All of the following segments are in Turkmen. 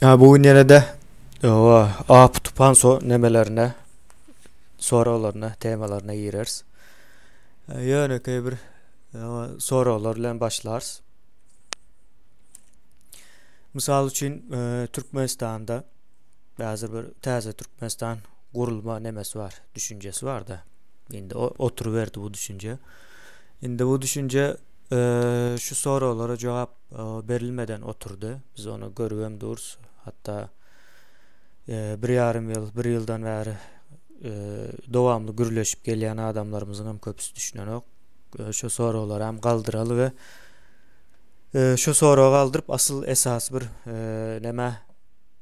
Ýa bu gün ýene-de owa Ap tupan so nemelerine soraglaryna, temalaryna gireris. Ýönekeý bir soraglar bilen başlarys. Mysal üçin, Türkmenistanda häzir bir täze Türkmenistan gurulma nemesi bar, düşünjesi bar-da. Indi oturyberdi bu düşünje. Indi bu düşünje şu soraglara jogap berilmeden oturdy. Biz ony görübem durus. Hatda bir ýarym ýyl, bir ýyldan bäri dowamly gürleşip gelýän adamlarymyzyň hem köpüsi düşünenok. Şu soraglary hem galdyraly we şu soragy galdyryp asyl esasy bir näme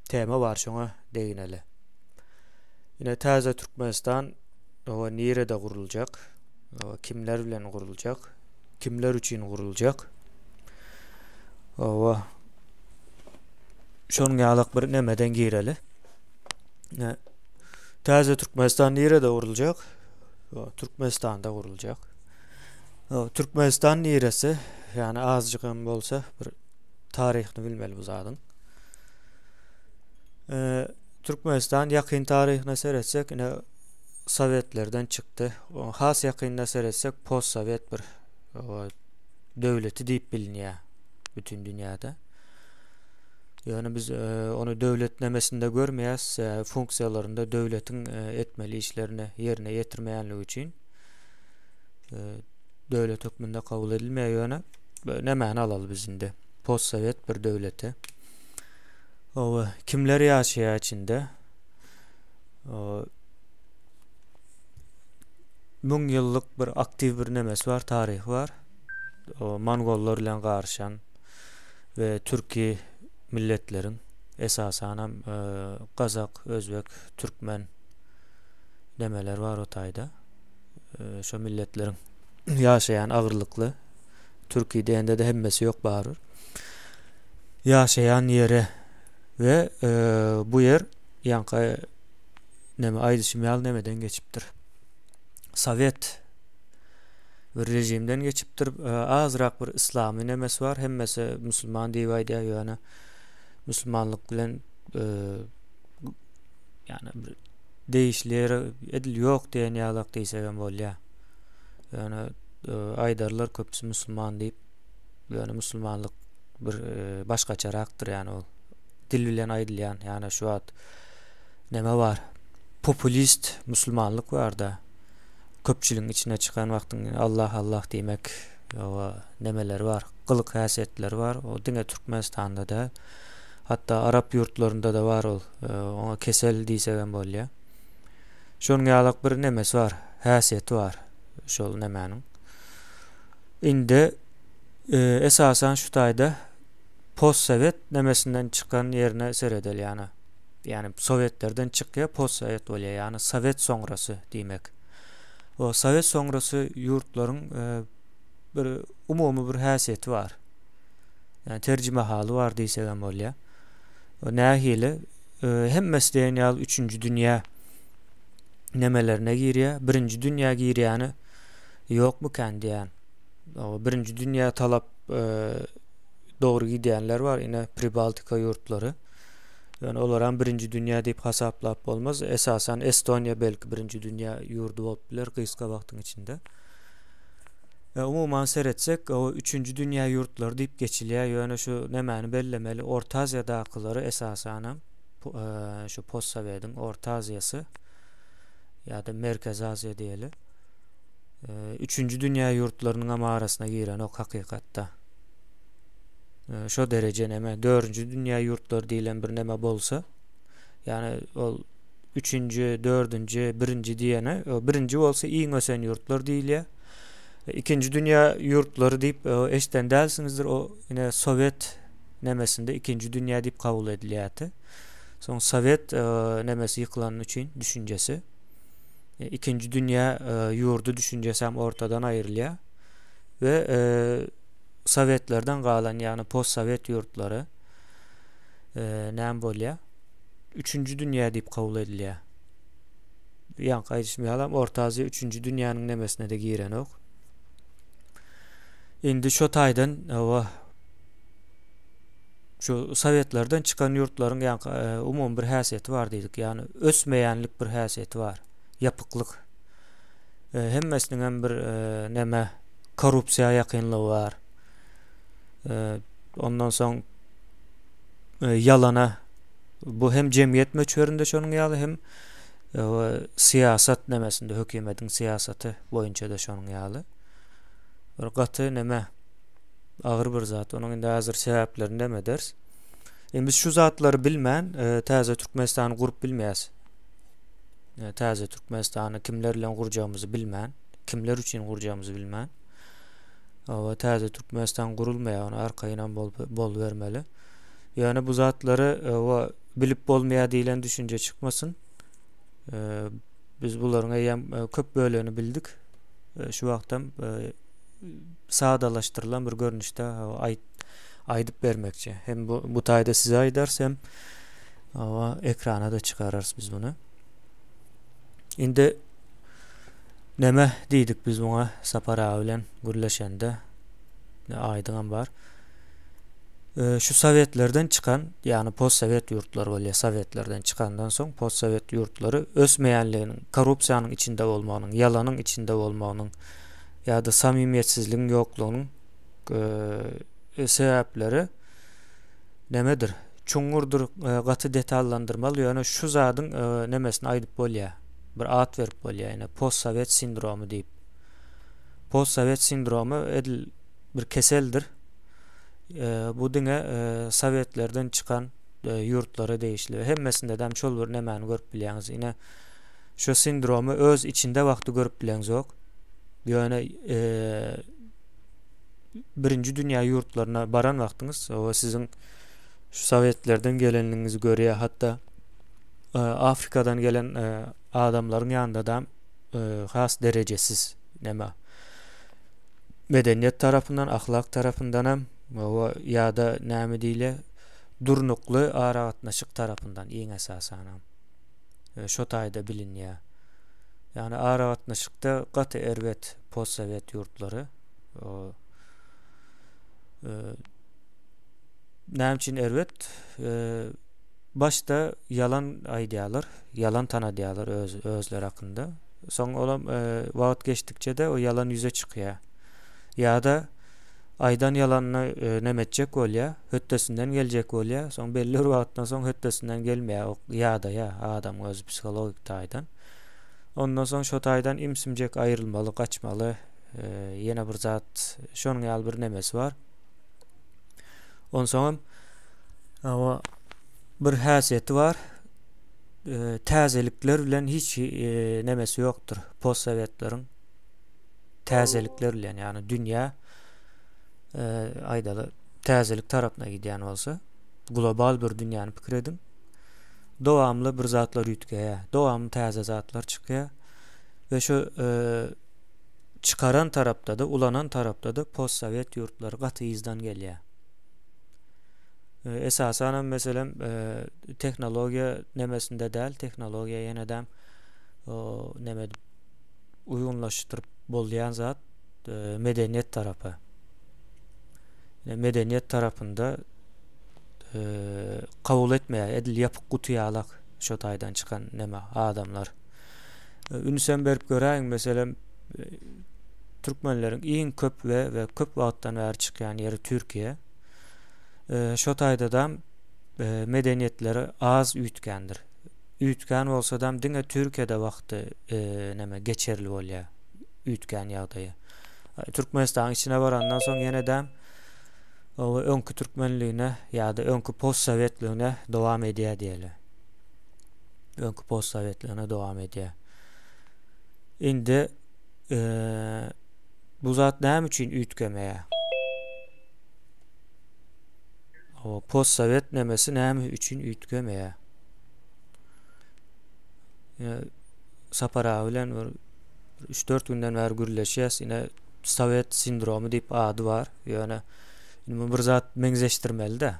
tema bar şoňa degineli. Ine täze Türkmenistan o nirede guruljak? Kimler bilen guruljak? Kimler üçin guruljak? Owa. Şonuň ýalak bir nemeden gireli. Täze Türkmenistan nirede guruljak? Türkmenistanda guruljak. Türkmenistan niresi? Ýani azjyk hem bolsa bir taryhyny bilmeli bu zadyň. Türkmenistan ýakyn taryhyna seretsek, ine Sowetlerden çykdy. Has ýakynyna seretsek, postsowet bir döwleti diýip bilinýär bütün dünýäde. Ýöne biz ony döwlet nemesinde görmeýäs, funksiýalarynda döwletiň etmeli işlerini ýerine ýetirmeýänligi üçin döwlet hökmünde kabul edilmeýär. Ýöne nämäni alaly biz indi? Postsowet bir döwleti. Owa, kimler ýaşaýar içinde? 1000 ýyllyk bir aktiw bir nemesi bar, taryhy bar. Mongollar bilen garyşan we türki milletleriň esasanam gazak, özbek, türkmen nemeler bar o taýda. Şo milletleriň ýaşaýan agyrlykly türki diýende-de hemmesi ýok barybir. Ýaşaýan ýeri we bu ýer ýaňky neme aýdyşym ýaly nemeden geçipdir. Sowet bir režimden geçipdir. Azrak bir islamy nemesi bar. Hemmesi musulman diýip aýdýar, ýöne musulmanlyk bilen ýani bir degişli ýeri edil ýok diýen ýalak diýsek hem bolýar. Ýöne aýdarlar köpüsi musulman diýip. Ýöne musulmanlyk bir başgaçarakdyr ýani ol dil bilen aýdylýan, ýani şu wagt neme bar? Populist musulmanlyk bar-da. Köpçüligiň içine çykan wagtyň Allah Allah diýmek ýa nemeleri bar, gylyk häsiýetleri bar. O diňe Türkmenistanda däl. Hatda arap ýurtlarynda-da bar ol. Oňa kesel diýsek hem bolýar. Şonuň ýalak bir nemesi bar, häsiýeti bar şol nemäniň. Indi esasan şu taýda postsowet nemesinden çykan ýerine seredeli ýana. Ýani sowetlerden çykýar, postsowet bolýar. Ýani sowet soňrasy diýmek. O sowet soňrasy ýurtlaryň e, bir umumy bir häsiýeti bar. Ýani terjimehaly bar diýsek hem bolýar. O nähili? E, hemmesi diýen ýaly üçünji dünýä nemelerine girýär. Birinji dünýä girýäni ýokmukän diýýän. O birinji dünýä talap e, dogry gidýänler bar. Ine Pribaltika ýurtlary. Ýöne olaram birinji dünýä diýip hasaplap bolmaz. Esasan Estoniýa belki birinji dünýä ýurdy bolup biler gysga wagtyň içinde. E, umuman seretsek, o üçünji dünýä ýurtlary diýip geçilýär. Ýöne şu nämäni bellemeli? Orta Aziýadakylary esasanam e, şu postsowediň Orta Aziýasy ýa-da Merkezi Aziýa diýeli. E, üçünji dünýä ýurtlarynyň hem arasyna girenok hakykatda. Şo dereje neme, dördünji dünýä ýurtlary diýlen bir neme bolsa, ýagny ol üçünji, dördünji, birinji diýene, birinji bolsa iň ösen ýurtlar diýilýär. Ikinji dünýä ýurtlary diýip eşiden dälsiňizdir, o ine sowet nemesinde ikinji dünýä diýip kabul edilýärdi. Soň sowet nemesi ýykylany üçin düşünjesi ikinji dünýä ýurdy düşünjesi hem ortadan aýrylýar we sowetlerden galan, ýagny postsowet ýurtlary näme bolýar? Üçünji dünýä diýip kabul edilýär. Ýaňky aýdyşym ýalam Orta Aziýa üçünji dünýäniň nemesine-de girenok. Indi şo taýdan hawa. Şu sowetlerden çykan ýurtlaryň ýaňky umumy bir häsiýeti bar diýdik. Ýagny ösmeýänlik bir häsiýeti bar. Ýapyklyk. Hemmesiniň hem bir neme korrupsiýa ýakynlygy bar. Ondan soň ýalana bu hem jemgyýet möçberinde şonuň ýaly hem syýasat nemesinde hökümetiň syýasaty boýunça-da şonuň ýaly. Bir gaty neme Agyr bir zat. Onuň indi häzir sebäplerini näme ederis? Indi biz şu zatlary bilmän, e, täze Türkmenistany gurup bilmeýäs. E, täze Türkmenistany kimler bilen gurjagymyzy bilmän, kimler üçin gurjagymyzy bilmän. Owa täze Türkmenistan gurulmaýar, ony arkaýynam bolup bolubermeli. Ýöne bu zatlary owa bilip bolmaýar diýlen düşünje çykmasyn. E, biz bularyň eýýäm e, köp bölegini bildik. E, şu wagtam e, sadalaşdyrylan bir görnüşde aýt aýdyp bermekçi. Hem bu bu taýda size aýdarys hem awa ekrana da çykararys biz bunu. Indi neme diýdik biz muňa Sapar aga bilen gürleşende aýdyňam bar. Şu sowetlerden çykan, ýagny postsowet ýurtlary bolýar, sowetlerden çykandan soň postsowet ýurtlary ösmeýänliginiň, korrupsiýanyň içinde bolmagynyň, ýalanyň içinde bolmagynyň ýa-da samimiýetsizligiň ýoklugynyň sebäpleri nämedir? Çuňňurdyr, gaty detallandyrmaly, ýöne şu zadyň nemesini aýdyp bolýar. Bir at berip bolýar, ine, postsowet sindromy diýip. Postsowet sindromy edil bir keseldir. Bu diňe sowetlerden çykan ýurtlara degişli. Hemmesinde-de şol bir nemäni görüp bilýäňiz. Ine, Şu sindromy öz içinde wagty görüp bileňzok. Ýöne birinji dünýä ýurtlaryna baran wagtyňyz o siziň şu sowetlerden gelenligiňizi görýär. Hatda Afrikadan gelen adamlaryň ýanynda da has derejesiz näme medeniýet tarapyndan, ahlak tarapyndan hem ýa-da näme diýilýär, durnukly aragatnaşyk tarapyndan iň esasanam. Şo taýda bilinýär. Ýagny aragatnaşykda gaty erbet postsowet ýurtlary. Näme üçin erbet? Başda ýalan aýdýarlar, ýalan tanadýarlar öz özleri hakynda. Soň olam wagt geçdikçe-de o ýalan ýüze çykýar. Ýa-da aýdan ýalanyny neme etjek bolýar, hötdesinden geljek bolýar, soň belli bir wagtdan soň hötdesinden gelmeýär, ýadaýar adamyň özi psihologik taýdan. Ondan soň şo taýdan im-simjek aýrylmaly, gaçmaly, ýene bir zat, şonuň ýaly bir nemesi bar. Onsoňam hawa bir häsiýeti bar, täzelikler bilen hiç nemesi ýokdur postsowetleriň. Täzelikler bilen, ýagny dünýä aýdaly täzelik tarapyna gidýän bolsa, global bir dünýäni pikir ediň. Dowamly bir zatlar üýtgeýär, dowamly täze zatlar çykýar we şu çykaran tarapda-da, ulanan tarapda-da postsowet ýurtlary gaty yzdan gelýär. Esasanam meselem tehnologiýa nemesinde däl, tehnologiýa ýene-de neme uýgunlaşdyryp bolýan zat medeniýet tarapy. Medeniýet tarapynda kabul etmeýär, edil ýapyk guty ýalak şo taýdan çykan neme adamlar. Ünsem berip göräýiň, meselem, türkmenleriň iň köp we we köp wagtdan bäri çykýan ýeri Türkiýe. Şo taýdadam medeniýetleri az üýtgändir. Üýtgän bolsadam diňe Türkiýede wagty neme geçerli bolýar üýtgän ýagdaýy. Türkmenistanyň içine barandan soň ýenedem o öňki türkmenligine ýa-da öňki postsowetligine dowam edýär diýeli. Öňki postsowetligine dowam edýär. Indi bu zat näme üçin üýtgemeýär? O postsowet nemesi näme üçin üýtgemeýär? Ine Sapar aga bilen bir 3-4 günden bäri gürleşýäs. Ine sowet sindromy diýip ady bar. Ýöne indi bir zat meňzeşdirmeli-de.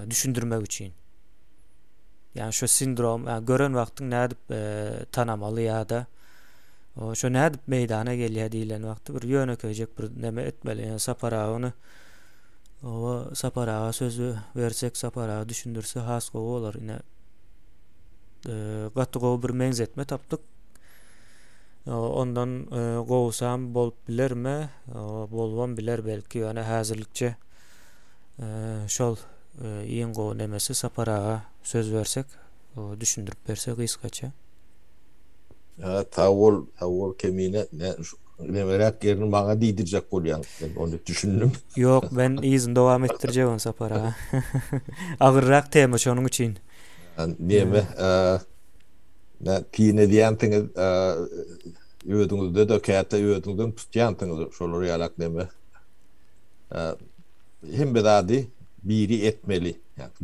Düşündirmek üçin. Ýani şu sindrom, ýa gören wagtyň nädip e, tanamaly ýa-da şo nädip meýdana gelýär diýlen wagty bir ýönekeýjek bir neme etmeli. Ýani Sapar aga ony Oba Sapar aga söz bersek Sapar aga düşündirse has gowy bolar. Ine gaty gowy bir meňzetme tapdyk. Ondan gowusam bolup bilermi? Bolubam biler belki, ýöne häzirlikçe şol iň gowy nemesi Sapar aga söz bersek, düşündirip berse gysgaça. Sag bol, sag bol Kemine. Nemeräk ýerini maňa diýdirjek bolýaň. Men ony düşündim. Ýok, men yzyny dowam etdirjek ony Sapar aga. Agyrrak tema şonuň üçin. Neme, nä pin edýänsiňiz, özüňizde-de käte özüňizem tutýansyňyz şolar ýalak neme. Hemme zady biri etmeli,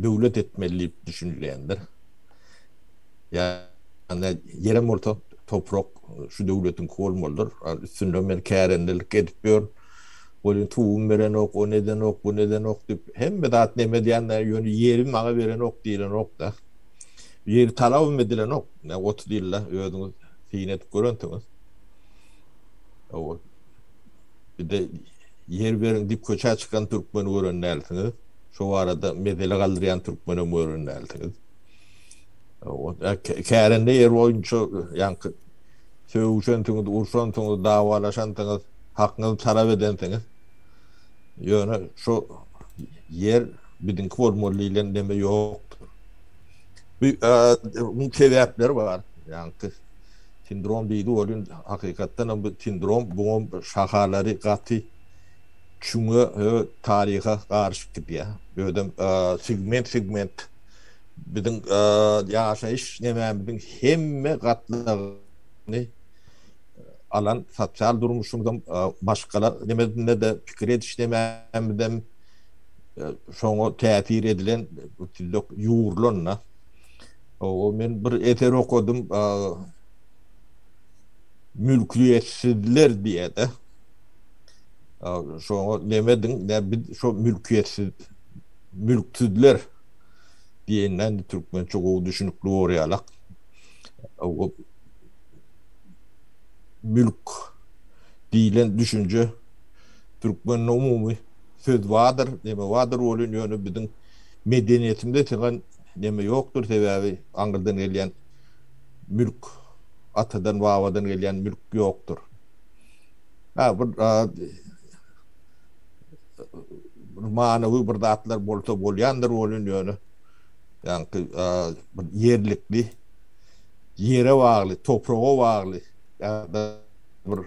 döwlet etmeli diýip düşünilýändir. Ýa ýerem bolsa toprak şu döwletiňki bolmalydyr. Üstünde men kärendelik edip ýörün. Welin suwum berenok, ony edenok, buny edenok diýip, hemme zat neme edýän-de, ýöne ýeri maňa berenok diýlenok-da. Ýeri talabam edilenok. Ine, 30 ýylda özüňiz syn edip görensiňiz. Bir-de ýer beriň diýip köçä çykan türkmeni gören dälsiňiz. Şo barada mesele galdyrýan türkmenem gören dälsiňiz. Kärende ýer boýunça ýaňky sögüşensiňiz, urşansyňyz, dawalaşansyňyz, hakyňyzy talap edensiňiz. Ýöne şu ýer biziňki bolmaly diýlen neme ýokdur. Bu muň sebäpleri bar. Ýaňky sindrom diýdi welin, hakykatdan hem bu sindrom, buňam şahalary gaty çuňa, taryha garyşyp gidýär. Özem segment-segment biziň ýaşaýyş nemämiziň hemme gatlagyny alan sosial durmuşymyzam maşgala nemesinde-de pikir ediş nemämizem şoňa täsir edilen ýugrulan-da. O men bir eser okadym mülkiýetsizler diýe-de. Şoňa nemediň ne biz şo mülkiýetsiz mülksüzler diýenden indi türkmençe gowy düşünikli bor ýalak. Mülk diýlen düşünje türkmende umumy söz bardyr, neme bardyr welin ýöne biziň medeniýetimizde sygan neme ýokdur, sebäbi aňyrdan gelýän mülk, atadan babadan gelýän mülk ýokdur. Ha bir bir manywy bir zatlar bolsa bolýandyr welin ýöne ýaňky bir ýerlikli ýere bagly, topraga bagly ýa-da bir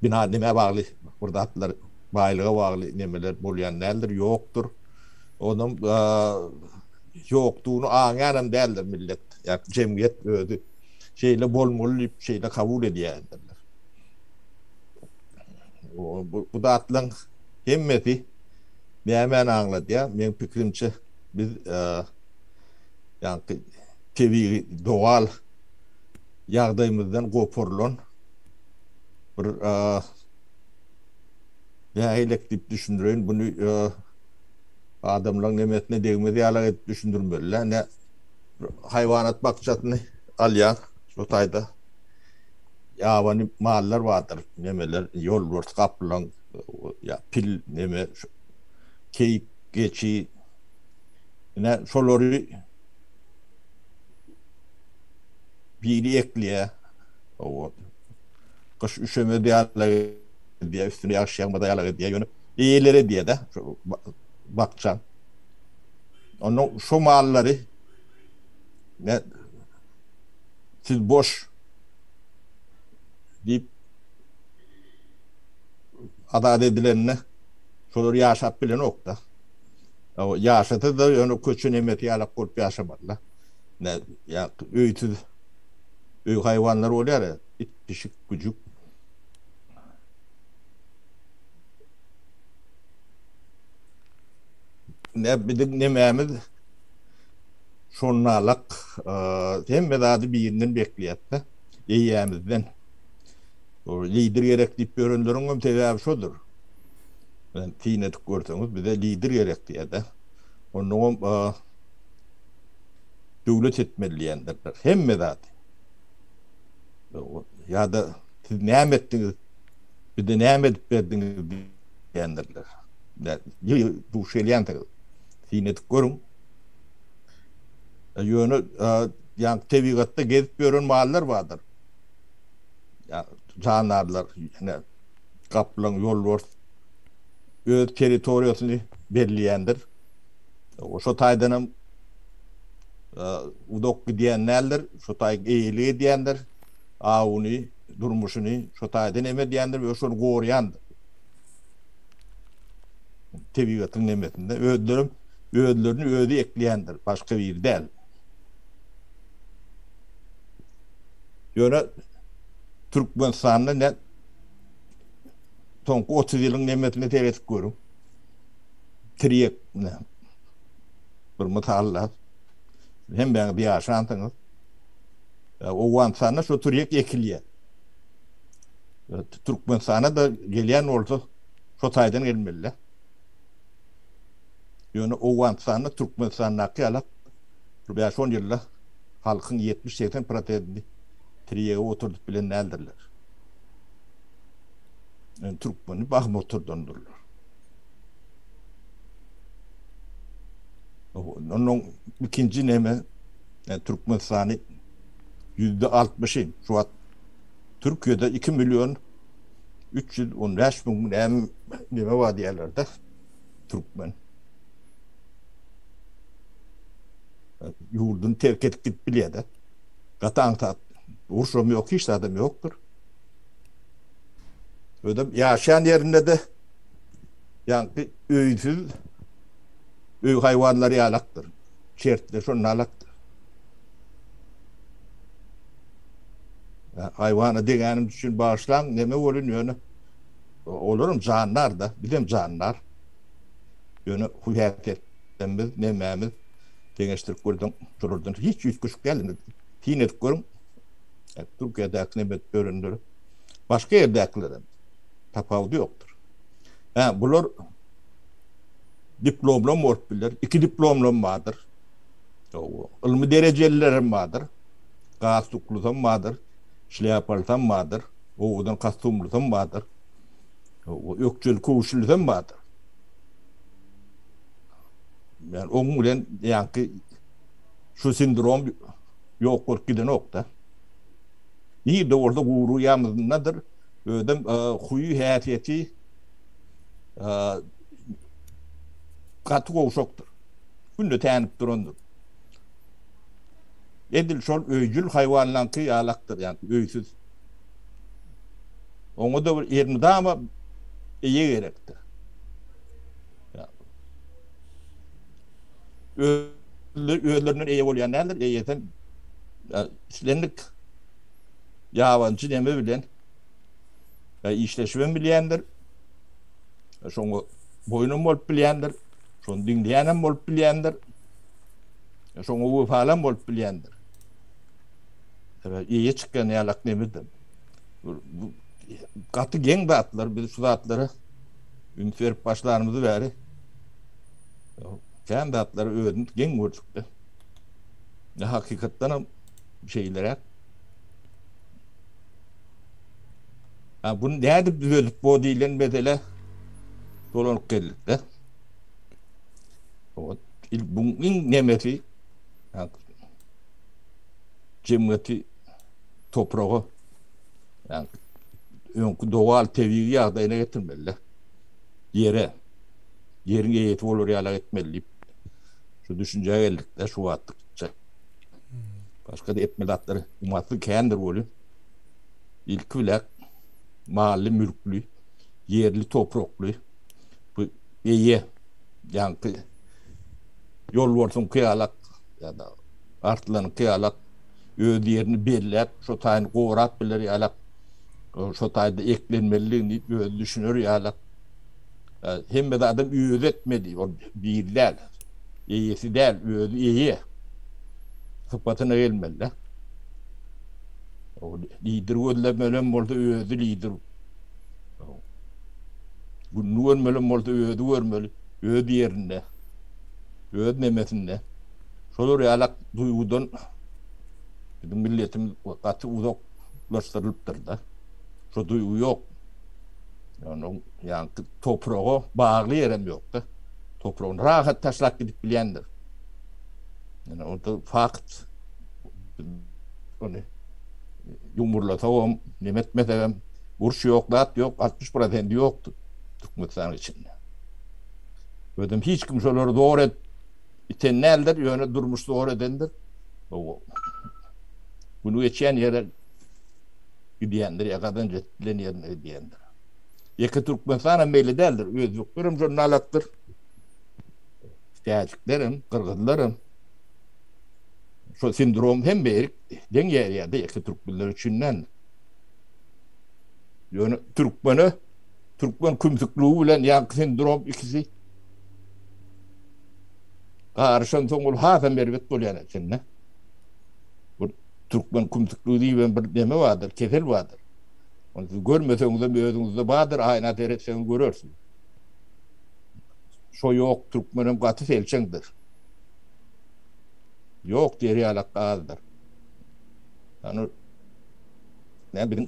bina nämä bagly bir zatlar, baýlyga bagly nemeler bolýan däldir, ýokdur. Onam ýokdugyny aňýanam däldir millet, ýa jemgyýet özi şeýle bolmaly diýip şeýle kabul edýändirler. Bu zatlaryň hemmesi nämäni aňladýar? Meň pikirimçe biz ýaňky tebigy dogal ýagdaýymyzdan goparylan bir nähilek diýip düşündireýin buny adamlaryň nemesine degmez ýalak edip düşündirmeli-dä. Ine haýwanat bakjasyny alýaň şu taýda Ýabany mallar bardyr, nemeler, ýolbars, gaplaň, ýa pil, neme, keýik, geçi. Ine, şolary biri ekleýär. Hawa. Gyş üşemez ýaly edýär, üstüne ýagyş ýagmaz ýaly edýär. Ýöne eýeleri edýär-de, şo bakjaň. Ondan şo mallary ne siz boş diýip azat edilende şolar ýaşap bilenokda. Ýaşasa-da ýöne köçe nemesi ýalak bolup ýaşamalyda. Ne ýa öýsüz öý haýwanlary bolýar, it, pişik, güjük. Ne biziň nemämiz Şonalak hemme zady birinden bekleýäs-de, eýämizden. Lider gerek diýip ýörenleriň hem sebäbi şodur. Syn edip görseňiz, bize lider gerek diýýär-de. Onnoňam döwlet etmeli diýendirler. Hemme zady. Ýa-da siz näme etdiňiz, bize näme edip berdiňiz diýendirler. Ýygy duş gelýänsiňiz. Syn edip görüň. Ýöne ýaňky tebigatda gezip ýören mallar bardyr. Jandarlar, ine, gaplaň, ýolbars öz territoriýasyny belleýändir. Şo taýdan hem uzak gidýän däldir, şo taý eýelik edýändir, awuny, durmuşyny şo taýdan hem edýändir we şony goraýandyr. Tebigatyň nemesinde özlerem özlerini özi ekleýändir, başga biri däl. Ýöne Türkmenistanda ne soňky 30 ýylyň nemesine seredip görüň. Tirýek ne bir mysal hemmäňiz ýaşansyňyz. Owganystanda şu tirýek ekilýär. Türkmenistana da gelýän bolsa şo taýdan gelmeli. Ýöne Owganystanda Türkmenistandaky ýaly bir bäş-on ýylda halkyň 70-80 prosentini tirýege oturdyp bilen däldirler. Yani türkmeni bahym oturdandyrlar. Ondan ikinji neme yani Türkmenistany %60-y şu wagt Türkiýede 2 milyon 315 müň näme neme bar diýerler-de türkmen. Ýurduny terk edip gidip bilýär-de. Gaty aňsat. Urşam ýok, hiç zadam ýokdur. Özem ýaşaýan ýerinde-de ýaňky öýsüz öý haýwanlary ýalakdyr. Şertler şonda alakdyr. Haýwana degänim üçin bagyşlaň, neme bolun ýöne olaram jandar-da, bizem jandar. Ýöne huý-häsiýetlerimiz, nemämiz deňeşdirip görseň, şolardan hiç üýtgeşik däl. Syn edip görüň. Türkiýedäki neme ýörenleri, başga ýerdäkilerem tapawudy ýokdur. Hä, bular diplomlam bolup biler, iki diplomlam bardyr. Ylmy derejelilerem bardyr. Galstuklysam bardyr, şlýapalysam bardyr, owadan kostumlysam bardyr. Ökjeli köwüşlisem bardyr. Yani oň bilen ýaňky şu sindrom ýok bolup gidenok-da. Nirde bolsa gury ýamyzyndadyr. Özem huýy häsiýeti gaty gowşakdyr. Günde tänip durandyr. Edil şol öýjül haýwanlaňky ýalakdyr, ýagny öýsüz. Oňa-da bir elmydama eýe gerekdir. Özlerinden eýe bolýan däldir, eýesem islendik ýabanjy neme bilen işleşibem bilýändir. Şoňa boýunam bolup bilýändir, şony diňleýänem bolup bilýändir. Şoňa wepalam bolup bilýändir. Eýe çykýan ýalak nemedir. Gaty geň zatlar, biz şu zatlara üns berip başlanymyzy bäri kän zatlary özümiz geň gördük-de. Ne hakykatdan hem şeýleräk. Ha, bunu nädip düzeltip bo diýlen mesele dolanyp geldik-de. Bu iň nemesi jemgyýeti topraga ýagny öňki dogal tebigy ýagdaýyna getirmeli. Ýere ýeriň eýesi bolar ýaly etmeli diýip şu düşünjä geldik-de şu wagtlykça. Başga-da etmeli zatlar umatly kändir welin ilki bilen mally, mülkli, ýerli, toprakly bu eýe ýaňky ýolbarsyňky ýalak ýa-da arslanyňky ýalak öz ýerini belläp, şo taýyny gorap biler ýalak, şo taýda eklenmelidigini özi düşüner ýalak. Hemme zadam özi etmeli, ol biri däl, eýesi däl, özi eýe sypatyna gelmeli-de. Lider gözlemelem bolsa özi lider. Gününi görmelem bolsa özi görmeli, öz ýerinde, öz nemesinde. Şolar ýalak duýgudan biziň milletimiz gaty uzaklaşdyrylypdyr-da. Şo duýgy ýok. Onuň ýaňky topraga bagly ýerem ýok-da. Topragyny rahat taşlap gidip bilýändir. Ýöne onda fakt ony ýumurlasagam, neme etmesegem, uruş ýok, zat ýok, 60 prosendi ýokdy Türkmenistanyň içinde. Özem hiç kim şolary zor edip iten däldir, ýöne durmuş zor edendir. Günü geçýän ýere gidýändir ýa gazanç edip bilen ýerine gidýändir. Ýeke Türkmenistan hem beýle däldir. Özbekler hem şonda alakdyr. Täjikler hem, gyrgyzlar hem. Şo sindrom hem berik deň ýerýärdi ýeke türkmenler üçin däl. Ýöne türkmene türkmen kümsüklügi bilen ýaňky sindrom ikisi garyşan soň ol hasam erbet bolýan ekende. Bu türkmen kümsüklügi diýibem bir neme bardyr, kesel bardyr. Ony siz görmeseňizem özüňizde bardyr, aýna seretseňiz görersiňiz. Şo ýok, türkmenem gaty selçeňdir. Ýok diýer ýalak azdyr. Ýani näme biziň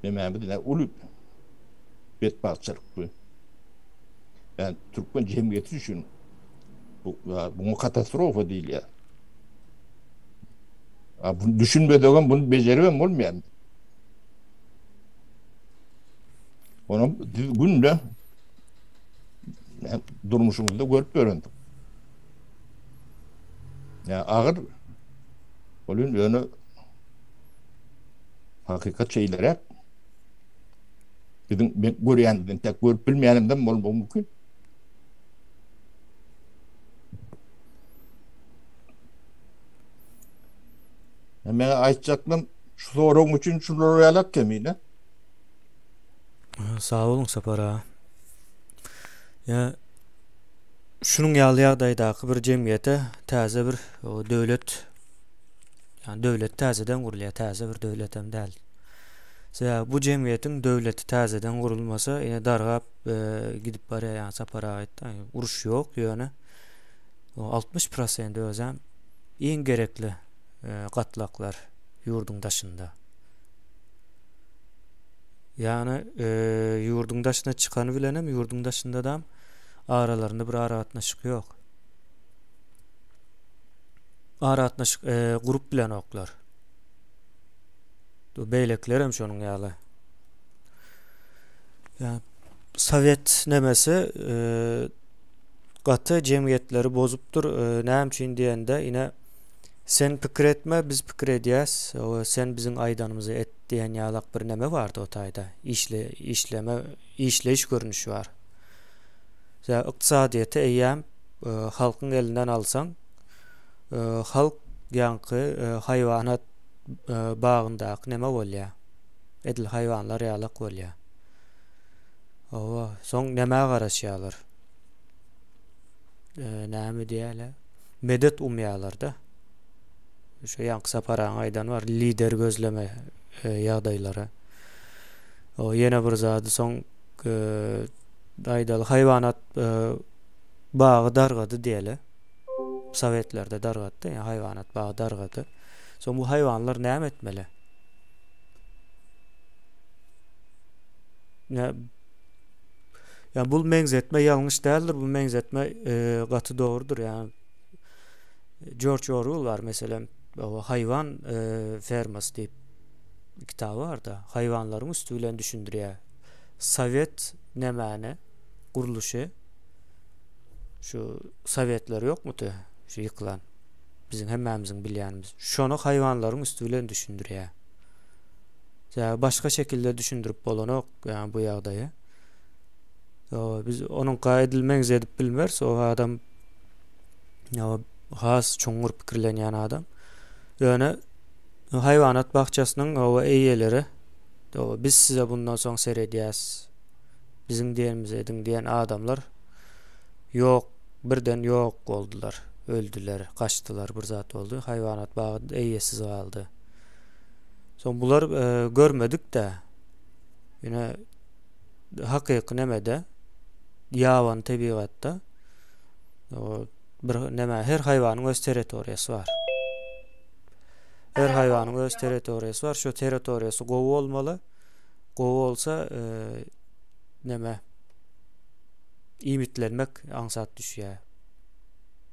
nemämiz ne uly betbagtçylyk bu. Yani türkmen jemgyýeti üçin bu buňa katastrofa diýilýär. A bunu düşünmesegem bunu bejeribem bolmaýar. Onu biz günde durmuşymyzda görüp öğrendik. Ya agyr bolun ýöne hakykat şeýleräk. Biziň men görýänimden tek görüp bilmeýänimden bolmagy mümkin. Men aýtjaklarym şu soragyň üçin şular ýalak kemine. Sag boluň Sapar aga. Ýa şunuň ýaly ýagdaýdaky bir jemgyýete täze bir döwlet ýa döwlet täzeden gurulýar, täze bir döwletem däl. Sebäbi bu jemgyýetiň döwleti täzeden gurulmasa, ýene dargap e, gidip barýar, ýa Sapar aga aýtdy, uruş ýok, ýöne 60 prosent özem iň gerekli e, gatlaklar ýurduň daşynda. Ýagny e, ýurduň daşyna çykany bilenem ýurduň daşyndadam aralarynda bir aragatnaşyk ýok. Aragatnaşyk e, gurup bilenoklar. Beýlekiler hem şonuň ýaly. Ýa sowet nemesi e, gaty jemgyýetleri bozupdyr. E, näme üçin diýende, ine sen pikir etme, biz pikir edýäs. Sen biziň aýdanymyzy et diýen ýalak bir neme bardy o taýda. Işle işleme işleýiş görnüşi bar. Ýa ykdysadyýeti eýýäm e, halkyň elinden alsaň, e, halk ýaňky e, haýwanat bagyndaky neme bolýar. Edil haýwanlar ýalak bolýar. Owa, soň nämä garaşýarlar? Näme diýýärler? Medet umýarlar-da. Şu ýaňky Saparaň aýdany bar, lider gözleme ýagdaýlary. O ýene bir zady soň aýdaly haýwanat bagy dargady diýeli. Sowetlerde dargatdy, ýa haýwanat bagy dargady. Soň bu haýwanlar näme etmeli? Ýa Ýa bu meňzetme ýalňyş däldir, bu meňzetme e, gaty dogrudyr. Ýa George Orwell bar meselem, o haýwan e, fermasy diýip kitaby bar-da, haýwanlaryň üsti bilen düşündirýär. Sowet nämäni gurluşy şu sowetler ýokmudy şu ýykylan biziň hemmämiziň bilýänimiz. Şony haýwanlaryň üsti bilen düşündirýär. Sebäbi başga şekilde düşündirip bolanok ýa bu ýagdaýy. Ýa biz onuňka edil meňzedip bilmeris. O adam ýa has çuňňur pikirlenýän adam. Ýöne haýwanat bakjasynyň o eýeleri biz size bundan soň seredýäs. Biziň diýenimizi ediň diýen adamlar ýok, birden ýok boldular. Öldüler, gaçdylar, bir zat boldy. Haýwanat bagy eýesiz galdy. Soň bular e, görmedik-de. Ýöne hakyky nemede ýabany tebigatda o bir neme her haýwanyň öz territoriýasy bar. Her haýwanyň öz territoriýasy bar. Şu territoriýasy gowy bolmaly. Gowy bolsa e, neme iýmitlenmek aňsat düşýär.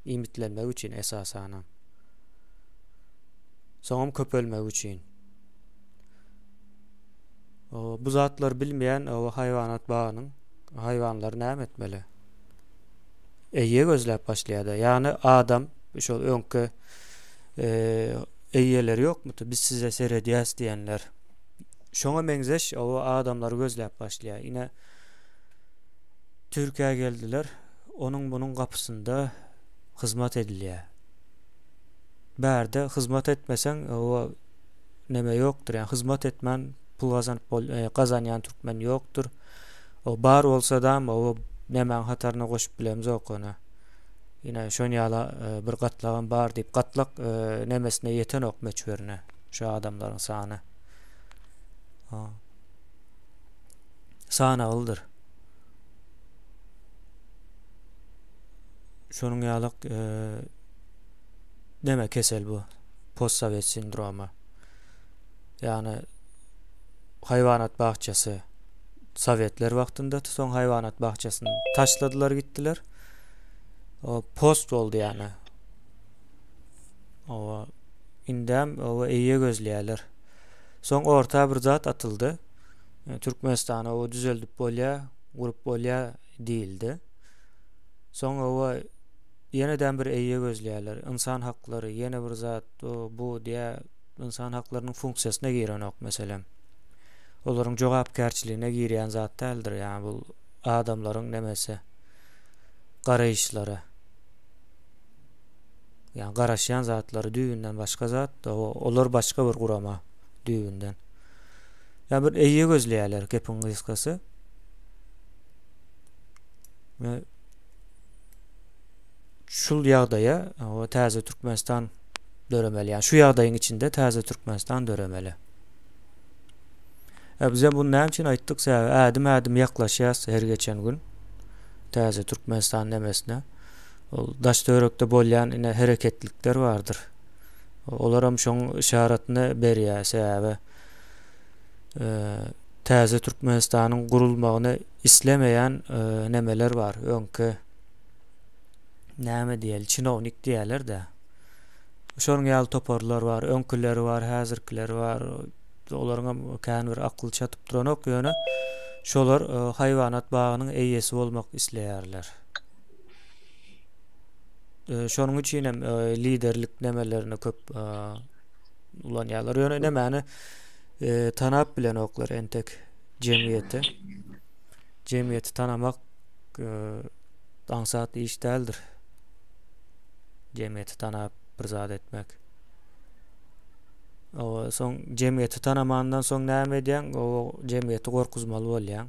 Iýmitlenmek üçin esasanam. Soňam köpelmek üçin. Bu zatlary bilmeýän o haýwanat bagynyň haýwanlary näme etmeli? Eýe gözläp başlaýar-da. Ýagny adam şol öňki eýeleri ýokmudy? Biz size seredýäs diýenler. Şoňa meňzeş o adamlary gözläp başlaýar. Ine Türkiýä geldiler. Onuň munuň gapysynda hyzmat edilýär. Bärde hyzmat etmeseň o neme ýokdur. Ýani hyzmat etmän pul gazanyp bol e, gazanýan türkmen ýokdur. O bar bolsa da o nemäň hataryna goşup bilemzok ony. Ine şon ýala e, bir gatlagam bar diýip gatlak e, nemesine ýetenok möçberine şu adamlaryň sany. Sanaglydyr. Şonuň ýalyk e, neme kesel bu? Postsowet sindromy. Ýagny haýwanat bakjasy sowetler wagtynda soň haýwanat bakjasyny taşladylar gitdiler. O post boldy ýagny. O indem o eýe gözleýärler. Soň orta bir zat atyldy. Türkmenistany o düzeldip bolýar, gurup bolýar diýildi. Soň o ýeneden bir eýe gözleýärler. Ynsan haklary ýene bir zat bu diýä ynsan haklarynyň funksiýasyna girenok meselem. Olaryň jogapkärçiligine girýän zat däldir. Ýagny bu adamlaryň nemesi garaýyşlary. Ýagny garaşýan zatlary düýbünden başga zat, olar başga bir gurama düýbünden. Ýa bir eýe gözleýärler gepiň gysgasy. Ve şul ýagdaýa o täze Türkmenistan döremeli. Ýani şu ýagdaýyň içinde täze Türkmenistan döremeli. E bize bunu näme üçin aýtdyk? Sebäbi ädim-ädim ýaklaşýas her geçen gün täze Türkmenistan nemesine. Ol daş töwerekde bolýan ine hereketlikler bardyr. Olaram şoň yşaratyny berýär. Sebäbi e, täze Türkmenistanyň gurulmagyny islemeýän e, nemeler bar. Öňki näme diýeli, çinownik diýerler-de. Şonuň ýaly toparlar bar, öňküleri bar, häzirkileri bar. Olaryň hem kän bir akly çatyp duranok, ýöne şolar e, haýwanat bagynyň eýesi bolmak isleýärler. E, şonuň üçin hem e, liderlik nemelerini köp ulanýarlar. Ýöne nemäni tanap bilenoklar entek jemgyýeti. Jemgyýeti tanamak aňsat iş däldir. Jemgyýeti tanap bir zat etmek. O soň jemgyýeti tanamandan soň näme edýäň? O jemgyýeti gorkuzmaly bolýaň.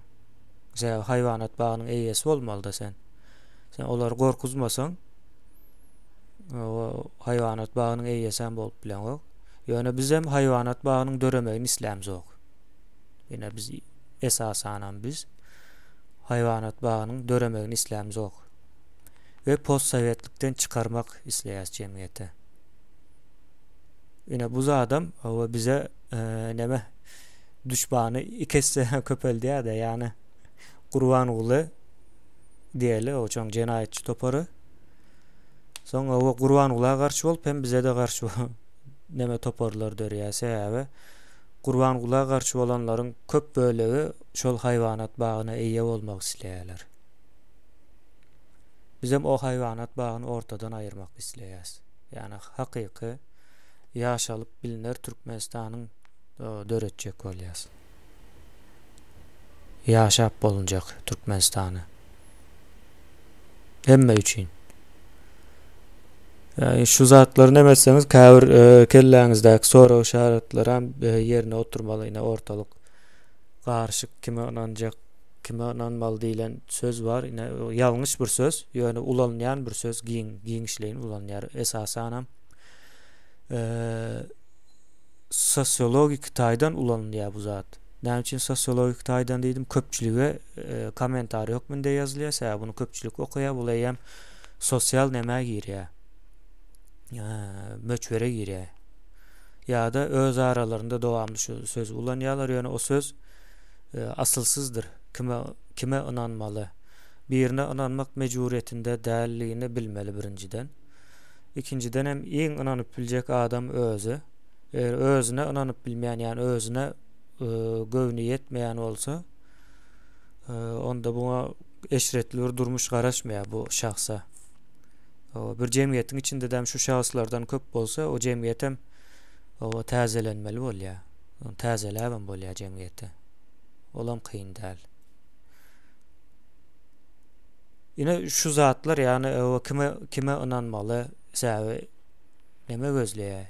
Sebäbi haýwanat bagynyň eýesi bolmalyda sen. Sen olary gorkuzmasaň, o haýwanat bagynyň eýesi hem bolup bileňok. Ýöne biz hem haýwanat bagynyň döremegini islämzok. Ýene biz esasanam biz haýwanat bagynyň döremegini islämzok. We postsowetlikden çykarmak isleýäs jemgyýeti. Ine bu zadam we bize e, neme düşbany iki esse köpeldýär-de, ýagny Gurbanguly diýeli, o çoň jenaýatçy topary. Soň o Gurbangula garşy bolup hem bize-de garşy neme toparlar dörýär. Sebäbi Gurbangula garşy bolanlaryň köp bölegi şol haýwanat bagyna eýe bolmak isleýärler. Bizem o haýwanat bagyny ortadan aýyrmak isleýäs. Ýagny hakyky ýaşalyp bilner Türkmenistanyň döretjek bolýas. Ýaşap bolunjak Türkmenistany. Hemme üçin. Ýa şu zatlary näme etseňiz käbir e, kelläňizdäki sorag işaretleri hem e, ýerine oturmaly ine ortalyk garyşyk kime ynanjak kime ynanmaly diýlen söz bar ine ýalňyş bir söz ýöne ulanylýan bir söz giň giňişleýin ulanylýar esasanam e, sosiologik taýdan ulanylýar bu zat. Näme üçin sosiologik taýdan diýdim? Köpçülige e, kommentariý hökmünde ýazylýar. Sebäbi bunu köpçülik okaýar. Bu eýýäm sosial nämä girýär? E, möçbere girýär. Ýa-da öz aralarynda dowamly şu sözi ulanýarlar. Ýöne o söz e, asylsyzdyr. Kime Kime ynanmaly? Birine ynanmak mejburyýetinde däldigini bilmeli birinjiden. Ikinjiden hem iň ynanyp biljek adam özi. Eger özüne ynanyp bilmeýän, ýagny özüne göwni ýetmeýän bolsa, onda buňa eşretli bir durmuş garaşmaýar bu şahsa. Bir jemgyýetiň içinde hem şu şahslardan köp bolsa, o jemgyýet hem täzelenmeli bolýar. Täzeläbem bolýar jemgyýeti. Olam kyn däl. Ine şu zatlar ýagny kime kime ynanmaly sebäbi neme gözleýär?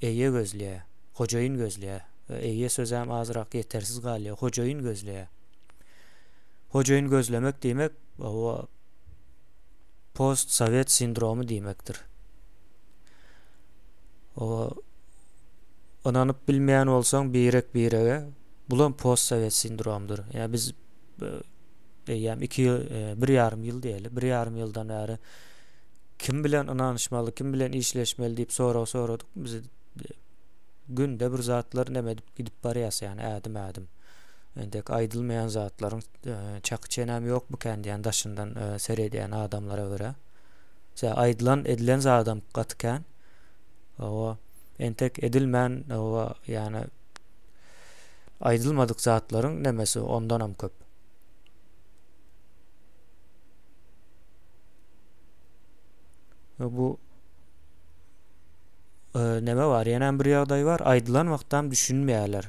Eýe gözleýär. Hojaýyn gözleýär. Eýe sözem azrak ýetersiz galýar. Hojaýyn gözleýär. Hojaýyn gözlemek diýmek o post sowet sindromy diýmekdir. O ynanyp bilmeýän bolsaň birek birege bulam post sowet sindromdyr. Ýa biz eýýäm 2 ýyl, bir ýarym ýyl diýeli, bir ýarym ýyldan bäri kim bilen ynanyşmaly, kim bilen işleşmeli diýip sorag soradyk. Biz günde bir zatlar neme edip gidip barýas ýani ädim-ädim. Entek aýdylmaýan zatlaryň çaky çenem ýokmukän diýen daşyndan seredýän adamlara görä. Sebäbi aýdylan, edilen zadam gaty kän. Hawa, entek edilmän, hawa, ýani aýdylmadyk zatlaryň nemesi ondanam köp. Bu neme bar, ýene bir ýagdaý bar, aýdylan wagtam düşünmeýärler.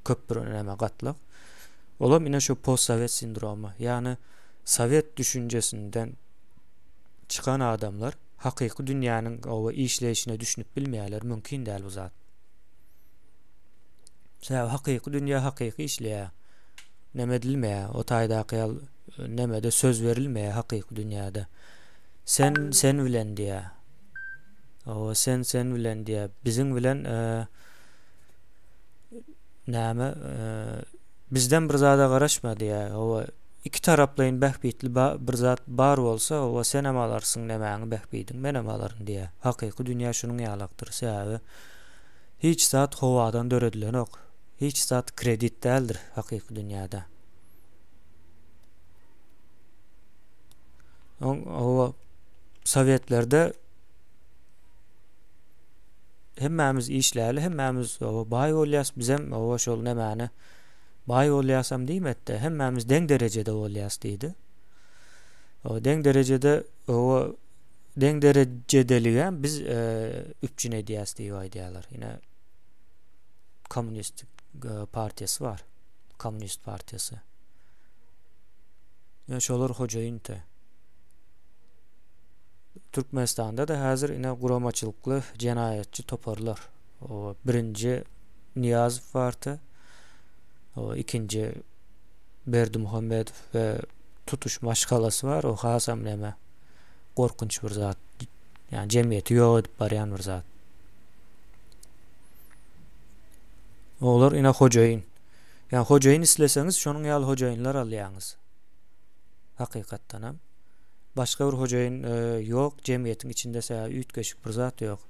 Köp bir neme gatlak. Olam ine şu postsowet sindromy, ýagny sowet düşünjesinden çykan adamlar hakyky dünýäniň oba işleýşine düşünip bilmeýärler, mümkin däl bu zat. Sebäbi hakyky dünýä hakyky işleýär. Neme edilmeýär, o taýdaky ýaly nemede söz berilmeýär hakyky dünýäde. Sen sen bilen diýýär. Oba sen sen bilen diýýär. Biziň bilen näme bizden bir zada garaşma diýýär. Oba iki taraplaýyn bähbitli bir zat bar bolsa, oba senem alarsyň nemäňi bähbidiň, menem alaryn diýýär. Hakyky dünýä şunuň ýalakdyr. Sebäbi hiç zat howadan döredilenok. Hiç zat kredit däldir hakyky dünýäde. Oba sowetlerde hemmämiz işläli, hemmämiz oba baý bolýas, bizem oba şol nemäni baý bolýasam diýmedi-de, hemmämiz deň derejede bolýas diýdi. O deň derejede oba deň derejedeligem biz e, üpjün edýäs diýip aýdýarlar. Ine kommunistik e, partiýasy bar. Kommunist partiýasy. Ýa şolar hojaýynty. Türkmenistanda-da häzir ine guramaçylykly jenaýatçy toparlar. O birinji Nyýazow bardy. O ikinji Berdimuhamedow we tutuş maşgalasy bar. O hasam näme gorkunç bir zat. Ýani jemgyýeti ýok edip barýan bir zat. Olar ine hojaýyn. Ýani hojaýyn isleseňiz şonuň ýaly hojaýynlar alýaňyz. Hakykatdanam. Başga bir hojaýyn ýok, jemgyýetiň içinde sebäbi üýtgeşik bir zat ýok.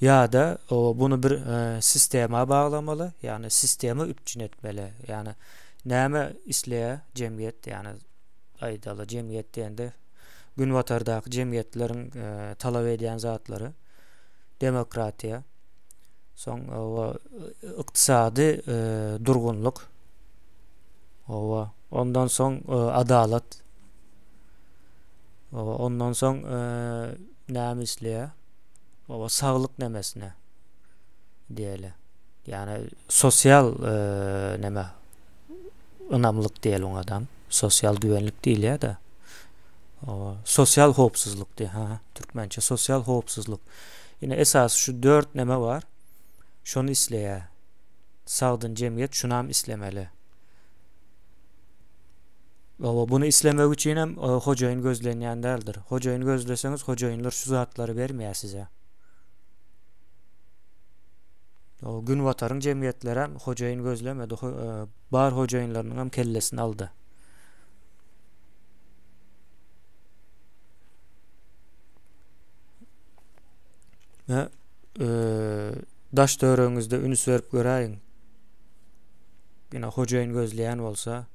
Ýa-da bunu bir sistema baglamaly, ýagny sistema üpjün etmeli. Ýagny näme isleýär jemgyýet, ýagny aýdaly jemgyýet diýende günbatardaky jemgyýetleriň talap edýän zatlary demokratiýa, soň ykdysady durgunlyk, ondan soň adalat, ondan soň näme isleýär? Oba saglyk nemesine diýeli. Ýagny sosial neme ynamlyk diýeli oňa adam. Sosial güvenlik diýilýär-de. Sosial howpsuzlyk diýýär. Ha, türkmençe sosial howpsuzlyk. Ine esasy şu 4 neme bar. Şony isleýär. Sagdyn jemgyýet şunam islemeli. Hawa, buny islemek üçin hem hojaýyn gözlenýän däldir. Hojaýyn gözleseňiz, hojaýynlar şu zatlary bermeýär size. O Günbataryň jemgyýetlerem hojaýyn gözlemedi. Bar hojaýynlarynyň hem kellesini aldy. Ve daş töweregiňizde üns berip göräýiň. Ýene hojaýyn gözleýän bolsa.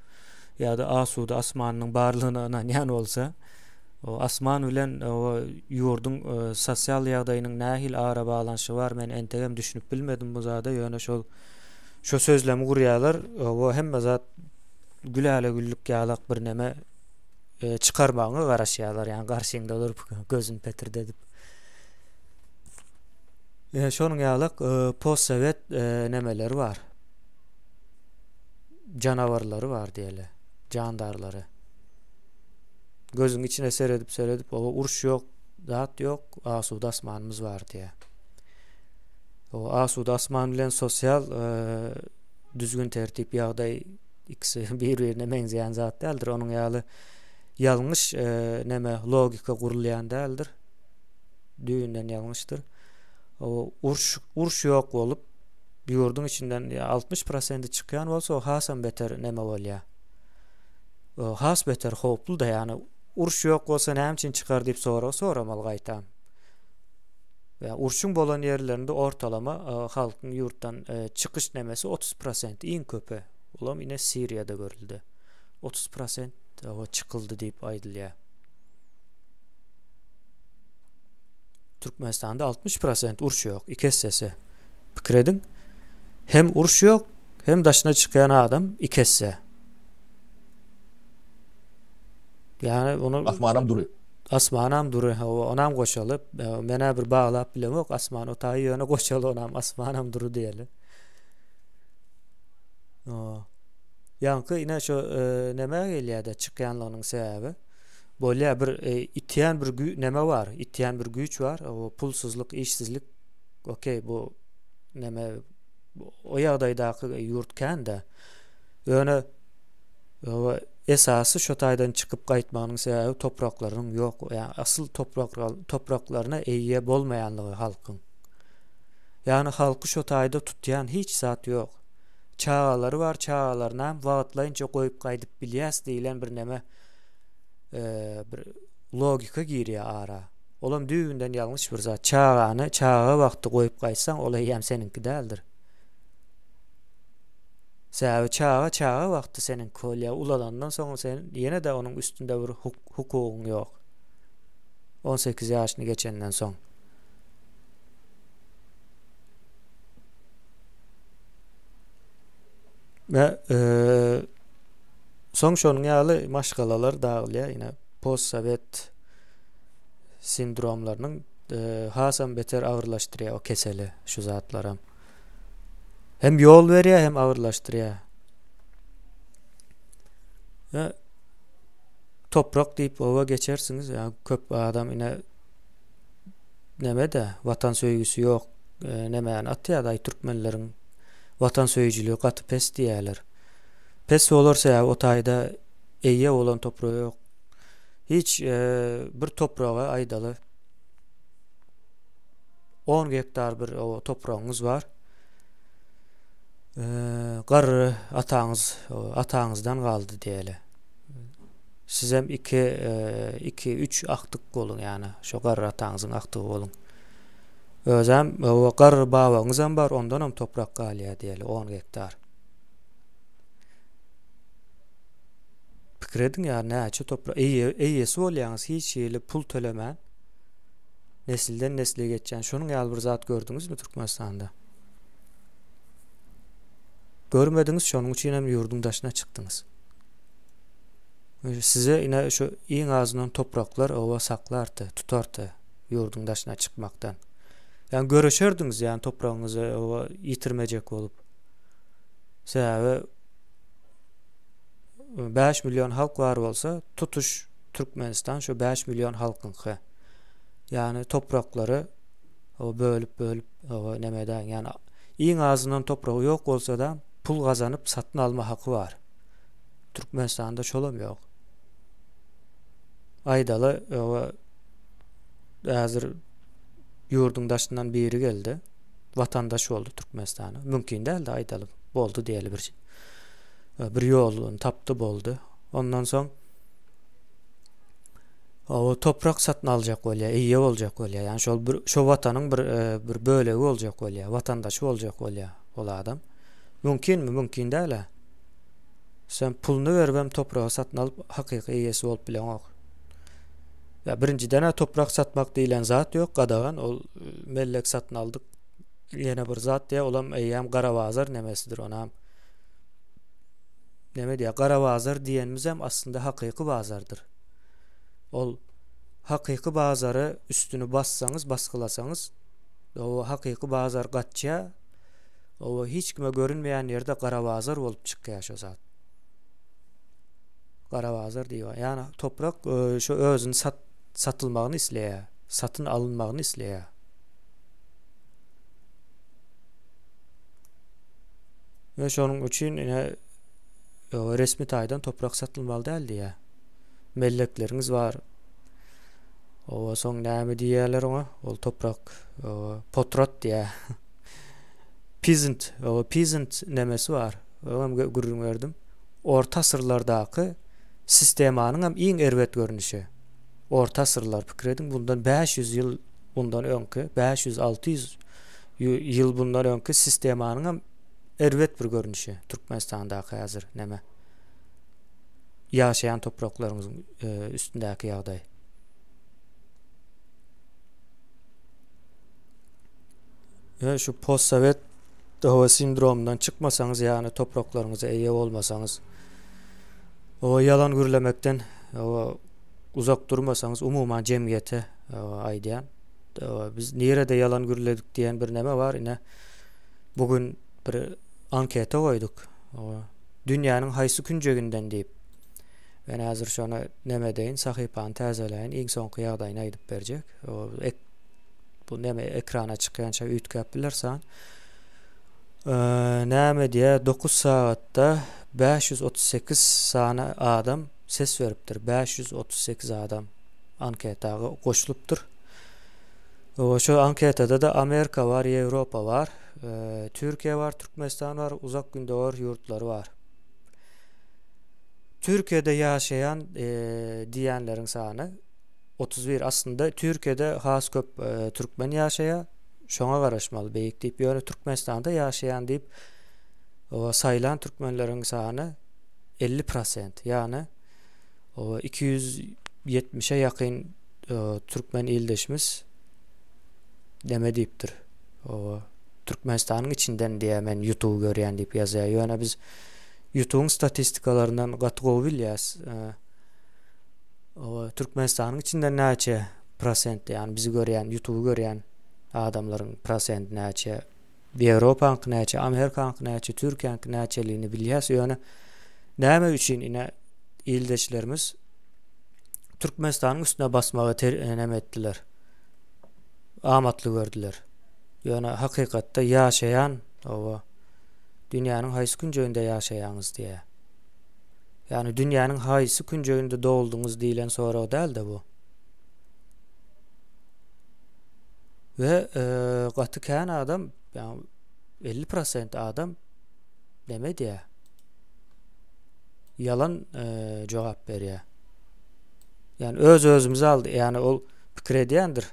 ýa-da asuda asmanynyň barlygyna ynanýan bolsa, o asman bilen o ýurduň sosial ýagdaýynyň nähili arabaglanyşygy bar, men entegem düşünip bilmedim bu zada, ýöne şol şo sözlemi gurýarlar, o hemme zat gülälä-güllük ýalak birneme çykarmagyňa garaşýarlar, ýagny garşyňda durup gözüni petirdedip. Şonuň ýalak postsowet nemeleri bar. Janawarlary bar diýeli, jandarlary. Gözüň içine seredip seredip, oba uruş ýok, zat ýok, asuda asmanymyz bar diýýär. O asuda asman bilen sosial düzgün tertip ýagdaý ikisi bir-birine meňzeýän zat däldir. Onuň ýaly ýalňyş neme logika gurulýan däldir. Düýbünden ýalňyşdyr. O uruş uruş ýok bolup ýurduň içinden 60 prosenti çykýan bolsa o hasam beter neme bolýar. O has beter howply da ýagny uruş ýok bolsa näme üçin çykar diýip sorag soramaly gaýtam. Ýa urşuň bolan ýerlerinde ortalama halkyň ýurtdan çykyş nemesi 30 prosent iň köpi. Olam ine Siriýada görüldi. 30 prosent çykyldy diýip aýdylýar. Türkmenistanda 60 prosent uruş ýok, iki essesi. Pikir ediň. Hem uruş ýok, hem daşyna çykýan adam iki esse. Ýagny ony Asmanam dury. Asmanam dury, hawa, onam goşaly. Men-ä bir baglap bilemok, asman o taýy ýöne goşaly onam, asmanam dury diýeli. Ýaňky ine şo nämä gelýär-de çykýanlygynyň sebäbi. Bolýar bir itýän bir gü neme bar, itýän bir güýç bar, o pulsuzlyk, işsizlik, okey bu neme o ýagdaýdaky ýurt kän-de. Ýöne esasy şo taýdan çykyp gaýtmagynyň sebäbi topraklarynyň ýok, ýa asyl toprak topraklaryna eýe bolmaýanlygy halkyň. Ýagny halky şo taýda tutýan hiç zat ýok. Çagalary bar, çagalarynam wagtlaýynça goýup gaýdyp bilýäs diýlen bir neme bir logika girýär ara. Olam düýbünden ýalňyş bir zat. Çagany çaga wagty goýup gaýtsaň, ol eýýäm seniňki däldir. Sebäbi çaga çaga wagty seniňki bolýar. Ulalandan soň sen ýene-de onuň üstünde bir hukugyň ýok. 18 ýaşyny geçenden soň. Ve e, soň şonuň ýaly maşgalalar dagylýar. Ýene postsowet sindromlarynyň e, hasam beter agyrlaşdyrýar o keseli şu zatlaram. Hem ýol berýär, hem agyrlaşdyrýar. Ve toprak diýip oba geçersiňiz, ýa köp adam ine neme-de watan söýgüsi ýok, e, nemäni atýar aý türkmenleriň watan söýüjiligi gaty pes diýýärler. Pes bolar sebäbi o taýda eýe bolan topragy ýok. Hiç e, bir topraga aýdaly On gektar bir topragyňyz bar. Garry ataňyz, ataňyzdan galdy diýeli. Sizem iki, iki, üç agtyk boluň ýany, şo garry ataňyzyň agtygy boluň. Özem garry babaňyzam bar, ondanam toprak galýar diýeli, on gektar. Pikir ediň ýa näçe toprak eýesi bolýaňyz hiç hili pul tölemän. Nesilden nesle geçýän şonuň ýaly bir zat gördüňizmi Türkmenistanda? Görmediňiz, şonuň üçin hem ýurduň daşyna çykdyňyz. Size ine şu iň azyndan topraklar oba saklardy, tutardy ýurduň daşyna çykmakdan. Ýani göreşerdiňiz ýani topragyňyzy oba ýitirmejek bolup. Sebäbi 5 million halk bar bolsa, tutuş Türkmenistan şu 5 million halkyňky. Ýagny topraklary o bölüp bölüp o neme edäň ýagny iň azyndan topragy ýok bolsada pul gazanyp satyn alma haky bar. Türkmenistanda şolam ýok. Aýdaly o häzir ýurduň daşyndan biri geldi. Watandaş boldy Türkmenistana. Mümkin däldi aýdaly boldy diýeli bir bir ýoluny tapdy boldy. Ondan soň O toprak satyn aljak bolýar, eýe boljak bolýar. Ýagny şol bir şo watanyň bir e, bir bölegi boljak bolýar, watandaşy boljak bolýar ol adam. Mümkinmi? Mümkin däl-ä. Sen puluny beribem topragy satyn alyp hakyky eýesi bolup bileňok. Ýa birinjiden-ä toprak satmak diýlen zat ýok, gadagan. Ol mellek satyn aldyk ýene bir zat diýýär, olam eýýäm gara bazar nemesidir, onam neme diýýär, gara bazar diýenimizem aslynda hakyky bazardyr. Ol hakyky bazary üstüni bassaňyz, basgylasaňyz, o hakyky bazar gaçýar. Oba hiç kime görünmeýän ýerde gara bazar bolup çykýar şo zat. Gara bazar diýip. Ýani toprak e, şo özüni sat satylmagyny isleýär. Satyn alynmagyny isleýär. We şonuň üçin ine e, resmi taýdan toprak satylmaly däl diýýär. Mellekleriňiz bar. Oba soň näme diýýärler oňa? Ol toprak potrat diýýär. Peasant, o peasant nemesi bar. Öňem gürrüň berdim. Orta asyrlardaky sistemanyň hem iň erbet görnüşi. Orta asyrlar pikir ediň, bundan 500 ýyl bundan öňki, 500-600 ýyl bundan öňki sistemanyň hem erbet bir görnüşi Türkmenistandaky häzir neme. Ýaşaýan topraklaryňyzyň e, üstündäki ýagdaý. Ýöne şu postsowet DHW sindromyndan çykmasaňyz, ýagny topraklaryňyza eýe bolmasaňyz, oba ýalan gürlemekden oba uzak durmasaňyz, umuman jemgyýete aýdýan. Biz nirede ýalan gürledik diýen bir neme bar, ine bu gün bir anketa goýduk. Dünýäniň haýsy künjeginden diýip. Men häzir şony neme edeýin, sahypany täzeleýin, iň soňky ýagdaýyny aýdyp berjek. Bu neme ekrana çykýança üýtgäp biler san. Näme diýä 9 sagatda 538 sany adam ses beripdir. 538 adam anketa goşulypdyr. Şu anketada da Amerika bar, Ýewropa bar, Türkiýe bar, Türkmenistan bar, Uzak Gündogar ýurtlary bar. Türkiýede ýaşaýan diýenleriň sany 31 aslynda Türkiýede has köp e, türkmen ýaşaýar. Şoňa garaşmaly beýik diýip, ýöne Türkmenistanda ýaşaýan diýip o saýlan türkmenleriň sany 50%, ýagny o 270-e ýakyn e, türkmen ildeşimiz neme diýipdir. O Türkmenistanyň içinden diýä men YouTube görýän diýip ýazýar. Ýöne biz YouTube'yň statistikalaryndan gaty gowy bilýäs. E, Oba Türkmenistanyň içinde näçe prosent ýagny bizi görýän ýutuby görýän adamlaryň prosenti näçe Ýewropaňky näçe Amerikaňky näçe Türkiýäňki näçeligini bilýäs ýöne näme üçin ine ildeşlerimiz Türkmenistanyň üstüne basmagy ter e, näme etdiler amatly gördüler ýöne hakykatda ýaşaýan oba dünýäniň haýsy künjeginde ýaşaýaňyz diýä Ýagny dünýäniň haýsy künjeginde doguldyňyz diýlen sorag däl-de bu. We e, gaty kän adam, ýagny 50% adam näme edýär? Ýalan e, jogap berýär. Ýagny öz-özümizi aldy, ýagny ol pikir edýändir.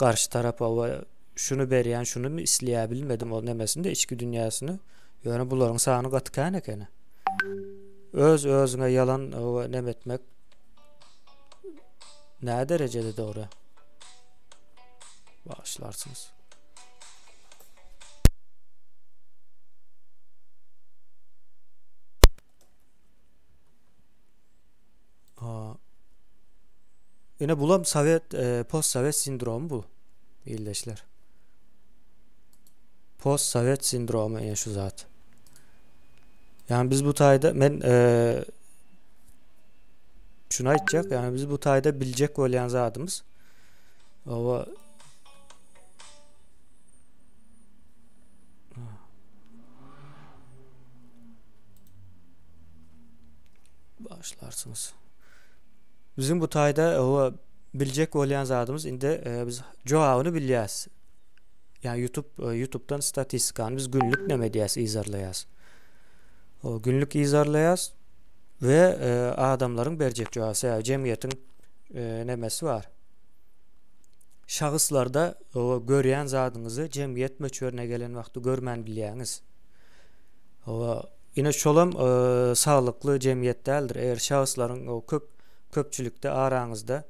Garşy tarapa we şuny berýän, şuny isleýär bilmedim ol nemesini de içki dünýäsini. Ýöne bularyň sany gaty kän ekeni. Öz özüňe ýalan nem etmek nä derejede dogry? Bagyşlarsyňyz. Ine bulam sovet, e, post-sovet sindromy bu. Ildeşler. Post-sovet sindromy ine şu zat. Yani biz bu taýda men e, şunu aýtjak, yani biz bu taýda biljek bolýan zadymyz owa Başlarsyňyz. Biziň bu taýda owa biljek bolýan zadymyz indi e, biz jogabyny bilýäs. Ýa YouTube e, YouTube'dan statistikany biz günlük näme edýäs, yzarlaýas. O günlük yzarlaýas we e, adamlaryň berjek jogaby, sebäbi jemgyýetiň e, nemesi bar. Şahslarda o görýän zadyňyzy jemgyýet möçberine gelen wagty görmän bilýäňiz. Owa. Ine şolam saglykly jemgyýet däldir. Eger şahslaryň o köp köpçülikde araňyzda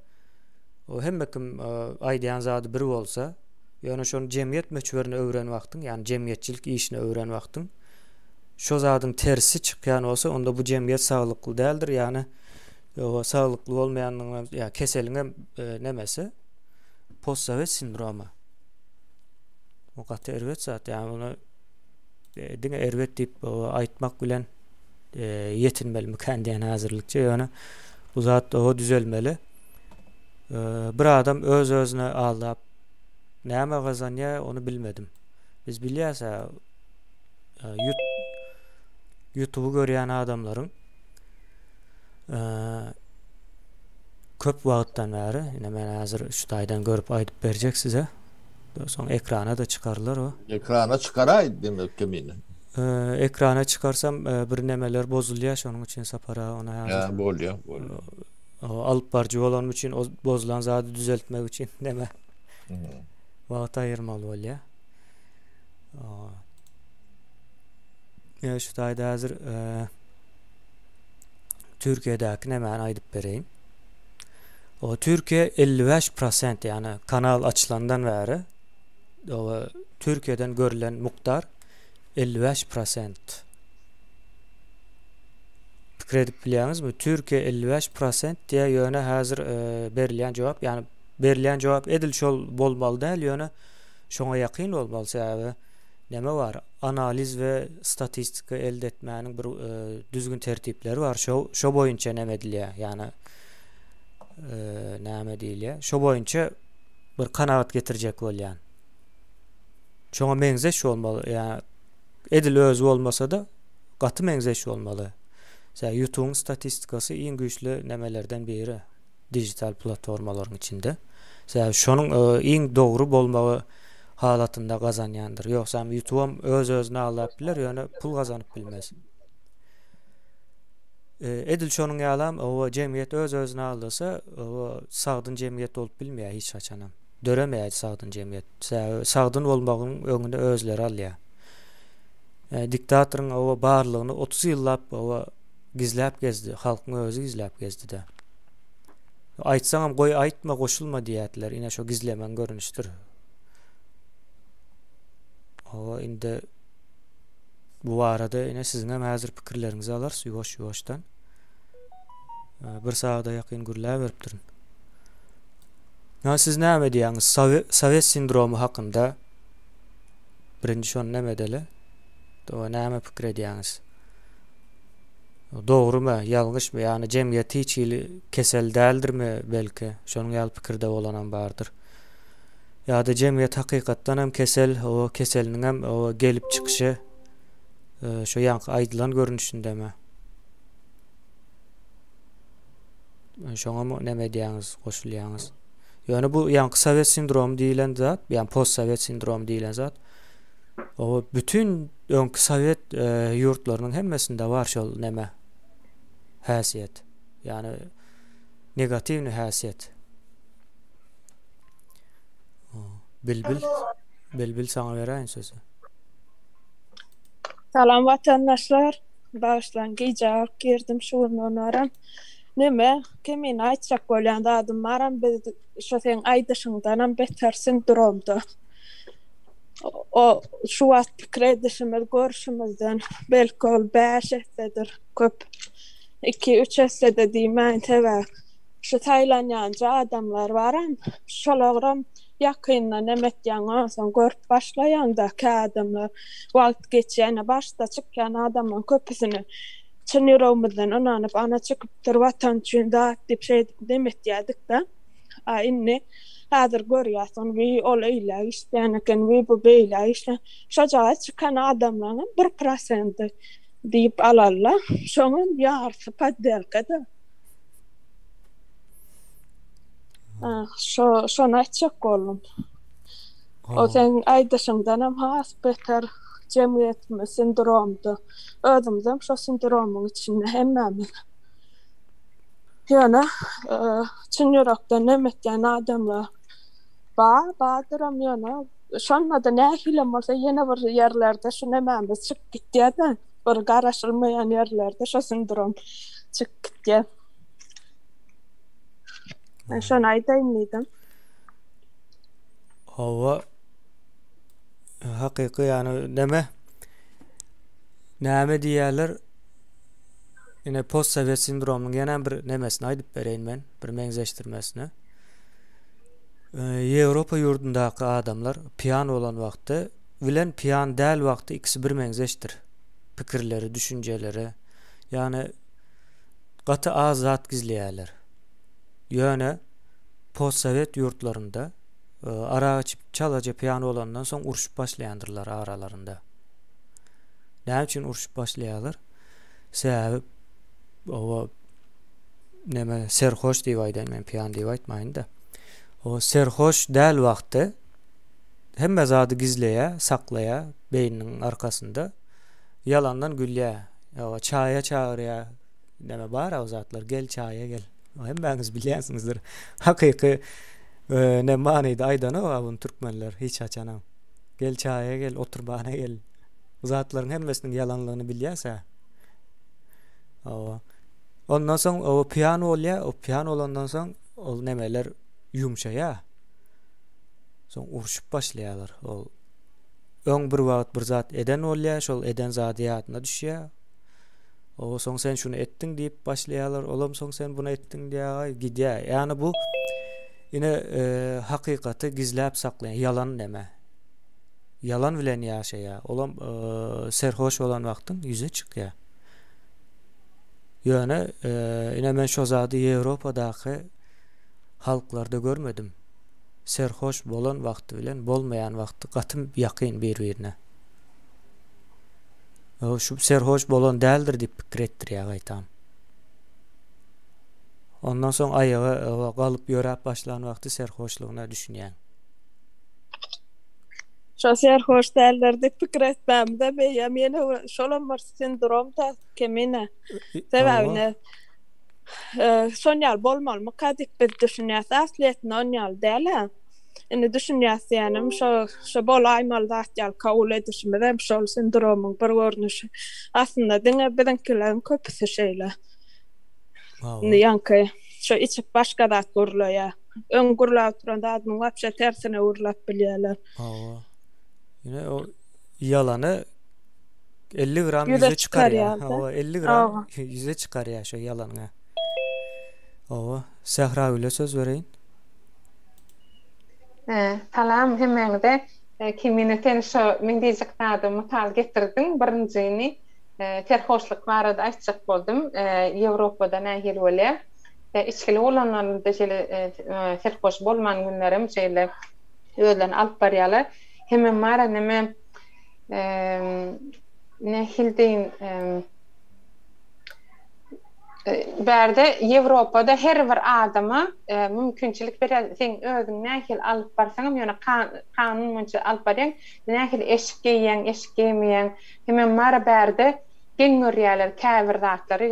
o hemme kim aýdýan zady bir bolsa, ýöne şony jemgyýet möçberine öwren wagtyň, ýagny jemgyýetçilik işine öwren wagtyň şo zadyň tersi çykýan bolsa, onda bu jemgyýet saglykly däldir. Ýagny o saglykly bolmaýanlygyň ýa keseliň hem nemesi postsowet sindromy. Bu gaty erbet zat. Ýagny muny diňe erbet diýip aýtmak bilen ýetinmelimikän diýen häzirlikçe ýöne bu zat oba düzelmeli. Bir adam öz-özüne aldap näme gazanýar ony bilmedim. Biz bilýäs YouTube görýän adamlaryň köp wagtdan bäri ine men häzir şu taýdan görüp aýdyp berjek size. Soň ekrana-da çykarylar o. Ekrana çykaraý demek kemine. Ekrana çykarsam bir nemeler bozulýar şonuň üçin Sapar aga ony häzir. Hä bolýar bolýar. Alyp baryjy bolanym üçin o bozulan zady düzeltmek üçin neme wagt aýyrmaly bolýar. Ýa şu taýda häzir Türkiýedäki nemäni aýdyp bereýin. O Türkiýe 55 prosent ýagny kanal açylandan bäri o Türkiýeden görülen mukdar 55 prosent. Pikir edip bilýäňizmi? Türkiýe 55 prosent diýä ýöne häzir e, berilýän jogap, ýagny berilýän jogap edil şol bolmaly däl, ýöne şoňa ýakyn bolmaly sebäbi neme bar? Analiz we statistika elde etmäniň bir düzgün tertipleri bar. Şo şo boýunça näme edilýär? Ýagny näme diýilýär? Şo boýunça bir kanagat getirjek bolýan. Şoňa meňzeş bolmaly. Ýa edil özi bolmasa-da gaty meňzeş bolmaly. Sebäbi YouTube-yň statistikasy iň güýçli nemelerden biri. digital platformalaryň içinde. Sebäbi şonuň iň dogry bolmagy halatynda gazanýandyr. Ýogsam YouTube-am öz-özüni aldap biler, ýöne pul gazanyp bilmez. Edil şonuň ýalam o jemgyýet öz-özüni aldasa, o sagdyn jemgyýet bolup bilmeýär hiç haçanam. Döremeýär sagdyn jemgyýet. Sebäbi sagdyn bolmagyň öňüni özleri alýar. Diktatoryň o barlygyny 30 ýyllap o gizläp gezdi, halkyň özi gizläp gezdi-de. Aýtsaňam goý aýtma goşulma diýýärdiler. Ine şo gizlemegiň görnüşidir. Hawa indi bu barada ine siziň hem häzir pikirleriňizi alarys ýuwaş-ýuwaşdan. Bir sagada ýakyn gürläberipdirin. Ýa siz näme diýýäňiz? Sowet sindromy hakynda birinji şony näme edeli? Doga näme pikir edýäňiz? Dogrumy, ýalňyşmy, ýagny jemgyýet hiç hili kesel däldirmi, belki, şonuň ýaly pikirde bolanam bardyr. Ýa-da jemgyýet hakykatdan hem kesel, o keseliniň hem o gelip çykyşy e, şo ýaňky aýdylan görnüşindemi? Şoňa mı näme edýäňiz, goşulýaňyz? Ýöne bu ýaňky sowet sindromy diýilen zat, ýagny postsowet sindromy diýilen zat o bütün Öňki sowet ýurtlarynyň hemmesinde bar şol neme häsiýet. Ýagny negatiwny häsiýet. Bilbil Bilbil saňa beräýin sözi. Salam watandaşlar. Bagyşlaň gijä galyp girdim şu gün onaram. Neme kemine aýtjak bolýan zadym baram biz şo seň aýdyşyňdanam beter sindromda. O şu wagt pikir edişimiz, görşümizden belki ol 5 essedir, köp 2-3 esse-de diýmäýin, sebäbi şu saýlanýanja adamlar baram, şolaram ýakyndan hem etýäň, onsoň görüp başlaýaň-da, kä adamlar wagt geçýär, ine başda çykýan adamlaryň köpüsini çyn ýüregimizden ynanyp, ana çykypdyr watan üçin zat diýip şeýdip dem etýärdik-de. A indi häzir görýäs ony wiý ol eýläk işleýän eken, wiý bu beýläk işleýän. Şojagaz çykan adamlaryňam bir prosendi diýip alarlar. Şoňam ýarysy poddelka-da. Şo şony aýtjak boldum. O seň aýdyşyňdanam has beter jemgyýetimiz sindromda. Özümizem şo sindromyň içinde hemmämiz. Ýöne çyn ýürekden nem etýän adamlar bar, bardyram ýöne şonda-da nähilem bolsa ýene bir ýerlerde şu nemämiz çykyp gitýär-de. Bir garaşylmaýan ýerlerde şo sindrom çykyp gitýär. Men şony aýdaýyn diýdim. Hawa. Hakyky ýany neme? Näme diýýärler? Ine postsowet sindromynyň ýene bir nemesini aýdyp bereýin men, bir meňzeşdirmesini. Ýewropa ýurdundaky adamlar piýan bolan wagty bilen piýan däl wagty ikisi birmeňzeşdir. Pikirleri, düşünjeleri. Ýagny gaty az zat gizleýärler. Ýöne postsowet ýurtlarynda arak içip çalaja piýan bolandan soň urşup başlaýandyrlar aralarynda. Näme üçin urşup başlaýarlar? Sebäbi oba neme serhoş diýip aýdaýyn men piýan diýip aýtmaýyn-da. O serhoş däl wagty hemme zady gizleýär, saklaýar beýniniň arkasynda. Ýalandan gülýär. Ýa çaýa çagyrýar. Näme bar o zatlar? Gel çaýa gel. Hemmäňiz bilýänsiňizdir. Hakyky ne manyda aýdanok bunu türkmenler hiç haçanam. Gel çaýa gel, oturbana gel. Bu zatlaryň hemmesiniň ýalanlygyny bilýäs-ä. Hawa. Ondan soň o piýan bolýar, o piýan bolandan soň ol nemeler ýumşaýar. Soň urşup başlaýarlar. Ol öň bir wagt bir zat eden bolýar, şol eden zady ýadyna düşýär. O soň sen şuny etdiň diýip başlaýarlar. Olam soň sen bunu etdiň diýýär, gidýär. Ýagny bu ine e, hakykaty gizläp saklaýan ýalan neme. Ýalan bilen ýaşaýar. Olam e, serhoş bolan wagtyň ýüze çykýar. Ýöne e, ine men şo zady Ýewropadaky halklarda görmedim. Serhoş bolan wagty bilen bolmaýan wagty gaty ýakyn bir-birine. Şu serhoş bolan däldir diýip pikir etdirýär gaýtam. Ondan soň aýaga galyp ýöräp başlan wagty serhoşlygyna düşünýäň. Şo serhoş däldir diýip pikir etmämde beýem ýene şolam bir sindrom-da kemine. Sebäbi şon ýaly bolmalymyka diýip biz düşünýäs. Aslyýetinde on ýaly däl-ä. Indi düşünýäs diýenim şo şo bolaýmaly zat ýaly kabul edişimiz hem şol sindromyň bir görnüşi. Aslynda diňe biziňkileriň köpüsi şeýle. Indi ýaňky şo içip başga zat gürleýär. Öň gürläp oturan zadynyň wapşe tersine gürläp bilýärler. Hawa. Ine o ýalany 50 gram ýüze çykarýar. Hawa, 50 gram ýüze çykarýar şo ýalanyňy. Hawa, Sähragüle söz bereýin. Salam hemmäňize. Kemine sen şo men diýjek zadymy mysal getirdiň. Birinjini serhoşlyk barada aýtjak boldum. Ýewropada nähili bolýar? Içgili bolanlarynda şeýle serhoş bolman günlerem şeýle özlerini alyp barýarlar. Hemem bara neme nähili deýin Bärde Ýewropada her bir adama mümkinçilik berýär, seň özüň nähili alyp barsaňam, ýöne kanun boýunça alyp barýaň, nähili eşik geýýäň, eşik geýmeýäň, hemem bara bärde geň görýärler käbir zatlary,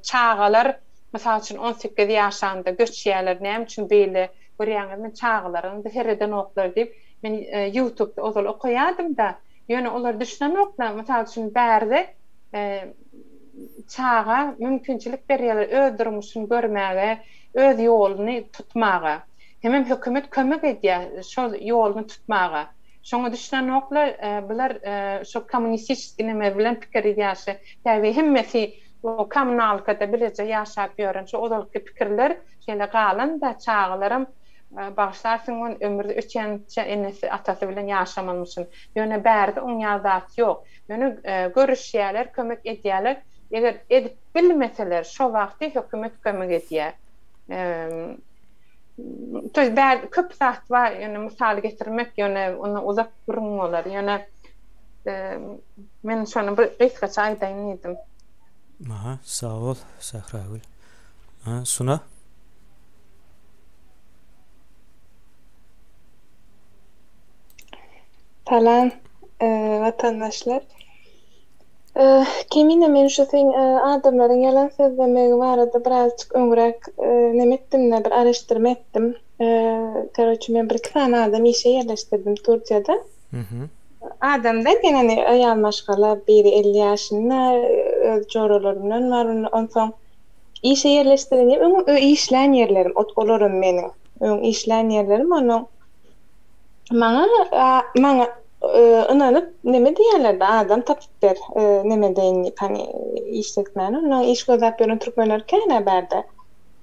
çagalar, mysal üçin, 18 ýaşanda göçýärler, näme üçin beýle görýäňizmi, çagalaryňyzy seredenoklar diýip, men ýutubda ozal okaýardym-da, ýöne olar düşünenoklar, mysal üçin, bärde çaga mümkinçilik berýärler öz durmuşyny görmäge, öz ýoluny tutmaga. Hemem hökümet kömek edýär şol ýoluny tutmaga. Şoňa düşünenoklar, bular şo kommunistiçeskiý neme bilen pikir ýaşy, täbi hemmesi o kommunalkada bileje ýaşap ýören şo ozalky pikirler şeýle galan-da çagalaram bagyşlarsyň ony ömür ötýänçä enesi atasy bilen ýaşamalymyşyn. Ýöne bärde oň ýaly zat ýok. Ýöne görüşýärler, kömek edýärler. Eger edip bilmeseler, şo wagty hökümet kömek edýär. To ýest bär köp zat bar, ýöne mysal getirmek, ýöne onda uzak gürrüň bolar. Ýöne men şony bir gysgaça aýdaýyn diýdim. Aha, sag bol, Sähragül. Aha, Suna. Salam watandaşlar. Kemine men şu seň adamlaryň ýalan sözlemegi barada birazjyk öňräk neme etdimde bir araşdyrma etdim. Karoçe men bir iki sany adam işe ýerleşdirdim Türkiýede. Adam däl ýene aýal maşgala biri 50 ýaşynda öz joralarymdan bar onsoň işe ýerleşdiren ýer öň işlän ýerlerim olaram meniň öň işlän ýerlerim onuň maňa maňa ynanyp neme diýýärlerdi adam tapyp ber neme deýin diýip hany işletmäne ondan iş gözläp ýören türkmenler kän-ä bärde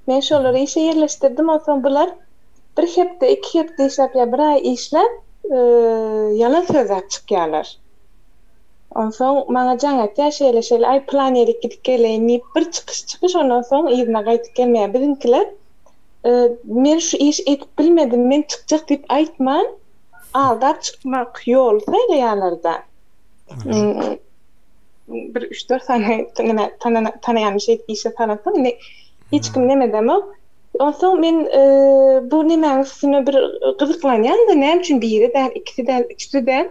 men şolary işe ýerleşdirdim onsoň bular bir hepde iki hepde işläp ýa bir aý işläp ýalan sözläp çykýarlar. Onsoň maňa jaň etýär şeýle şeýle aý pylan ýerik gidip geleýin diýip bir çykyş çykyş ondan soň yzyna gaýdyp gelmeýär. Biziňkiler men şu işi edip bilmedim men çykjak diýip aýtman aldap çykmak ýoly saýlaýarlarda. Bir üç dört sany neme tanaýan şeýdip işe salansoň indi hiç kim neme edemok. Onsoň men bu nemäň üstüne bir gyzyklanýan-da, näme üçin biri däl, ikisi däl, üçüsi däl.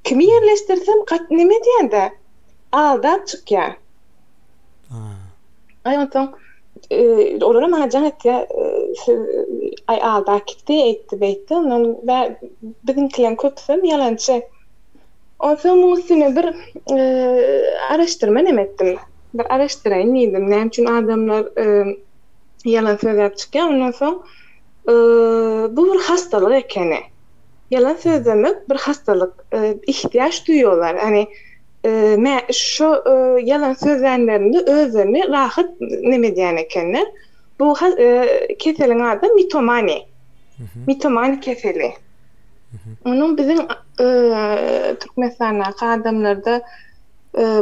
Kimi ýerleşdirsem gat neme edýän-dä, aldap çykýar. Aý onsoň olaram maňa jaň etýär, siz aý aldap gitdi, eýtdi, beýtdi. Ondan biziňkileň köpüsem ýalançy. Onsoň muň üstüne bir araşdyrma neme etdim. Bir araşdyraýyn diýdim, näme üçin adamlar ýalan sözläp çykýar. Ondan soň bu bir hastalyk ekeni. Ýalan sözlemek bir hastalyk. Ihtiýaç duýýarlar. Ýagny şo ýalan sözlänlerinde özlerini rahat neme edýän ekenler. Bu keseliň ady mitomani. Mitomani keseli. Onuň biziň Türkmenistandaky adamlarda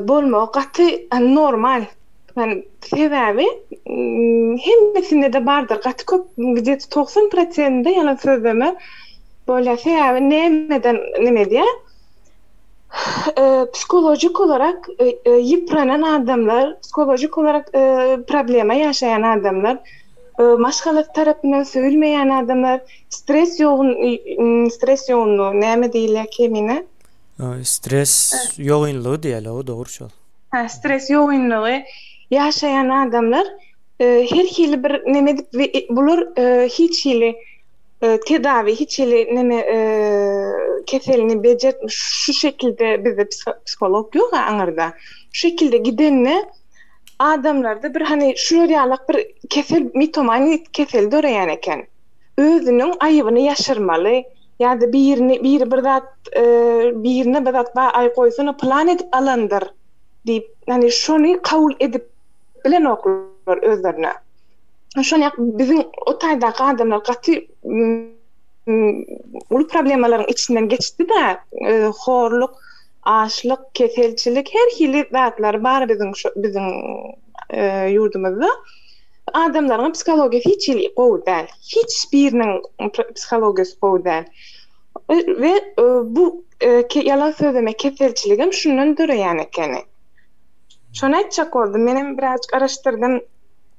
bolmagy gaty normal. Yani sebäbi hemmesinde-de bardyr. Gaty köp, gde-to 90 prosentinde ýalan sözleme bolýar. Sebäbi nämeden neme edýär? Psihologik olarak ýypranan adamlar, psihologik olarak problema ýaşaýan adamlar, maşgalasy tarapyndan söýülmeýän adamlar, stres ýogyn stres ýogynlygy näme diýilýär kemine? Stres ýogynlygy diýýärler, o dogry şol. Hä, stres ýogynlygy ýaşaýan adamlar her hili bir neme edip we bular hiç hili tedawi, hiç hili neme keselini bejert şu şekilde bizde psiholog ýok-a aňyrda. Şu şekilde gidende adamlarda bir hany şular ýalak bir kesel mitomani keseli döreýän eken. Özüniň aýybyny ýaşyrmaly ýa-da birini biri bir zat birine bir zat bar aý goýsana pylan edip alandyr diýip ýani şony kabul edip bilenoklar özlerine. Şony biziň o taýdaky adamlar gaty uly problemalaryň içinden geçdi-de, horluk, açlyk, keselçilik her hili zatlar bar biziň biziň ýurdumyzda. Adamlaryň psihologiýasy hiç hili gowy däl. Hiç biriniň psihologiýasy gowy däl. We bu ýalan sözleme keselçiligem şundan döreýän ekeni. Şony aýtjak boldum. Menem birazjyk araşdyrdym.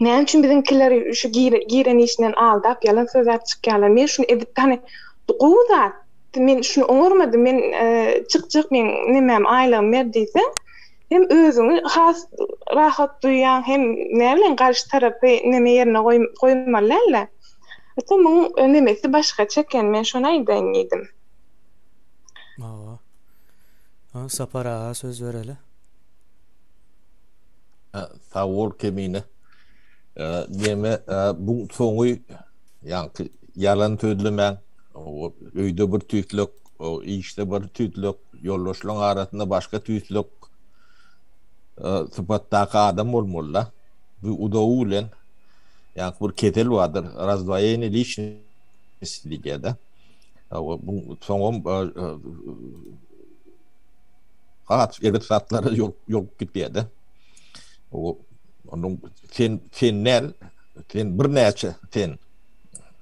Näme üçin biziňkiler şu giren işinden aldap ýalan sözläp çykýarlar. Men şuny edip hany gowy zat. Men şuny oňarmadym. Men çykjak meň nemäm aýlygym ber diýseň Hem özüňi has rahat duýýaň, hem näbileýin garşy tarapy neme ýerine goýmaly däl-de. Ata muň nemesi başgaça eken, men şony aýdaýyn diýdim. Hawa. Sapar aga söz bereli. Sag bol Kemine. Neme bu soňy ýaňky ýalan sözlemäň. Öýde bir tüýslek, işde bir tüýslek, ýoldaşlaryň arasynda başga tüýslek sypatdaky adam bolmaly-da. Bu uzagy bilen ýaňky bir kesel bardyr, razdvoýeniýe liçnosti diýilýär-de. Bu soňam has erbet zatlara ýol ýolup gidýär-de. Onuň sen sen däl, sen birnäçe sen.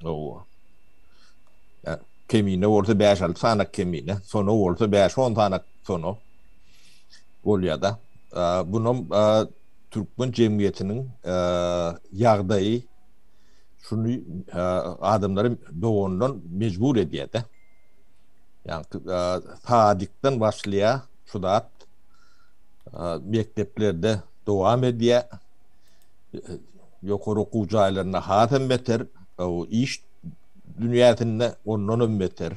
Owa. Kemine bolsa bäş-alty sanak kemine, sona bolsa bäş-on sanak sona bolýar-da. Bunam türkmen jemgyýetiniň ýagdaýy şuny adamlary dogandan mejbur edýär-de. Ýagny sadikden başlaýar şu zat mekdeplerde dowam edýär. Ýokary okuw jaýlarynda hasam beter, iş dünýäsinde ondanam beter.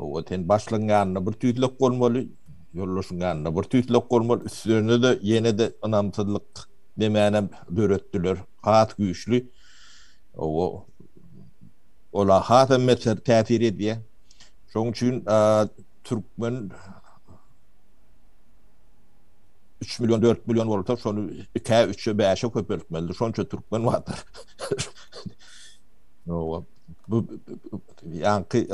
O sen başlygyň ýanynda bir tüýslek bolmaly, ýoldaşyň ýanynda bir tüýslek bolmaly, üstlerine-de ýene-de ynamsyzlyk demänem döretdiler. Has güýçli. O ola hasam beter täsir edýär. Şonuň üçin türkmen 3 million 4 million bolsa şony 2-ä 3-e 5-e köpeltmeli. Şonça türkmen bardyr. Owa. Bu ýaňky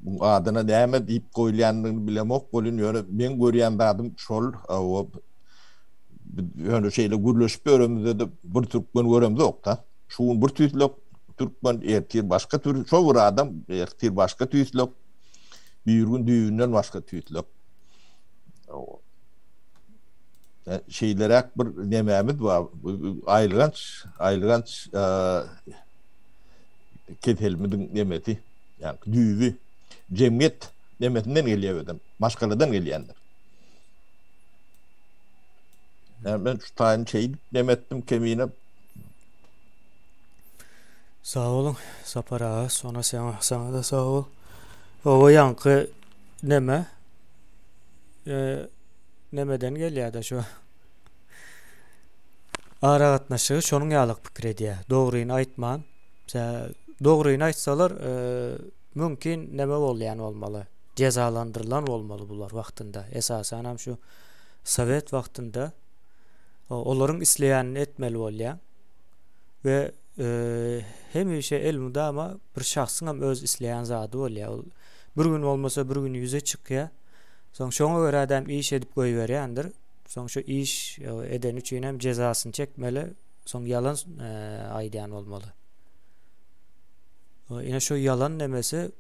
bu adyna näme diýip goýulýandygyny bilemok welin ýöne meň görýän zadym şol owa ýöne şeýle gürleşip ýöremizde-de bir türkmen göremzok-da. Şu gün bir tüýslek türkmen, ertir başga tür, şo bir adam ertir başga tüýslek, bir gün düýbünden başga tüýslek. Şeýleräk bir nemämiz bar. Aýylganç, aýylganç keselimiziň nemesi, ýagny düýbi jemgyýet nemesinden gelýär özem, maşgaladan gelýändir. Men şu taýyny şeýdip neme etdim kemine. Sag boluň Sapar aga, sona saňa, saňa-da sag bol. Oba ýaňky neme? E, nemeden gelýär-de şu. Aragatnaşygy şonuň ýalyk pikir edýär. Dogryny aýtman, dogryny aýtsalar, e, mümkin neme bolýan bolmaly. Jezalandyrylan bolmaly bular wagtynda. Esasanam şu sowet wagtynda olaryň isleýänini etmeli bolýar. We e, hemişe elmydama bir şahsyň hem öz isleýän zady bolýar. Ol bir gün bolmasa bir gün ýüze çykýar. Soň şoňa görä adam iş edip goýberýändir. Soň şu iş e, edeni üçin hem jezasyny çekmeli. Soň ýalan e, aýdýan bolmaly. Ine şu ýalan nemesi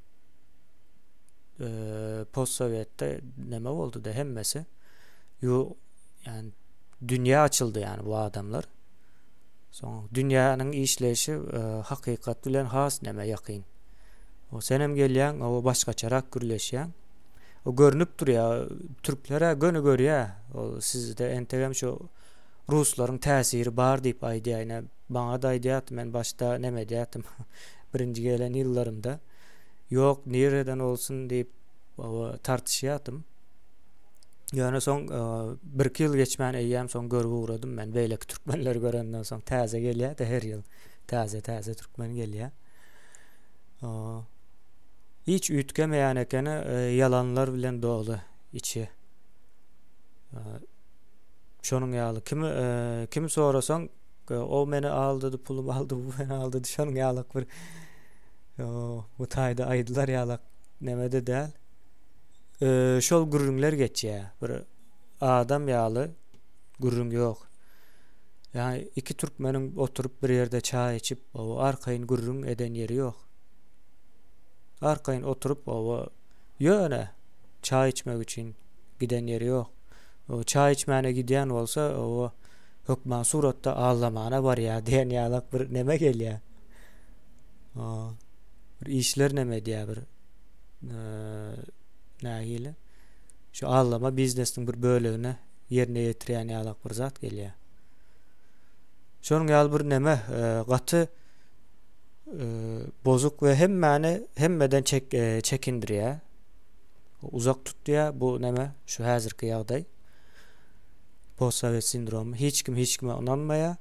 e, postsowetde neme boldy da hemmesi. Ýu ýani dünýä açyldy ýani bu adamlar. Soň dünýäniň işleýşi e, hakykat bilen has neme ýakyn. O senem gelýäň, o başgaçarak gürleşýäň. O görnüp durýar. Türkler-ä göni görýär. Ol sizde entegem şu ruslaryň täsiri bar diýip aýdýar. Ine maňa-da aýdýardy, men başda neme edýärdim. Birinji gelen ýyllarymda. Ýok, nireden bolsun diýip tartyşýardym. Ýöne soň e, birki ýyl geçmän eýýäm soň görüp ugradym men beýleki türkmenleri görenden soň täze gelýär-de her ýyl täze-täze türkmen gelýär. Hiç üýtgemeýän ekeni, e, ýalanlar bilen doly içi. E, şonuň ýaly kimi e, kimi sorasaň o meni aldady, pulumy aldy, bu meni aldady, şonuň ýaly bir bu taýda aýdylar ýaly neme-de däl. Şol gürrüňler geçýär. Bir adam ýaly gürrüň ýok. Ýa iki türkmeniň oturyp bir ýerde çaý içip, arkaýyn gürrüň eden ýeri ýok. Arkaýyn oturyp oba ýöne çaý içmek üçin giden ýeri ýok. O çaý içmäne gidýän bolsa, oba hökman suratda aldamana barýar diýen ýalak bir neme gelýär. Bir işler neme edýär bir nähili şu aldama biznesiniň bir bölegini ýerine ýetirýän ýalak bir zat gelýär. Şonuň ýaly bir neme gaty bozuk we hemmäni hemmeden çek çekindirýär. Uzak tutýar bu neme şu häzirki ýagdaý. Postsowet sindromy. Hiç kim hiç kime ynanmaýar.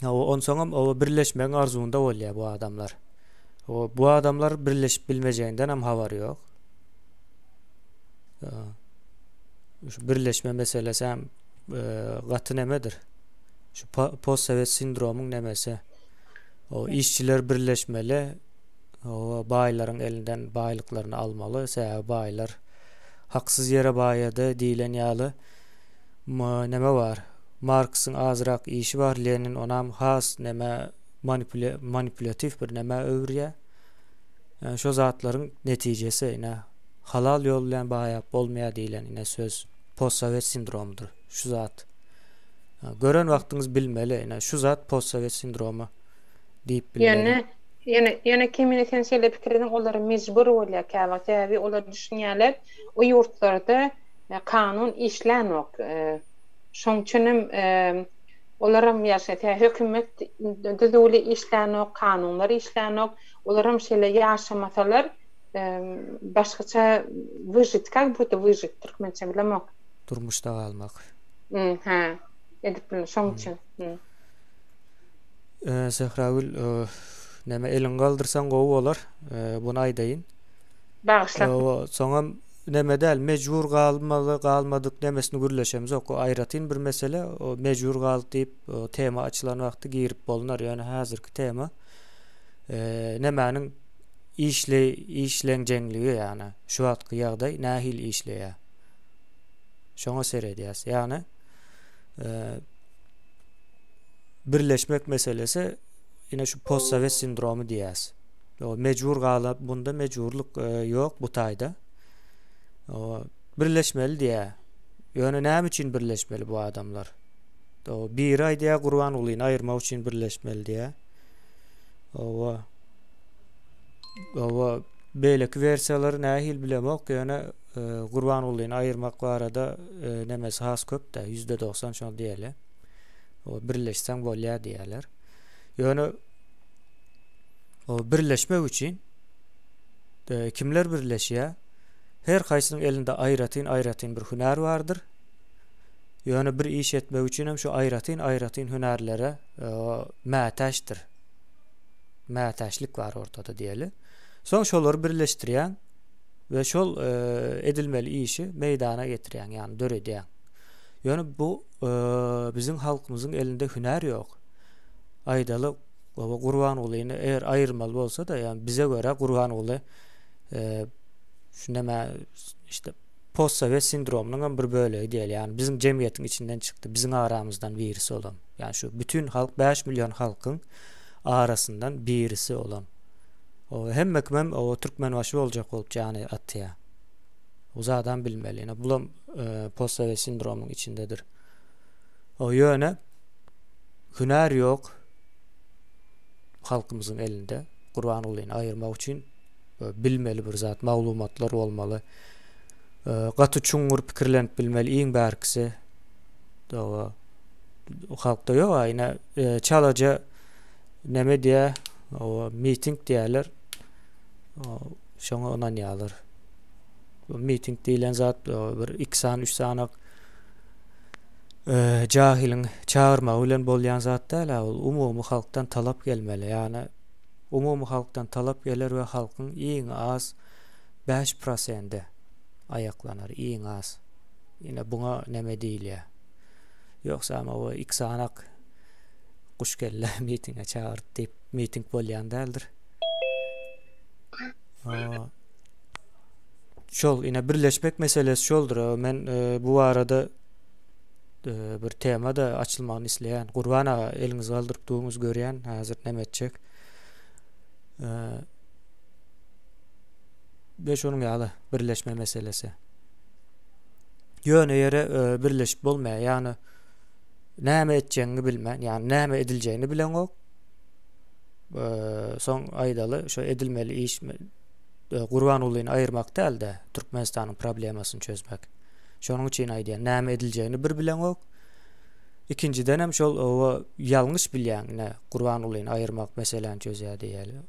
Onsoňam o birleşmegiň arzuwynda bolýar bu adamlar. O bu adamlar birleşip bilmejeginden hem habary ýok. Şu birleşme meselesi hem gaty nemedir. Şu postsowet sindromyň nemesi. O işçiler birleşmeli. O baýlaryň elinden baýlyklaryny almaly. Sebäbi baýlar haksyz ýere baýady diýlen ýaly neme bar. Marksyň azrak işi bar, Lenin onam has neme manipulýatiw bir nämä öwürýär. Ýani şo zatlaryň netijesi ine halal ýol bilen baýap bolmaýar diýlen ine söz postsowet sindromydyr. Şu zat. Gören wagtyňyz bilmeli ine şu zat postsowet sindromy diýip bilmeli. Ýöne ýöne ýöne kemine sen şeýle pikir ediň olar mejbur bolýar käwagt sebäbi olar düşünýärler o ýurtlarda kanun işlänok. Şoň üçinem. Olaram ýaşa hökümet düzüwli işlänok, kanunlar işlänok. Olaram şeýle ýaşamasalar başgaça wyžit, kak bude wyžit türkmençe bilemok. Durmuşda galmak. Hä, edip bilmez şoň üçin. Sähragül, näme eliňi galdyrsaň gowy bolar. Buny aýdaýyn. Bagyşla. Soňam neme däl, mejbur galmaly, galmadyk nemesini gürleşemzok. O aýratyn bir mesele. O mejbur galdy diýip, tema açylan wagty girip bolnar. Ýöne häzirki tema nemäniň işle işlenjeňligi, ýagny şu wagtky ýagdaý nähili işleýär. Şoňa seredýäs. Ýagny birleşmek meselesi ine şu postsowet sindromy diýýäs. O mejbur gala bunda mejburlyk e, ýok bu taýda. O birleşmeli diýýär. Ýöne näme üçin birleşmeli bu adamlar? O biri aýdýar Gurbangulyny aýyrmak üçin birleşmeli diýýär. Owa. Owa beýleki wersiýalary nähili bilemok, ýöne e, Gurbangulyny aýyrmak barada e, nemesi has köp-de, %90 şony diýeli. O birleşseň bolýar diýýärler. Ýöne o birleşmek üçin e, kimler birleşýär? Her haýsynyň elinde aýratyn-aýratyn bir hünär bardyr. Ýöne bir iş etmek üçin hem şu aýratyn-aýratyn hünärlere e, mätäçdir. Mätäçlik bar ortada diýeli. Soň şolary birleşdirýäň we şol e, edilmeli işi meýdana getirýäň, ýagny döredýäň. Ýöne bu biziň halkymyzyň elinde hünär ýok. Aýdaly, baba Gurbangulyny eger aýyrmaly bolsa-da, ýagny bize görä Gurbanguly şu näme işte postsowet sindromynyň hem bir bölegi diýeli. Ýagny biziň jemgyýetiň içinden çykdy, biziň aramyzdan birisi olam. Ýagny şu bütin halk 5 million halkyň arasyndan birisi olam. O hemme kimem o Türkmenbaşy boljak bolup jany atýar. O zadam bilmeli. Ine bulam e, postsowet sindromyň içindedir. O ýöne hünär ýok halkymyzyň elinde Gurbangulyny aýyrmak üçin e, bilmeli bir zat, maglumatlar bolmaly. E, gaty çuňňur pikirlenip bilmeli iň bärkisi. Doga halkda ýok, ine e, çalaja neme diýä, o miting diýerler. Şoňa ynanýarlar. Miting diýlen zat bir iki sany, üç sany jahylyň çagyrmagy bilen bolýan zat däl, ol umumy halkdan talap gelmeli. Ýagny umumy halkdan talap geler we halkyň iň az 5 prosendi aýaklanar, iň az. Ine buňa neme diýilýär. Ýogsa ama o iki sanak guş kelle mitinge çagyrt diýip miting bolýan däldir. Şol ine birleşmek meselesi şoldur. Men e, bu barada e, bir tema da açylmagyny isleýän. Gurban aga eliňizi galdyryp duruňyz görýän. Häzir näme etjek. E, ve şonuň ýaly birleşme meselesi. Ýöne ýere e, birleşip bolmaýar. Ýagny näme etjegiňi bilmän, ýagny näme ediljegini bileňok. E, soň aýdaly şo edilmeli iş e, Gurbangulyny aýyrmak däl-de, Türkmenistanyň problemasyny çözmek. Şonuň üçin aýdýan, näme ediljegini bir bileňok. Ikinjiden hem şol owa ýalňyş bilýäň, ine Gurbangulyny aýyrmak meseläni çözýär diýeli.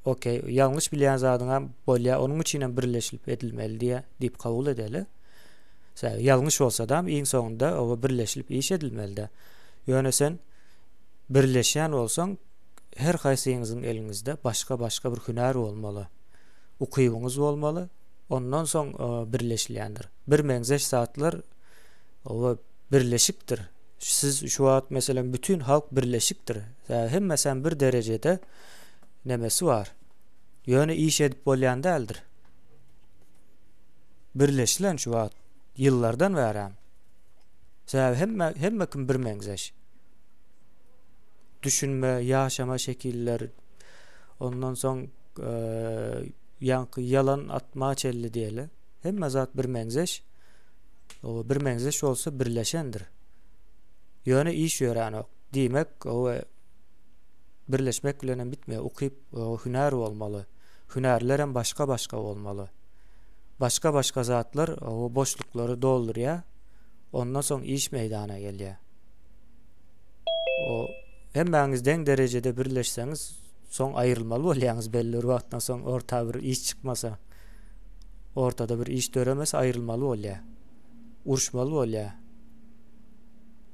Okey, ýalňyş bilýän zadyňam bolýar, onuň üçin hem birleşilip edilmeli diýä diýip kabul edeli. Sebäbi ýalňyş bolsa-da iň soňunda owa birleşilip iş edilmeli-de. Ýöne sen birleşýän bolsaň, her haýsyňyzyň eliňizde başga-başga bir hünär bolmaly. Ukybyňyz bolmaly. Ondan soň birleşilýändir. Birmeňzeş zatlar oba birleşikdir. Siz şu wagt meselem bütin halk birleşikdir. Hemmesem bir derejede nemesi bar. Ýöne iş edip bolýan däldir. Birleşilen şu wagt ýyllardan bärem. Sebäbi hemme hemme kim birmeňzeş. Düşünme, ýaşama şekiller, ondan soň ýaňky ýalan atma çelli diýeli. Hemme zat birmeňzeş. O birmeňzeş bolsa birleşendir. Ýöne iş ýöränok. Diýmek, o birleşmek bilen hem bitmeýär. Ukyp, hünär bolmaly. Hünärler hem başga-başga bolmaly. Başga-başga zatlar o boşluklary doldurýar. Ondan soň iş meýdana gelýär. O hemmäňiz deň derejede birleşseňiz, soň aýrylmaly bolýaňyz belli bir wagtdan soň orta bir iş çykmasa. Ortada bir iş döremese aýrylmaly bolýar. Uruşmaly bolýar.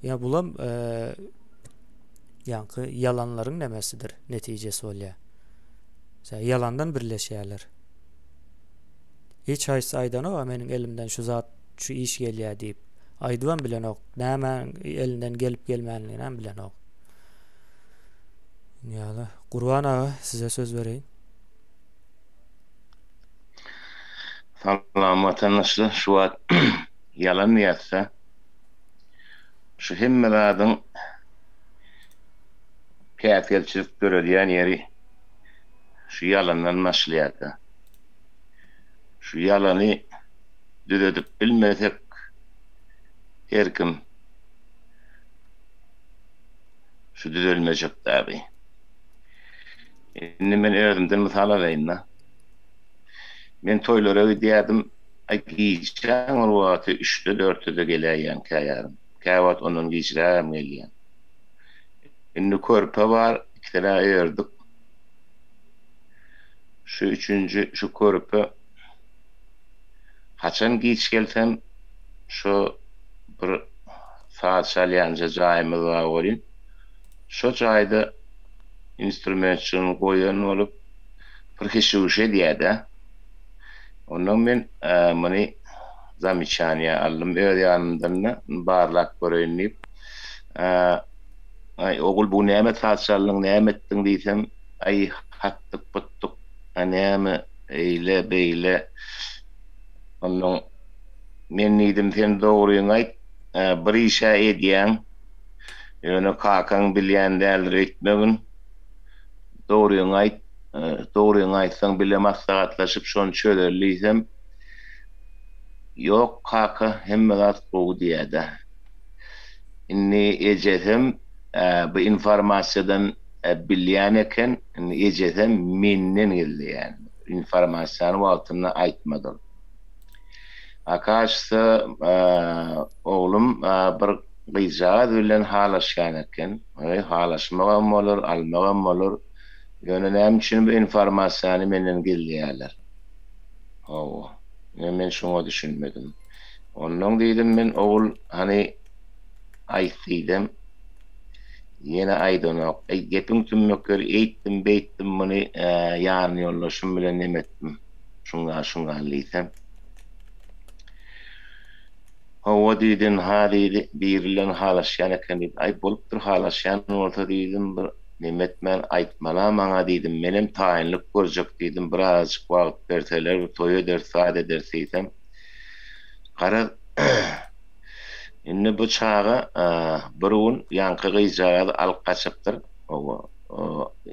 Ýa bulam ýaňky ýalanlaryň nemesidir, netijesi bolýar. Mesela ýalandan birleşýärler. Hiç haýsy aýdanok, meniň elimden şu zat, şu iş gelýär diýip. Aýdybam bilenok. Nämäň elinden gelip gelmänliginem bilenok. Ýaly. Gurban aga, size söz bereýin. Salam watandaşlar, şu wagt ýalan diýäsde. Şu hemme zadyň päsgelçilik döredýän ýeri şu ýalandan başlaýarda. Şu ýalany düzedip bilmesek her kim şu düzelmejek dagy. Indi men özümden mysal alaýyn-da. Men toýlara gidýärdim, aý gijäň bir wagty üçde-dörtde-de geläýýän käýarym. Käwagt ondan gijrägem gelýän. Indi körpe bar, ikisine öýerdik. Şu üçünji, şu körpe haçan giç gelsem, şo bir saz çalýanja jaýymyz bar welin, şo jaýda instrumentjigini goýan bolup, bir hişi-wişi edýär-dä. Ondan men muny zameçaniýa aldym öz ýanymdan-da, barlap göreýin diýip. Aý, ogul, bu näme saz çaldyň, näme etdiň diýsem, aý, hatdyk-butdyk, a näme, eýle, beýle. Onnoň men diýdim, sen dogryňy aýt, bir iş-ä edýäň, ýöne kakaň bilýän däldir öýtmegin. Dogryňy aýt, dogryňy aýtsaň bile maslahatlaşyp şony çözeli diýsem, Ýok kaka hemme zat gowy diýýädä. Indi ejesem bu informasiýadan bilýän eken, indi ejesem menden gizleýän. Informasiýany wagtynda aýtmadym. Akaşsa oglum bir gyzjagaz bilen halaşýan eken. Halaşmagam bolar, almagam bolar. Ýöne näme üçin bu informasiýany menden gizleýärler? Hawa. Ine men şuňa düşünmedim. Onnoň diýdim men ogul hany aýt diýdem. Ýene aýdanok. Eý gepiň tümmek ýeri eýtdim beýtdim muny ýan ýoldaşym bilen neme etdim. Şuňa şuňa diýsem. Hawa diýdi ynha diýdi biri bilen halaşýan eken diýdi. Aý bolupdyr halaşýan bolsa diýdim bir Neme etmän aýtmala maňa diýdim, menem taýynlyk görjek diýdim, birazajyk wagt berseler bir toý ederis zat ederis diýsem, garaz indi bu çaga bir gün ýaňky gyzjagazy alyp gaçypdyr, oba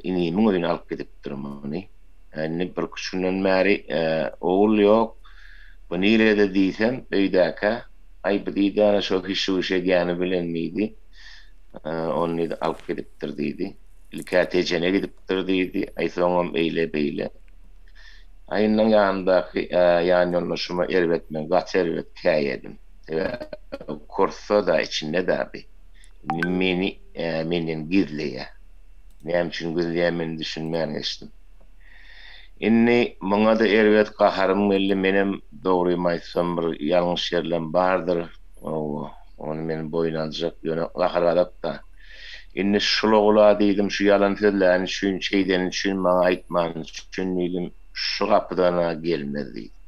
inimiň öýüne alyp gidipdir muny. Indi birküç günden bäri ogul ýok, bu nirede diýsem, öýdäkä, aý bu diýdi ana şo hişi-wişi edýäni bilen diýdi. Ony diýdi, alyp gidipdir diýdi. Ilk-ä Tejene gidipdir diýdi, aý soňam eýle-beýle. Aý indi ýanyndaky ýanýoldaşyma erbet men gaty erbet käýedim. Sebäbi kursda-da, içinde-de bi. Indi meni menden gizleýär. Näme üçin gizleýär men düşünmän geçdim. Indi muňa-da erbet gaharym geldi, menem dogrymy aýtsam bir ýalňyş ýerlem bardyr. Hawa. Ony men boýun aljak, ýöne gahar-gazap-da. Indi şul ogula diýdim, şu ýalan sözläni üçin, şeýdeni üçin, maňa aýtmany üçin diýdim, şu gapydan-a gelmez diýdim.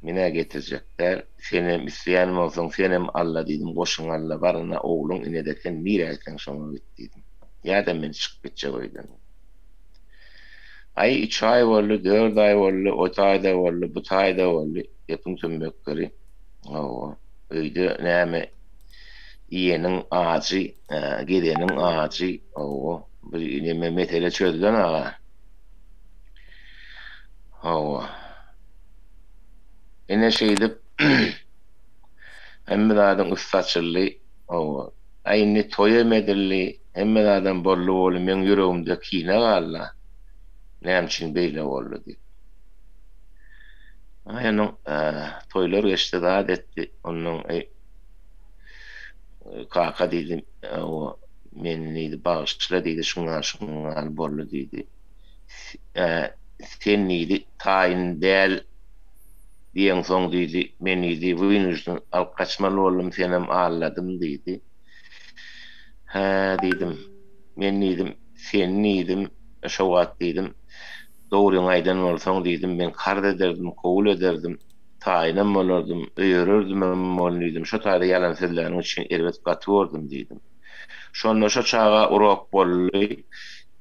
Men-ä getirjek däl, senem isleýän bolsaň, senem al-da diýdim, goşuňy al-da, bar ynha ogluň ine-de sen nirä gitseň şoňa git diýdim. Ýa-da men çykyp gitjek öýden. Aý, üç aý boldy, dört aý boldy, o taý-da boldy, bu taý-da boldy, gepiň tümmekleri. Hawa, öýde näme iýeniň ajy, gezeniň ajy, hawa, bir neme mesele çözülen aga. Hawa. Ine şeýdip hemme zadyň üsti açyldy. Hawa. Aý indi toý hem edildi, hemme zadam boldy boldy, meň ýüregimde kine galdy. Näme üçin beýle boldy diýip. Aý onuň toýlar geçdi zat etdi onnoň eý. Kaka diýdi, o meni diýdi, bagyşla diýdi, şuňa şuňa boldy diýdi. Sen diýdi, taýyn däl diýeňsoň diýdi, men diýdi, wynujden alyp gaçmaly boldum, senem alladym diýdi. Hä diýdim, men diýdim, seni diýdim, şo wagt diýdim, dogryňy aýdan bolsaň diýdim, men karz ederdim, kowul ederdim. Taýynam bolardym, öýererdimem ony diýdim. Şo taýda ýalan sözläniň üçin erbet gaty gördüm diýdim. Şonda şo çaga urok boldy.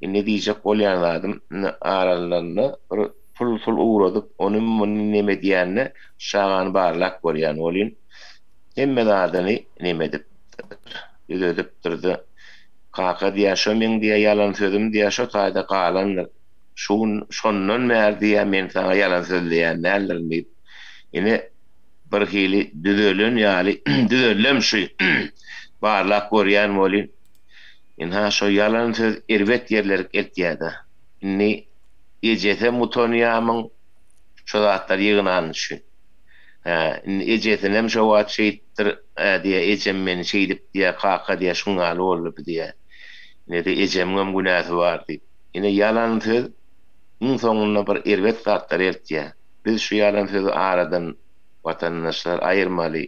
Indi diýjek bolýan zadym, indi aralarynda bir pul-sul ugradyp, ony-muny neme edýände şu çagany barlap görýän welin, hemme zadyny neme edipdir, düzedipdir-de, Kaka diýýär, şo meň diýýär ýalan sözüm diýýär, şo taýda galandyr. Şu gün şondan bäri diýýär, men saňa ýalan sözleýän däldirin diýip, ine, birhili düzelen ýaly, düzeldem şu, barlap görýän welin, ynha, şo ýalan söz erbet ýerlerik eltýär-dä. Indi ejesem utanýarmyň şo zatlary ýygnany üçin. Hä, indi ejesinem şo wagt şeýdipdir, hä, diýýär, ejem meni şeýdip diýýär, kaka diýýär, şuň ýaly boldy bi diýýär. Ine-de ejemiňem günäsi bar diýip. Ine ýalan söz iň soňunda bir erbet zatlara eltýär. Biz şu ýalan sözi aradan watandaşlar aýyrmaly.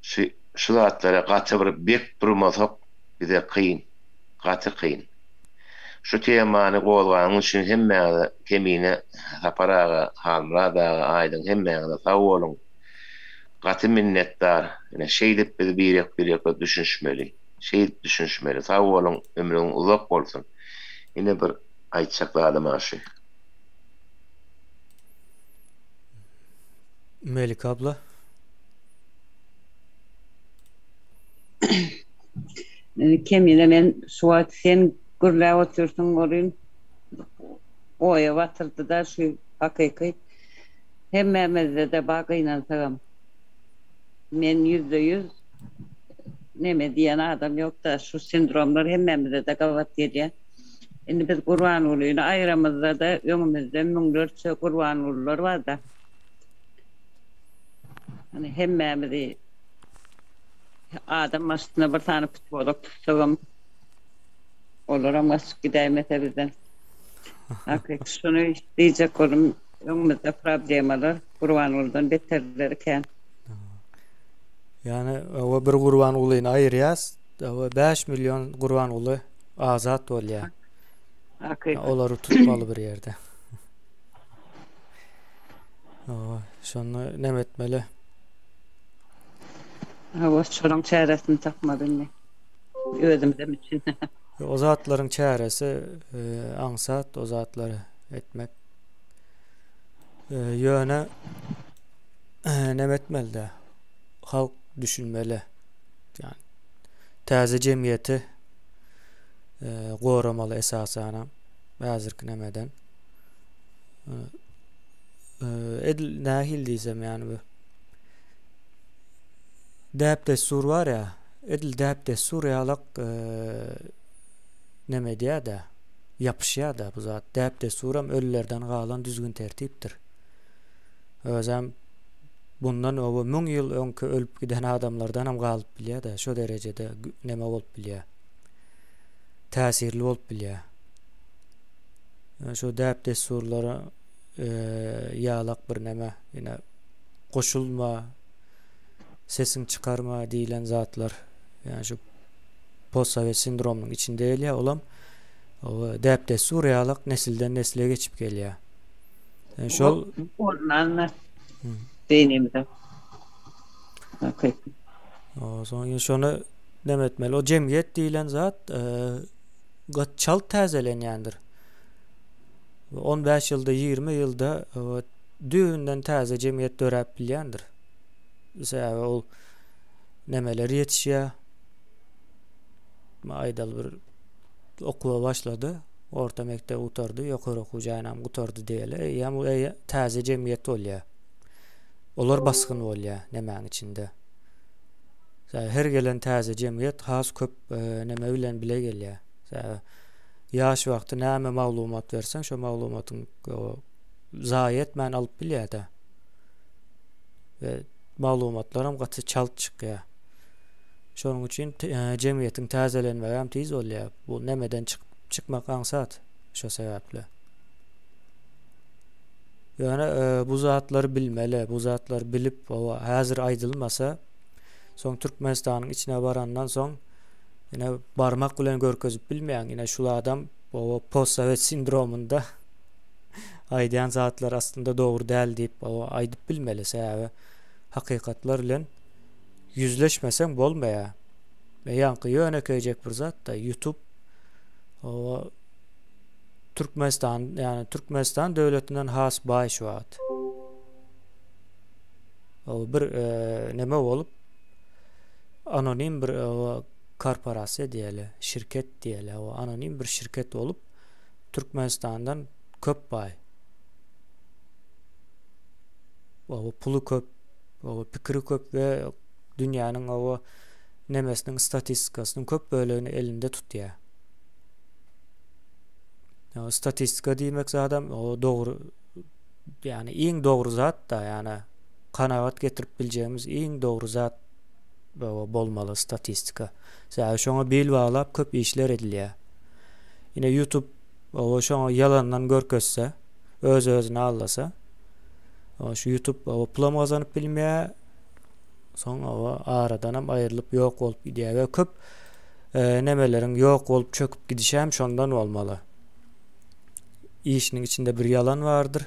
Şu şu zatlara gaty bir bek durmasak bize kyn. Gaty kyn. Şu temany gozganyň üçin hemmäňize Kemine, Sapar aga, Halmyrat aga, Aýdyň hemmäňize sag boluň. Gaty minnetdar. Ine şeýdip biz birek bireke düşünişmeli. Şeýdip düşünişmeli. Sag boluň ömrüňiz uzak bolsun. Ine bir aýtjak zadym-a şu. Melike abla. Kemine men şu wagt sen gürläp otyrsyň welin oýa batyrdyda şu hakyky hemmämizdede bar gynansagam men 100% neme diýen adam ýokda şu sindromlar hemmämizede gabat gelýär. Indi biz Gurbangulyny aýramyzda-da öňümizde müňlerçe Gurbangulylar barda. Hani hemmämizi adam başyna bir sany psiholog tutsagam olaram gaçyp gidäýmese bizden. Hakyky şuny diýjek boldum öňümizde problemalar Gurbangulydan beterleri kän. Ýani owa bir Gurbangulyny aýyrýas, owa 5 million Gurbanguly azat bolýar. Hakyky. Olary tutmaly bir ýerde. Owa, şonda näme etmeli? Hawa, şonuň çäresini tapmaly indi. Özümizem üçin. O zatlaryň çäresi e, aňsat o zatlary etmek. E, ýöne näme etmeli-de? Halk düşünmeli. Yani täze jemgyýeti e, goramaly esasanam häzirki nemeden. E, edil nähili diýsem ýani bu däp-dessur bar ýa, edil däp-dessur ýalak e, neme edýär-de, ýapyşýar-da bu zat. Däp-dessuram ölülerden galan düzgün-tertipdir. Özem bundan oba 1000 ýyl öňki ölüp giden adamlardanam galyp bilýär-de, şo derejede neme bolup bilýär. Täsirli bolup bilýär. Şo däp-dessurlara e, ýalak bir neme, ýene goşulma, sesiň çykarma diýlen zatlar, ýani şu postsowet sindromynyň içinde gelýär, olam däp-dessur ýalak nesilden nesle geçip gelýär. Yani şol ornanlar beýnimize. Okay. O soň şony näme etmeli? O jemgyýet diýlen zat e, gat çalt täzelenýändir. 15 ýylda, 20 ýylda e, düýbünden täze jemgyýet döräp bilýändir. Sebäbi ol nemeler ýetişýär. Aýdaly bir okuwa başlady. Orta mekdebi gutardy, ýokary okuw jaýynam gutardy diýeli. Eýýäm bu täze jemgyýet bolýar. Olar basgyn bolýar nemäň içinde. Her gelen täze jemgyýet has köp e, neme bilen bile gelýär. Ýaş wagty näme maglumat berseň, şo maglumatyň zaýa etmän alyp bilýär-de. We maglumatlaram gaty çalt çykýar. Şonuň üçin jemgyýetiň täzelenmegi hem tiz bolýar. Bu nemeden çykmak aňsat şo sebäpli. Ýöne bu zatlary bilmeli, bu zatlary bilip, häzir aýdylmasa, soň Türkmenistanyň içine barandan soň ine barmak bilen görkezip bilmeýäň. Ine şul adam postsowet sindromynda aýdýan zatlary aslynda dogry däl diýip aýdyp bilmeli. Sebäbi hakykatlar bilen ýüzleşmeseň bolmaýar. We ýaňky ýönekeýjek bir zat-da YouTube o Türkmenistan, ýagny Türkmenistan döwletinden has baý şu wagt. O bir e, neme bolup anonim bir o, korporasiýa diýeli, şirket diýeli, o anonim bir şirket bolup Türkmenistandan köp baý. O puly köp, o pikiri köp we dünýäniň o nemesiniň statistikasynyň köp bölegini elinde tutýar. Statistika diýmek zadam o dogry ýagny iň dogry zat da ýagny kanagat getirip biljegimiz iň dogry zat bolmaly statistika. Sebäbi şoňa bil baglap köp işler edilýär. Ine YouTube o şoňa ýalandan görkezse, öz-özüni aldasa, o şu YouTube o pulam gazanyp bilmeýär. Soň o aradanam aýrylyp ýok bolup gidýär we köp e, nemeleriň ýok bolup çöküp gidişi hem şondan bolmaly. Işiniň içinde bir ýalan bardyr.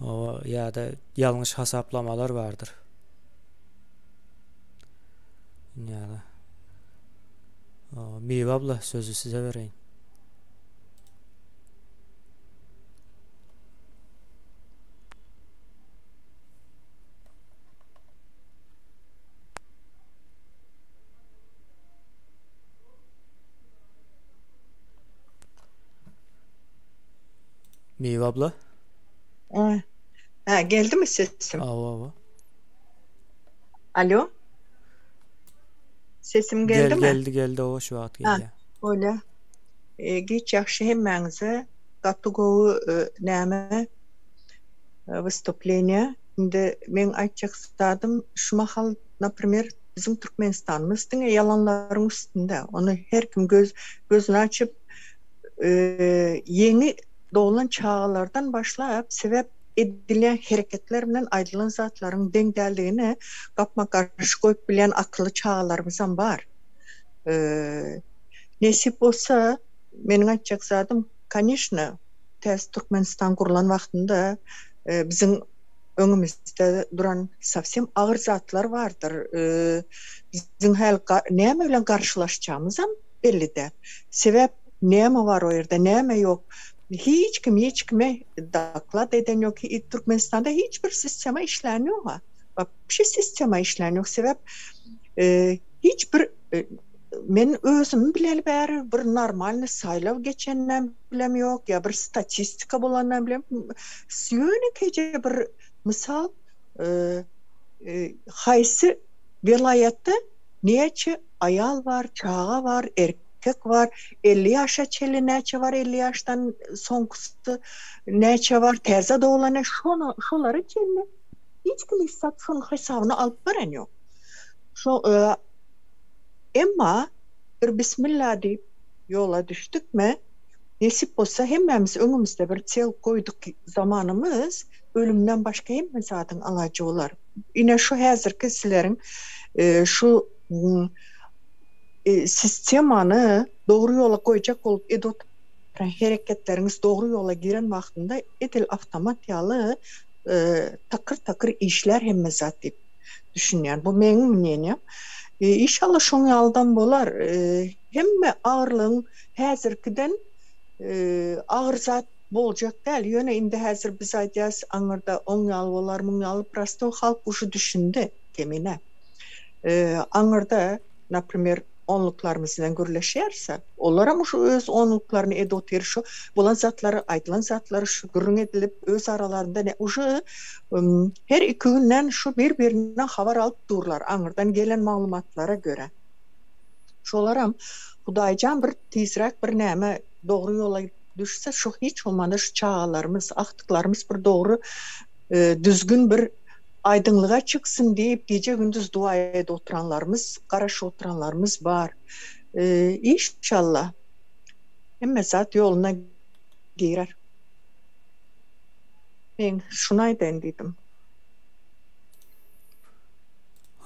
O ýa-da ýalňyş hasaplamalar bardyr. Ýa-da Miwe abla sözü size bereýin. Miwe abla. Ha, geldi mi sesim? Awa awa. Alo. Sesim geldi Gel mi? geldi geldi o şu wagt Ha, gelýär. öyle. E, geç ýagşy hemmäňize gaty gowy e, näme e, wystупление. Indi meň aýtjak zadym şu mahal, naprimer, biziň Türkmenistanymyz diňe ýalanlaryň üstünde. Ony her kim göz gözüni açyp e, ýeňi doglan çagalardan başlap sebäp edilýän hereketler bilen aýdylan zatlaryň deň däldigini gapma-garşy goýup bilýän akylly çagalarymyzam bar. E, nesip bolsa, meniň aýtjak zadym, koneçno, täze Türkmenistan gurlan wagtynda e, biziň öňümizde duran sowsem agyr zatlar bardyr. E, biziň häli näme bilen garşylaşjagymyzam belli däl. Sebäp näme bar o ýerde, näme ýok. Hiç kim hiç kime doklad eden ýok. Türkmenistanda hiç bir sistema işlän ýok. Wapşe sistema işlän ýok. Sebäp e, hiç bir e, men özüm bileli bäri bir normalny saýlaw geçenden bilem ýok ýa bir statistika bolandan bilem. Ýönekeýje bir mysal e, e, haýsy welaýatda näçe aýal bar, çaga bar, erkek bar, 50 ýaşa çenli näçe bar, 50 ýaşdan soňkusy näçe bar, täze doglan şonu şolary çenli hiç kim hesap şonuň hesabyny alyp baran ýok. Şo e, emma bir bismillah diýip ýola düşdükmi, nesip bolsa hemmämiz öňümizde bir cel goýduk zamanymyz ölümden başga hemme zadyň alajy bolar. Ine şu häzirki sizleriň e, şu e, sistemany dogry ýola goýjak bolup edip hereketleriňiz dogry ýola giren wagtynda edil awtomat ýaly e, takyr takyr işler hemme zat diýip düşünýän. Bu meniň mneniýam. E, inşallah şoň ýalydan bolar. E, hemme agyrlygyň häzirkiden e, agyr zat boljak däl. Ýöne indi häzir biz aýdýas aňyrda oň ýaly bolar, muň ýaly prosto halk uşu düşündi kemine. E, aňyrda, naprimer, onluklarymyz bilen gürleşýärse, olaram şu öz onluklaryny edip otyr, şu bolan zatlary, aýdylan zatlary şu gürrüň edilip öz aralarynda ne uje her iki günden şu bir-birinden habar alyp durlar aňyrdan gelen maglumatlara görä. Şolaram Hudaýjan bir tizräk bir näme dogry ýola düşse şu hiç bolmanda şu çagalarymyz, agtyklarymyz bir dogry e, düzgün bir Aýdyňlyga çyksyn diýip gije-gündiz dua edip oturanlarymyz, garaşyp oturanlarymyz bar. Inşallah hemme zat ýoluna girer. Men şuny aýdaýyn diýdim.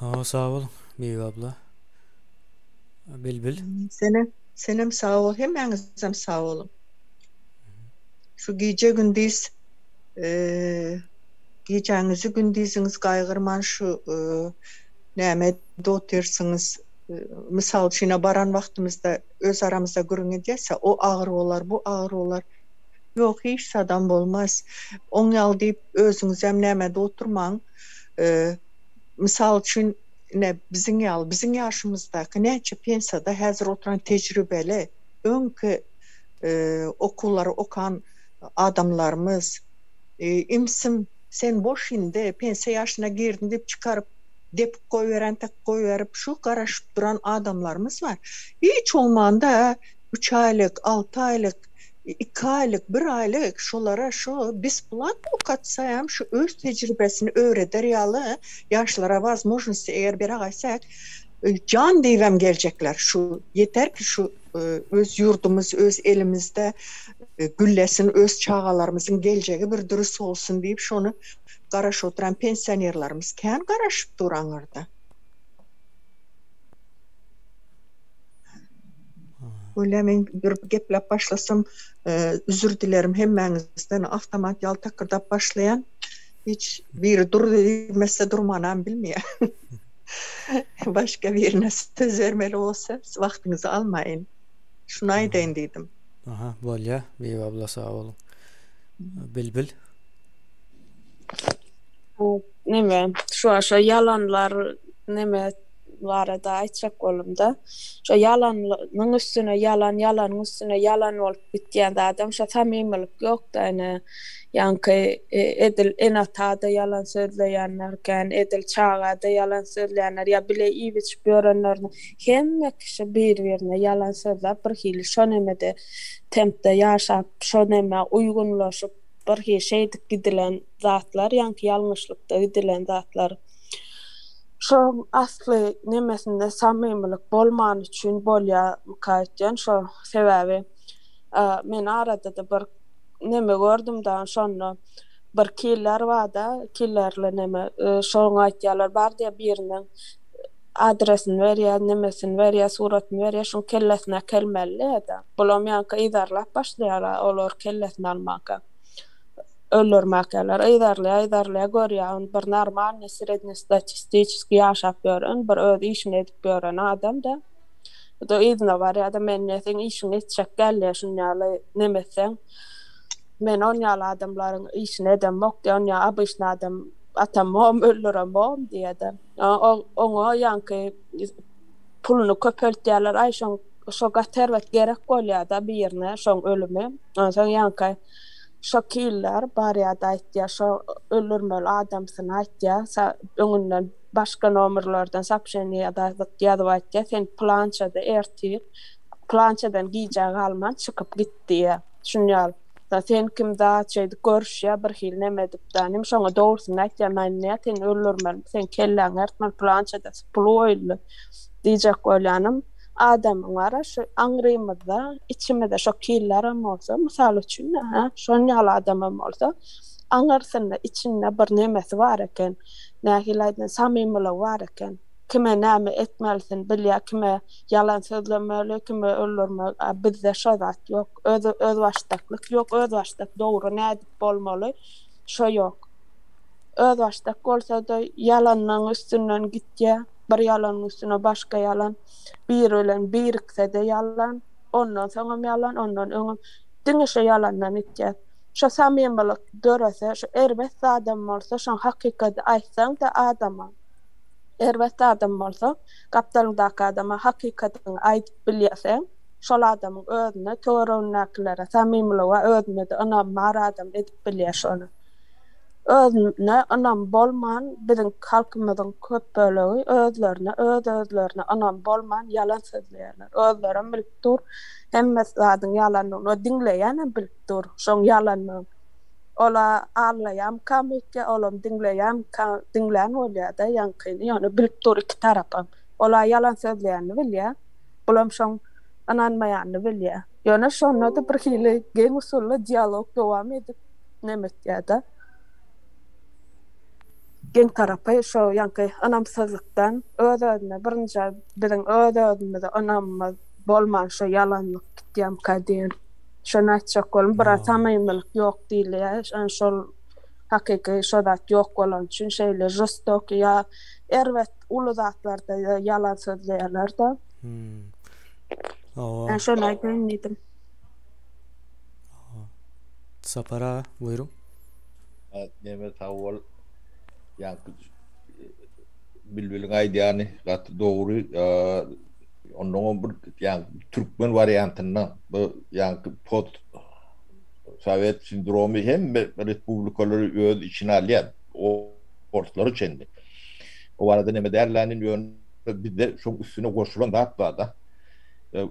Hawa sag bol Bibi abla. Bilbil. Senem senem sag bol hemmäňizem sag boluň. Şu gije gündiz gijäňizi gündiziňizi gaýgyrman şu näme edip otyrsyňyz mysal üçin baran wagtymyzda öz aramyzda gürrüň edýäs o agyr bolar bu agyr bolar ýok hiç zadam bolmaz oň ýaly diýip özüňizem nämede oturmaň mysal üçin ine biziň ýaly biziň ýaşymyzdaky näçe pensiýada häzir oturan tejribeli öňki okuwlary okan adamlarymyz Imsim, sen boş indi, pensiýa ýaşyna girdiň diýip çykaryp, depip goýberen tak goýberip, şu garaşyp duran adamlarymyz bar. Hiç bolmanda üç aýlyk, alty aýlyk, iki aýlyk, bir aýlyk şolara şu besplatno okatsa hem şu öz tejribesini öwreder ýaly ýaşlara wazmožnosti eger beräýsek, jan diýibem geljekler. Şu ýeter ki şu Öz ýurdumyz öz elimizde güllesin, öz çagalarymyzyň geljegi bir dürüst bolsun diýip şony garaşyp oturan pensionerlerimiz kän garaşyp dur aňyrda. Bolýa men bir gepläp başlasam üzür dilerim hemmäňizden awtomat ýaly takyrdap başlaýan hiç biri dur diýmese durmanam bilmeýän. Başga birine söz bermeli bolsa wagtyňyzy almaýyn. Şuny aýdaýyn diýdim. Aha, bolýa. Bibi abla sag boluň. Bilbil. Neme, şu şu ýalanlar neme barada aýtjak boldum-da. Şu ýalanyň üstüne ýalan, ýalanyň üstüne ýalan bolup gitýän zadam şo samymylyk ýok-da ine. Ýaňky edil ene-ata-da ýalan sözleýänler kän, edil çaga-da ýalan sözleýänler ýa bile iýip-içip ýörenlerini hemme kişi bir-birine ýalan sözläp bir hili şo nemede tempde ýaşap, şo nemä uýgunlaşyp bir hili şeýdip gidilen zatlar ýaňky ýalňyşlykda gidilen zatlar. Şoň asly nemesinde samymylyk bolmany üçin bolýamyka öýtýän şo sebäbi men arada-da bir neme gördüm da şonda bir killer barda killerli neme şoňa aýtýarlar bar diýýär biriniň adresini berýär nemesini berýär suratyny berýär şuň kellesini äkelmeli diýýär-de bulam ýaňky yzarlap başlaýarlar olar kellesini almaka öldürmäkäler yzarlaýar yzarlaýar görýär ony bir normalnyý srednestatistiçeskiý ýaşap ýören bir öz işini edip ýören adam-da Bu-da yzyna barýar-da, men ne seň işiňi etjek däl diýýär, şuny ýaly neme etseň. Men on ýaly adamlaryň işini edemok diýýär, on ýaly obyçny adam atamogam, öldüremogam diýýär-de. Oňa ýaňky puluny köpeltýärler, aý şoň şo gaty erbet gerek bolýar-da birine şoň ölümi. Onsoň ýaňky şo killer barýar-da aýtýar, şo öldürmeli adamsyny aýtýar, öňünden Başga nomerlerden soobşeniýe ýazyp aýtýar, sen pylançada ertir pylançadan gijä galman çykyp git diýýär. Şuny ýaly. Sen kim zat şeýdip görüşýär bir hili neme edip da. Nim şoňa dogrusyny aýtýar, men näme seni öldürmeli, seň kelläňi ertmeli pylançada pul goýuldy diýjek bolýanym. Adamyň bar-a şu aňrymyzda, içimizde şo killerem bolsa, mysal üçin, hä, şon ýaly adamam bolsa, aňyrsynda, içinde bir nemesi bar eken. Nähili aýdaýyn, samymylygy bar eken. Kime näme etmelisin bilýär, kime ýalan sözlemeli, kime öldürmeli. A bizde şo zat ýok. Öz özbaşdaklyk ýok, özbaşdak dogry nädip bolmaly, şo ýok. Özbaşdak bolsa-da ýalanyň üstünden gitýär. Bir ýalanyň üstüne başga ýalan. Biri bilen birikse-de ýalan, ondan soňam ýalan, ondan öňem. Diňe şo ýalandan gitýär. Şo samymylyk dörese, şo erbet zadam bolsa, şoň hakykady aýtsaň-da adama, erbet zadam bolsa, gapdalyňdaky adama hakykadyňy aýdyp bilýäseň, şol adamyň özüne, töweregindäkilere samymylygy bar, özüne-de ynamy bar adam edip bilýär şony. Özüne ynamy bolman, biziň halkymyzyň köp bölegi özlerine, öz-özlerine ynamy bolman ýalan sözleýärler. Özlerem bilip dur, hemme zadyň ýalandygyny we diňleýänem bilip dur, şoň ýalandygyny. Ola aldaýamkam öýtýär, olam diňleýämka, diňlän bolýar-da ýaňkyny, ýöne bilip dur iki tarapam. Ola ýalan sözleýänini bilýär, bulam şoň ynanmaýanyny bilýär. Ýöne şonda-da bir hili geň usulda dialog dowam edip neme etýär-de. Geň tarapy şo ýaňky ynamsyzlykdan öz-özüne birinjä biziň öz-özümize ynamymyz bolman şo ýalanlyk gitýämka diýen. Şony aýtjak boldum. Biraz samymylyk ýok diýilýär. Ýani şol hakyky şo zat ýok bolany üçin şeýle žestokiý ýa erbet uly zatlarda ýalan sözleýärler-de. Hawa. Men şony aýdaýyn diýdim. Sapar aga, buýruň. Neme sag bol. Ýaňky Bilbiliň aýdýany gaty dogry. Onnoňam bir ýaňky türkmen wariantynda bu ýaňky post sowet sindromy hemme respublikalary öz içine alýar. Orslara çenli. O barada neme dälläni ýöne bizde şoň üstüne goşulan zat barda.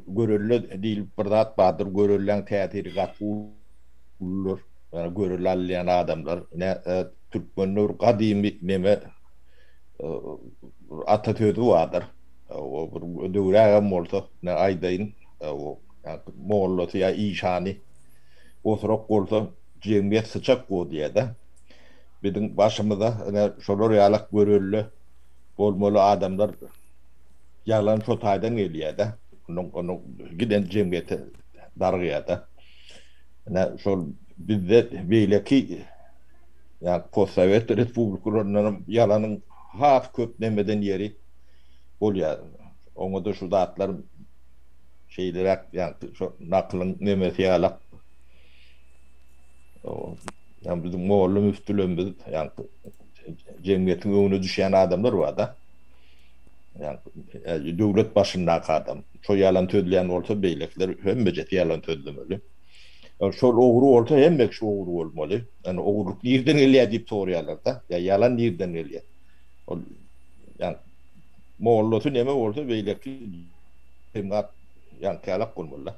Görelde diýlip bir zat bardyr. Görelläň täsiri gaty uludyr. Ýani görelde alýan adamlar ne türkmende bir gadymy neme ata sözi bardyr. O bir döwrägem bolsa, ne aýdaýyn, o mollasy ýa işany osurak bolsa, jemgyýet syçak go diýýär-de. Biziň başymyza ine şolar ýalak görelde bolmaly adamlar ýalan şo taýdan gelýär-de. Onuň onuň giden jemgyýete dargaýar-da. Ine şol bizde beýleki ýa postsowet respublikalaryndan ýalanyň has köp nemeden ýeri bolýar. Oňa-da şu zatlar şeýleräk ýaňky şo nakylyň nemesi ýalak. Ýa biziň molla müftülerimiz ýaňky jemgyýetiň öňüne düşýän adamlar bar-da. Ýaňky döwlet başyndaky adam. Şo ýalan sözleýän bolsa beýlekiler hemmejesi ýalan sözlemeli. Şol ogry bolsa hemme kişi ogry bolmaly. Ýani ogurlyk nirden gelýär diýip soraýarlar-da. Ýa ýalan nirden gelýär? Ol ýa mollasy neme bolsa beýleki jemgat ýaňky ýalak bolmaly-da.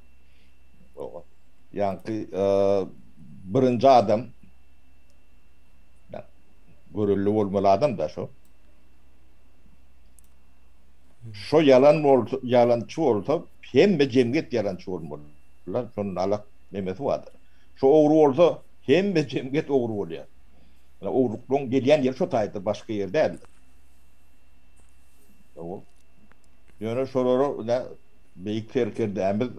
Ýaňky birinji adam görelde bolmaly adam-da şo. Şo ýalan bolsa, ýalançy bolsa, hemme jemgyýet ýalançy bolmaly. Şonuň alak nemesi bardyr. Şo ogry bolsa, hemme jemgyýet ogry bolýar. Ogurlyklaryň gelýän ýeri şo taýdyr, başga ýer däldir. Ýöne şolara ine beýik serkerdämiz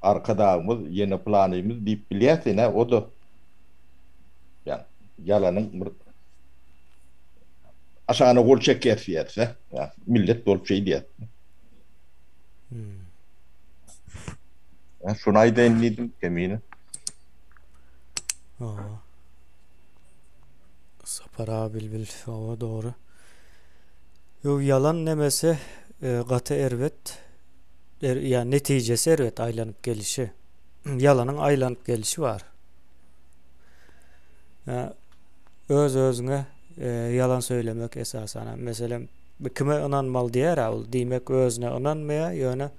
Arkadagymyz, ýene pylanymyz diýip bilýäs ine o-da ýalanyň bir aşagyna gol çekýäs diýýäs-de. Millet bolup şeý diýýäs. Şuny aýdaýyn diýdim kemine. Hawa. Sapar aga bilbil hawa dogry. Ýok ýalan nemesi e, gaty erbet. Er, ýa netijesi erbet aýlanyp gelişi. Ýalanyň aýlanyp gelişi bar. Ýa öz özüňe e, ýalan söylemek esasan. Meselem kime ynanmaly diýer ol diýmek özüne ynanmaýar, ýöne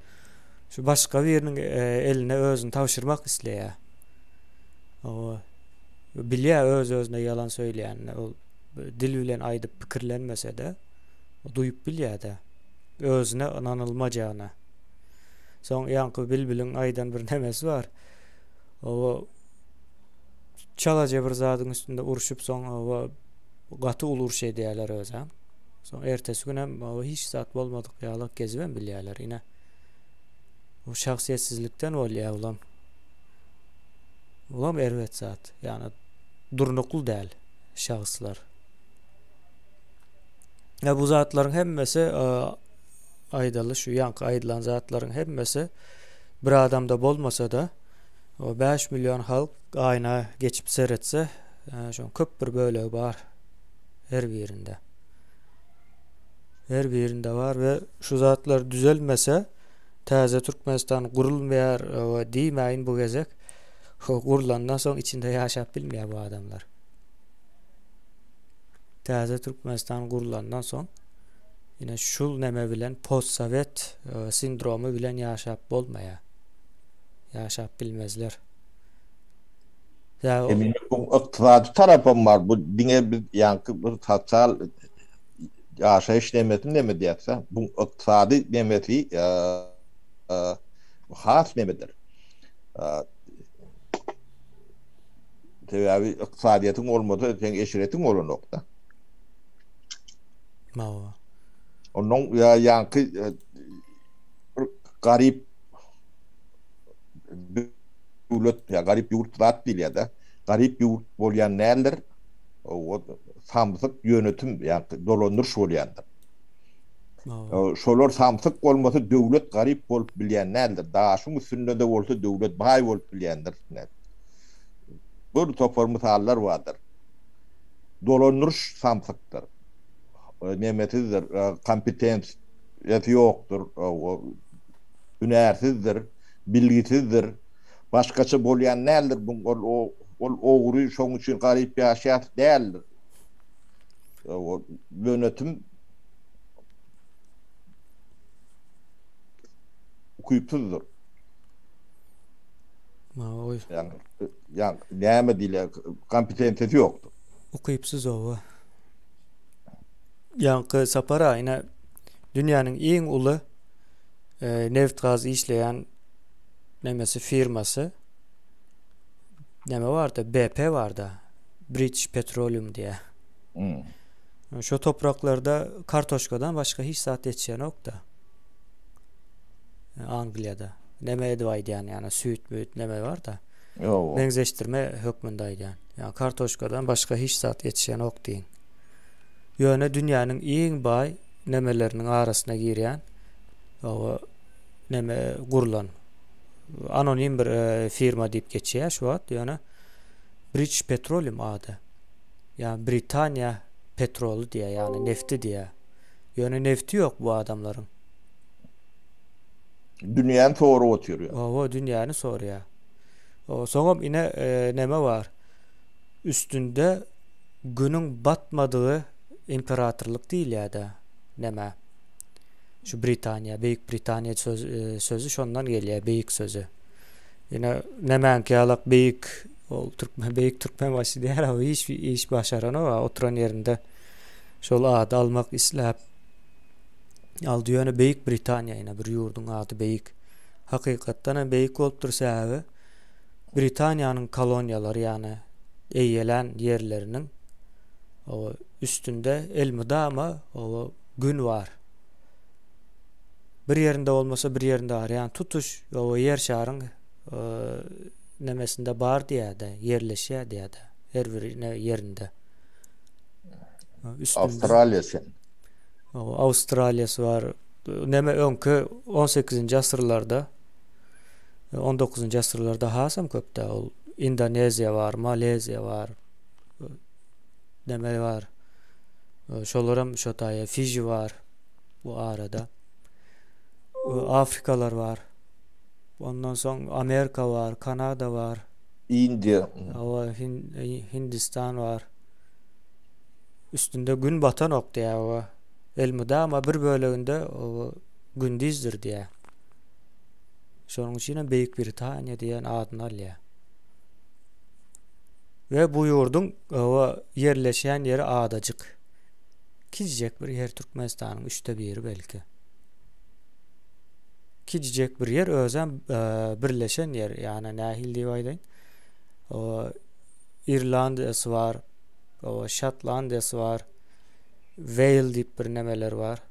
şu başga biriniň e, eline özüni tabşyrmak isleýär. Hawa. Bilýär öz-özüne ýalan söýleýänini. Ol dil bilen aýdyp pikirlenmese-de, duýup bilýär-de. Özüne ynanylmajagyny. Soň ýaňky Bilbiliň aýdan bir nemesi bar. Hawa, çalaja bir zadyň üstünde urşup soň hawa gaty uly uruş edýärler özem. Soň ertesi günem hawa hiç zat bolmadyk ýaly gezibem bilýärler. Ine. Bu şahsyýetsizlikden bolýar bulam. Bulam erbet zat. Ýagny durnukly däl şahslar. Ya bu zatlaryň hemmesi aýdaly şu ýaňky aýdylan zatlaryň hemmesi bir adamda bolmasa-da o 5 million halk aýna geçip seretse şoň köp bir bölegi bar her birinde. Her birinde bar we şu zatlar düzelmese Täze Türkmenistan gurulmaýar diýmäýin bu gezek. Gurlandan soň içinde ýaşap bilmeýär bu adamlar. Täze Türkmenistan gurlandan soň ine şul neme bilen postsowet e, sindromy bilen ýaşap bolmaýar. Ýaşap bilmezler. Sebäbi bu ykdysady tarapam bar. Bu diňe biz ýaňky bir sosial ýaşaýyş nemesini neme diýýäs-de, bu ykdysady nemesi has nemedir. Sebäbi ykdysadyýetiň bolmasa, seň eşretiň bolanok-da. Hawa. Ondan ýaňky bir garyp döwlet ýa garyp ýurt zat diýilýär-de. Garyp ýurt bolýan däldir. O samsyk ýönetim ýa dolandyryş bolýandyr. Şolar samsyk bolmasa döwlet garyp bolup bilýän däldir. Daşyň üstünde-de bolsa döwlet baý bolup bilýändir. Bir topar mysallar bardyr. Dolandyryş samsykdyr. Nemesizdir, kompetensiýasy ýokdur, hünärsizdir, bilgisizdir. Başgaça bolýan däldir bu ol ol ogry şoň üçin garyp ýaşaýas däldir. O ýönetim ukypsyzdyr. Ýa näme diýilýär, kompetensiýasy ýokdur. Ukypsyz oba. Ýaňky Sapar aga ine dünýäniň iň uly nebit-gaz işleýän nemesi firmasy neme barda BP barda British Petroleum diýä. Hmm. Şo topraklarda kartoşkadan başga hiç zat ýetişenokda. Angliýada. Neme edip aýdýan ýa süýt müýt neme barda. Ýok. Meňzeşdirme hökmünde aýdýan. Ýa kartoşkadan başga hiç zat ýetişenok diýiň. Ýöne dünýäniň iň baý nemeleriniň arasyna girýän o neme gurlan anonim bir e, firma diýip geçýär şu wagt ýöne British Petroleum ady. Ýa Britaniýa petroly diýýär, ýagny nefti diýýär. Ýöne nefti ýok bu adamlaryň. Dünýäni sorup otyr. Hawa, dünýäni sorýar. Soňam ine e, neme bar. Üstünde günüň batmadygy imperatorlyk diýilýär-de, nämä? Şu Britaniýa, Beýik Britaniýa söz, e, sözi şondan gelýär, beýik sözi. Ine nämäňki ýalak beýik ol türkmen beýik türkmenbaşy diýär, o hiç iş başaranok, oturan ýerinde şol ady almak isläp aldy. Ýöne Beýik Britaniýa ine bir ýurduň ady beýik. Hakykatdan hem beýik bolupdyr sebäbi Britaniýanyň koloniýalary ýagny eýelän ýerleriniň üstünde elmydama gün bar. Bir ýerinde bolmasa bir ýerinde bar. Ýagny tutuş ýer şaryň nemesinde bar diýýär-de, ýerleşýär diýýär-de. Her bir ýerinde. Awstraliýasy. Awstraliýasy bar. Neme öňki 18-nji asyrlarda 19-njy asyrlarda hasam köpdä ol Indoneziýa bar, Maleziýa bar, neme bar. Şolaram şo taýa Fiji bar bu arada. Afrikalar bar. Ondan soň Amerika bar, Kanada bar. Indiýa. Hawa, Hindistan bar. Üstünde gün batanok diýýär. Elmydama bir böleginde gündizdir diýýär. Şonuň üçin hem Beýik Britaniýa diýen adyny alýar. We bu ýurduň ýerleşýän ýeri adajyk. Kiçijek bir ýer Türkmenistanyň üçde biri belki. Kiçijek bir ýer özem e, birleşen ýer. Ýagny nähili diýip aýdaýyn? O Irlandiýasy bar, o Şotlandiýasy bar, Wales diýip bir nemeler bar.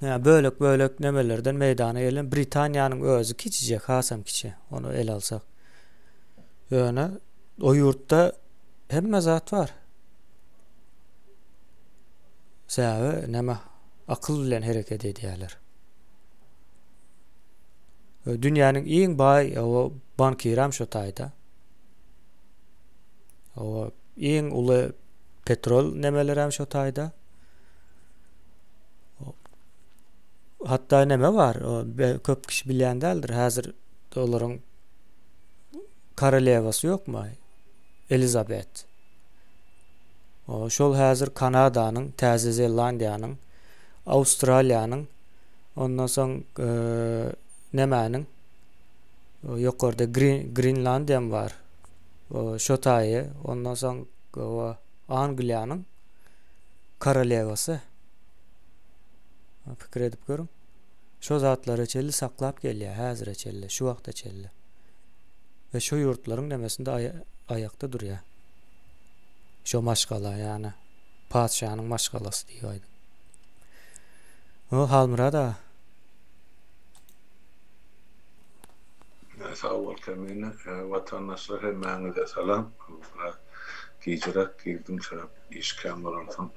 Ýa bölek-bölek nemelerden meýdana gelen Britaniýanyň özi kiçijek, hasam kiçi. Ony ele alsak. Ýöne o ýurtda hemme zat bar. Sebäbi näme akyl bilen hereket edýärler. Dünýäniň iň baý o bankiram şo taýda. O iň uly petrol nemelerem şo taýda. Hatda neme bar, köp kişi bilýän däldir. Häzir olaryň korolewasy ýokmy? Elizabet. Şol häzir Kanadanyň, Täze Zelandiýanyň, Awstraliýanyň, ondan soň e, nemäniň ýokarda Grinlandiýam bar. Şo taýy ondan soň Angliýanyň korolewasy. Pikir edip görüň. Şo zatlara çenli saklap gelýär häzire çenli, şu wagta çenli. We şo ýurtlaryň nemesinde aýakda durýar. Şo maşgala, ýagny patyşanyň maşgalasy diýip aýdyň. O Halmyrat aga. Sag bol Kemine. Watandaşlar hemmäňize salam. Biraz gijiräk girdim sebäp iş kän bolansoň.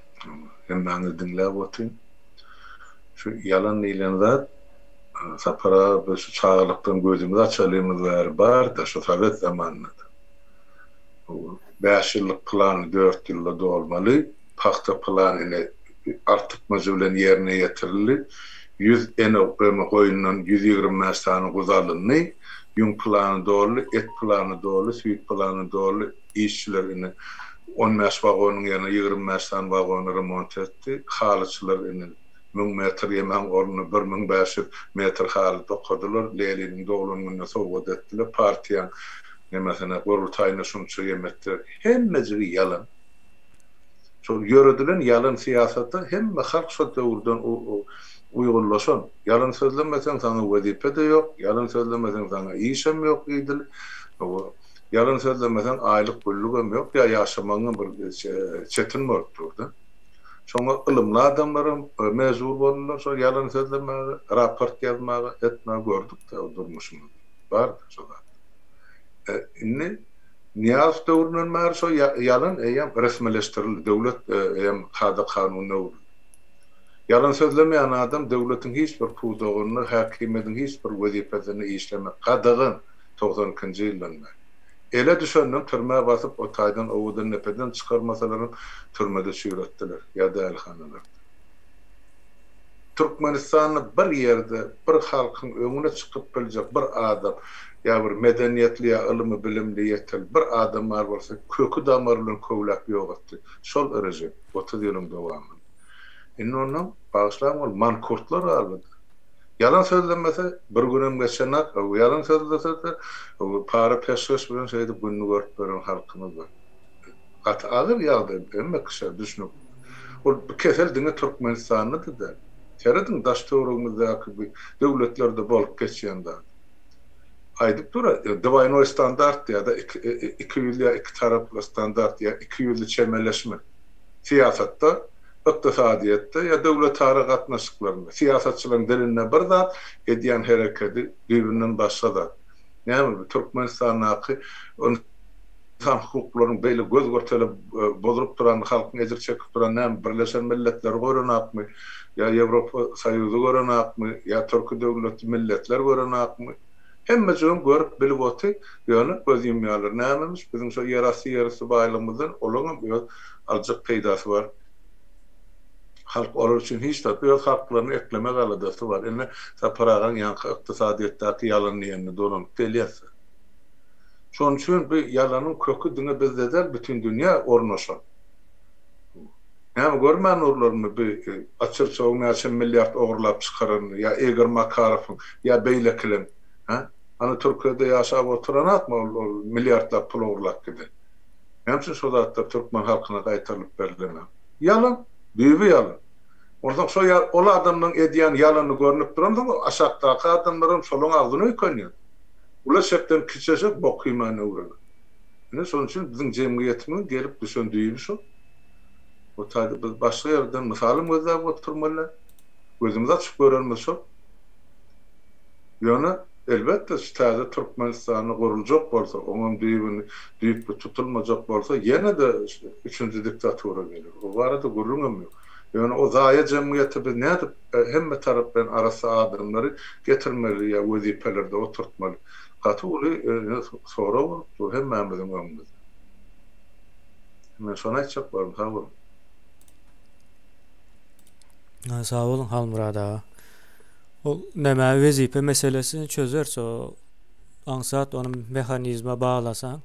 Hemmäňizi diňläp otyryn. Şu ýalan diýlen zat Sapar aga biz şu çagalykdan gözümizi açalymyz bäri barda şu sowet zamanynda-da. Bäş ýyllyk plany dört ýylda dolmaly, pagta plany ine artykmajy bilen ýerine ýetirildi. 100 ene goýundan 125 sany guzy alyndy. Ýüň plany doldy, et plany doldy, süýt plany doldy. Işçiler indi on bäş wagonyň ýerine 25 sany wagony remont etdi. Halyçylar indi müň metr ýemäň ornuna 1500 metr haly dokadylar. Leniniň doglan gününe sowgat etdiler. Partiýaň nemesine, gurultaýyna şunça ýem etdiler. Hemmejigi ýalan. Şol ýöredilen ýalan syýasata hemme halk şol döwürden uýgunlaşan. Ýalan sözlemeseň saňa wezipe-de ýok, ýalan sözlemeseň saňa işem ýok diýdil. Ýalan sözlemeseň aýlyk güllügem ýok ýa ýaşamagyňam bir çetin bolup dur-da. Şoňa ylymly adamlaram mejbur boldular şol ýalan sözlemäge, raport ýazmaga, etmäge gördük-dä o durmuşymyzda. Bar-da şo zat. Indi Nyýazow döwründen bäri şo ýalan eýýäm resmileşdirildi, döwlet eýýäm kada-kanuna öwrüldi. Ýalan sözlemeýän adam döwletiň hiç bir pudagynda, häkimiýetiň hiç bir wezipesinde işlemek gadagan 92-nji ýyldan bäri. Ele düşenden türmä basyp, o taýdan Owadandepeden çykarmasalaram türmede çüýretdiler ýa dälihanalarda. Türkmenistanda bir ýerde bir halkyň öňüne çykyp biljek bir adam ýa bir medeniýetli ýa ylymy bilimli ýetil bir adam bar bolsa köki damary bilen köwläp ýok etdi şol režim 30 ýylyň dowamynda. Indi ondan bagyşlaň ol mankurtlar galdy. Ýalan sözlemese bir günem geçenak ýalan sözlesede para peşgeş bilen şeýdip gününi görüp beren halkymyz bar. Gaty agyr ýagdaý hemme kişä düşnükli. Ol bu kesel diňe Türkmenistanda-da däl. Serediň daş-töweregimizdäki bu döwletlerde bolup geçýän zat. Aýdyp dur-a, dwaýnoý standart ýa-da ikiýüzli ýa ikitaraply standart ýa ikiýüzli çemeleşme. Syýasatda, ykdysadyýetde ýa döwletara gatnaşyklarynda syýasatçylaryň dilinde bir zat, edýän herekedi düýbünden başga zat. Näme bu Türkmenistandaky Ynsan hukuklarynyň beýle göz-görtele bozulyp duranyny, halkyň ejir çekip duranyny näme Birleşen Milletler görenakmy, ýa Ýewropa Soýuzy görenakmy, ýa türki döwletli milletler görenakmy? Hemmejigem görüp bilip oty, ýöne göz ýumýarlar. Nämemiş, biziň şo ýerasty ýerüsti baýlygymyzdan olaňam öz aljak peýdasy bar. Halk olar üçin hiç zat, öz halklaryny eklemek aladasy bar. Indi Sapar agaň ýaňky ykdysadyýetdäki ýalan diýenine dolanyp gelýäs. Şonuň üçin bu ýalanyň köki diňe bizde däl, bütin dünýä ornaşan. Näme görmän durlarmy bu Açyrçowyň näçe milliard ogurlap çykaranyny ýa Igor Makarowyň ýa beýlekileň, hä? Hany Türkiýede ýaşap oturanakmy ol ol milliardlap pul ogurlap giden? Näme üçin şo zatlar türkmen halkyna gaýtarylyp berilenok? Ýalan, düýbi ýalan. Onsoň şo ýa ol adamlaryň edýän ýalany görnüp duransoň aşakdaky adamlaram şolaň agzyna öýkenýär. Uly eşekden kiçi eşek bok iýmäni öwrenen. Ine şonuň üçin biziň jemgyýetimiziň gelip düşen düýbi şol. O taýda biz başga ýerden mysalam gözläp oturmaly däl. Gözümizi açyp görenimiz şol. Ýöne, elbetde, şu täze Türkmenistanda guruljak bolsa, oňam düýbüni düýpli tutulmajak bolsa, ýene-de üçünji diktatura geler. O barada gürrüňem ýok. Ýöne o zaýa jemgyýete biz nädip hemme taraplaýyn arassa adamlary getirmeli ýa wezipelerde oturtmaly? Gaty uly sorag bolup dur hemmämiziň öňümizde. Men şony aýtjak boldum. Sag boluň. Sag boluň Halmyrat aga. Ol näme wezipe meselesini çözeris o aňsat ony mehanizme baglasaň.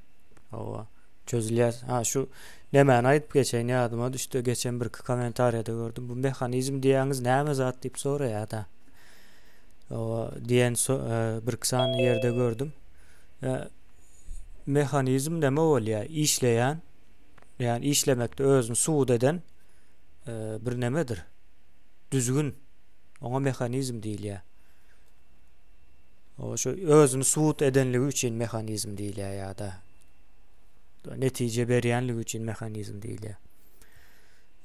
Hawa. Çözülýär. Ha şu nämäni aýdyp geçeýin ýadyma düşdi. Geçen birki kommentariýada gördüm. Bu mehanizm diýýäňiz näme zat diýip soraýar-da. O diýen e, birki sany ýerde gördüm. E, Mehanizm näme bolýar? Işleýän, ýagny işlemekde özüni subut eden bir nemedir. Düzgün. Oňa mehanizm diýilýär. O şu özüni subut edenligi üçin mehanizm diýilýär ýa-da netije berýänligi üçin mehanizm diýilýär.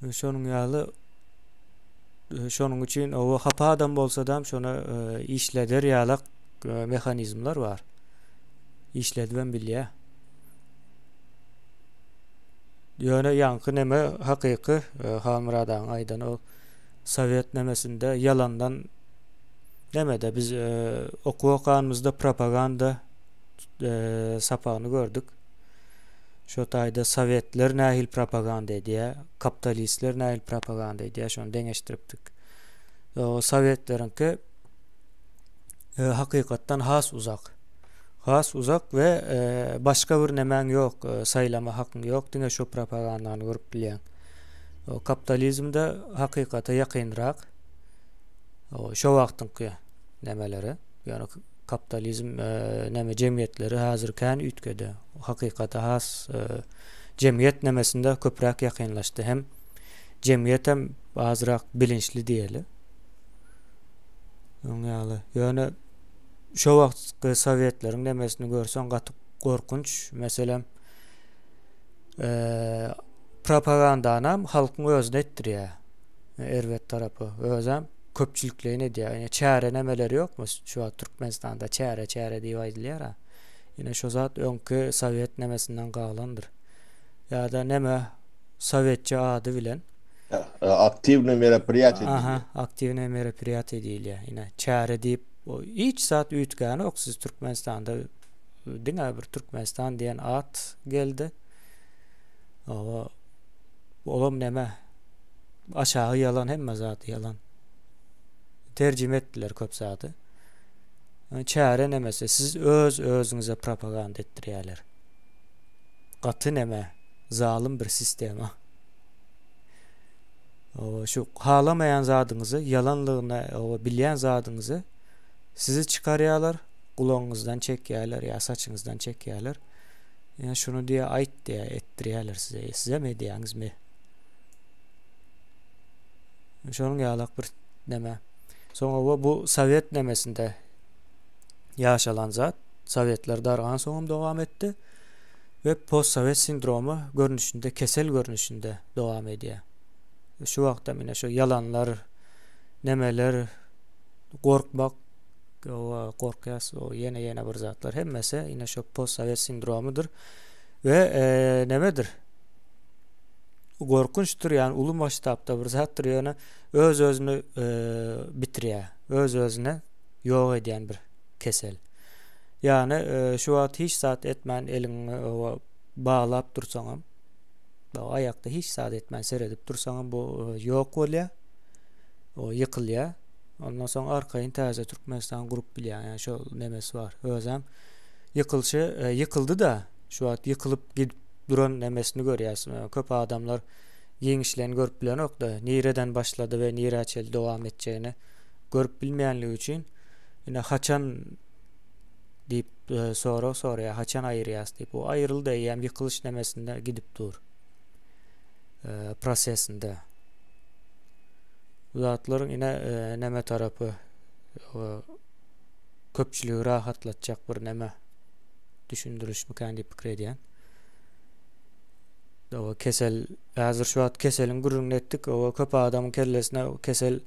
Şonuň ýaly şonuň üçin o hapa adam bolsadam şony işleder ýalak mehanizmler bar. Işledibem bilýär. Ýöne ýaňky neme hakyky Halmyrat agaň aýdany ol sowet nemesinde ýalandan nemede biz okuw okanymyzda propaganda sapagyny gördük. Şo taýda sowetler nähili propaganda edýär, kapitalistler nähili propaganda edýär, şony deňeşdiripdik. O sowetleriňki hakykatdan has uzak. Has uzak we başga bir nemäň ýok, saýlama hakyň ýok, diňe şo propagandany görüp bilýäň. O kapitalizmde hakykata ýakynrak. O şo wagtyňky nemeleri, ýöne kapitalizm neme jemgyýetleri häzir kän üýtgedi. Hakykata has jemgyýet nemesinde köpräk ýakynlaşdy. Hem jemgyýetem azrak bilinçli diýeli. Oň ýaly. Ýöne şo wagtky sowetleriň nemesini görseň gaty gorkunç. Meselem, propagandanam halkyň özüne etdirýär. Erbet tarapy. Özem köpçülikleýin edýär. Ine çäre nemeleri ýokmy? Şu wagt Türkmenistanda çäre çäre diýip aýdylýar-a. Ine şo zat öňki sowet nemesinden galandyr. Ýa-da neme sowetçe ady bilen. Aktiwnyý meropriýatiýe diýilýär. Aha, aktiwnyý meropriýatiýe diýilýär. Ine çäre diýip hiç zat üýtgänok. Siz Türkmenistanda diňe bir Türkmenistan diýen at geldi. Oba olam neme aşagy ýalan hemme zat ýalan. Terjime etdiler köp zady. Çäre nemesi siz öz özüňize propaganda etdirýärler. Gaty neme zalym bir sistema. Oba şu halamaýan zadyňyzy ýalanlygyny oba bilýän zadyňyzy sizi çykarýarlar, gulagyňyzdan çekýärler ýa saçyňyzdan çekýärler. Ýa şuny diýe aýt diýe etdirýärler size. Sizem edýäňizmi? Şonuň ýalak bir neme. Soň oba bu sowet nemesinde ýaşalan zat. Sowetler dargan soňam dowam etdi. We postsowet sindromy görnüşinde, kesel görnüşinde dowam edýär. Şu wagtam ine şu ýalanlar, nemeler, gorkmak, oba gorkýas, o ýene ýene bir zatlar hemmesi ine şu postsowet sindromydyr. We e, nemedir? Gorkunçdyr, ýani uly masştabda bir zatdyr, ýöne öz-özüni e, bitirýär. Öz-özüne ýok edýän bir kesel. Ýagny şu wagt hiç zat etmän eliňi baglap dursaňam, aýakda hiç zat etmän seredip dursaňam bu ýok bolýar. O ýykylýar. Ondan soň arkaýyn täze Türkmenistan gurup bilýär. Ýani şol nemesi bar. Özem ýykylşy ýykyldy-da, şu wagt ýykylyp gidip duran nemesini görýäs. Köp adamlar giňişleýin görüp bilenok-da, nireden başlady we nirä çenli dowam etjegini görüp bilmeýänligi üçin ine haçan diýip e, sorag soraýar, haçan aýyrýas diýip. O aýryldy eýýäm ýykylyş nemesinde gidip dur. E, prosesinde. Bu zatlaryň ine e, neme tarapy e, köpçüligi rahatlatjak bir neme düşündirişmikän diýip pikir edýän. Owa kesel häzir şu wagt keseliň gürrüňini etdik. Owa köp adamyň kellesine kesel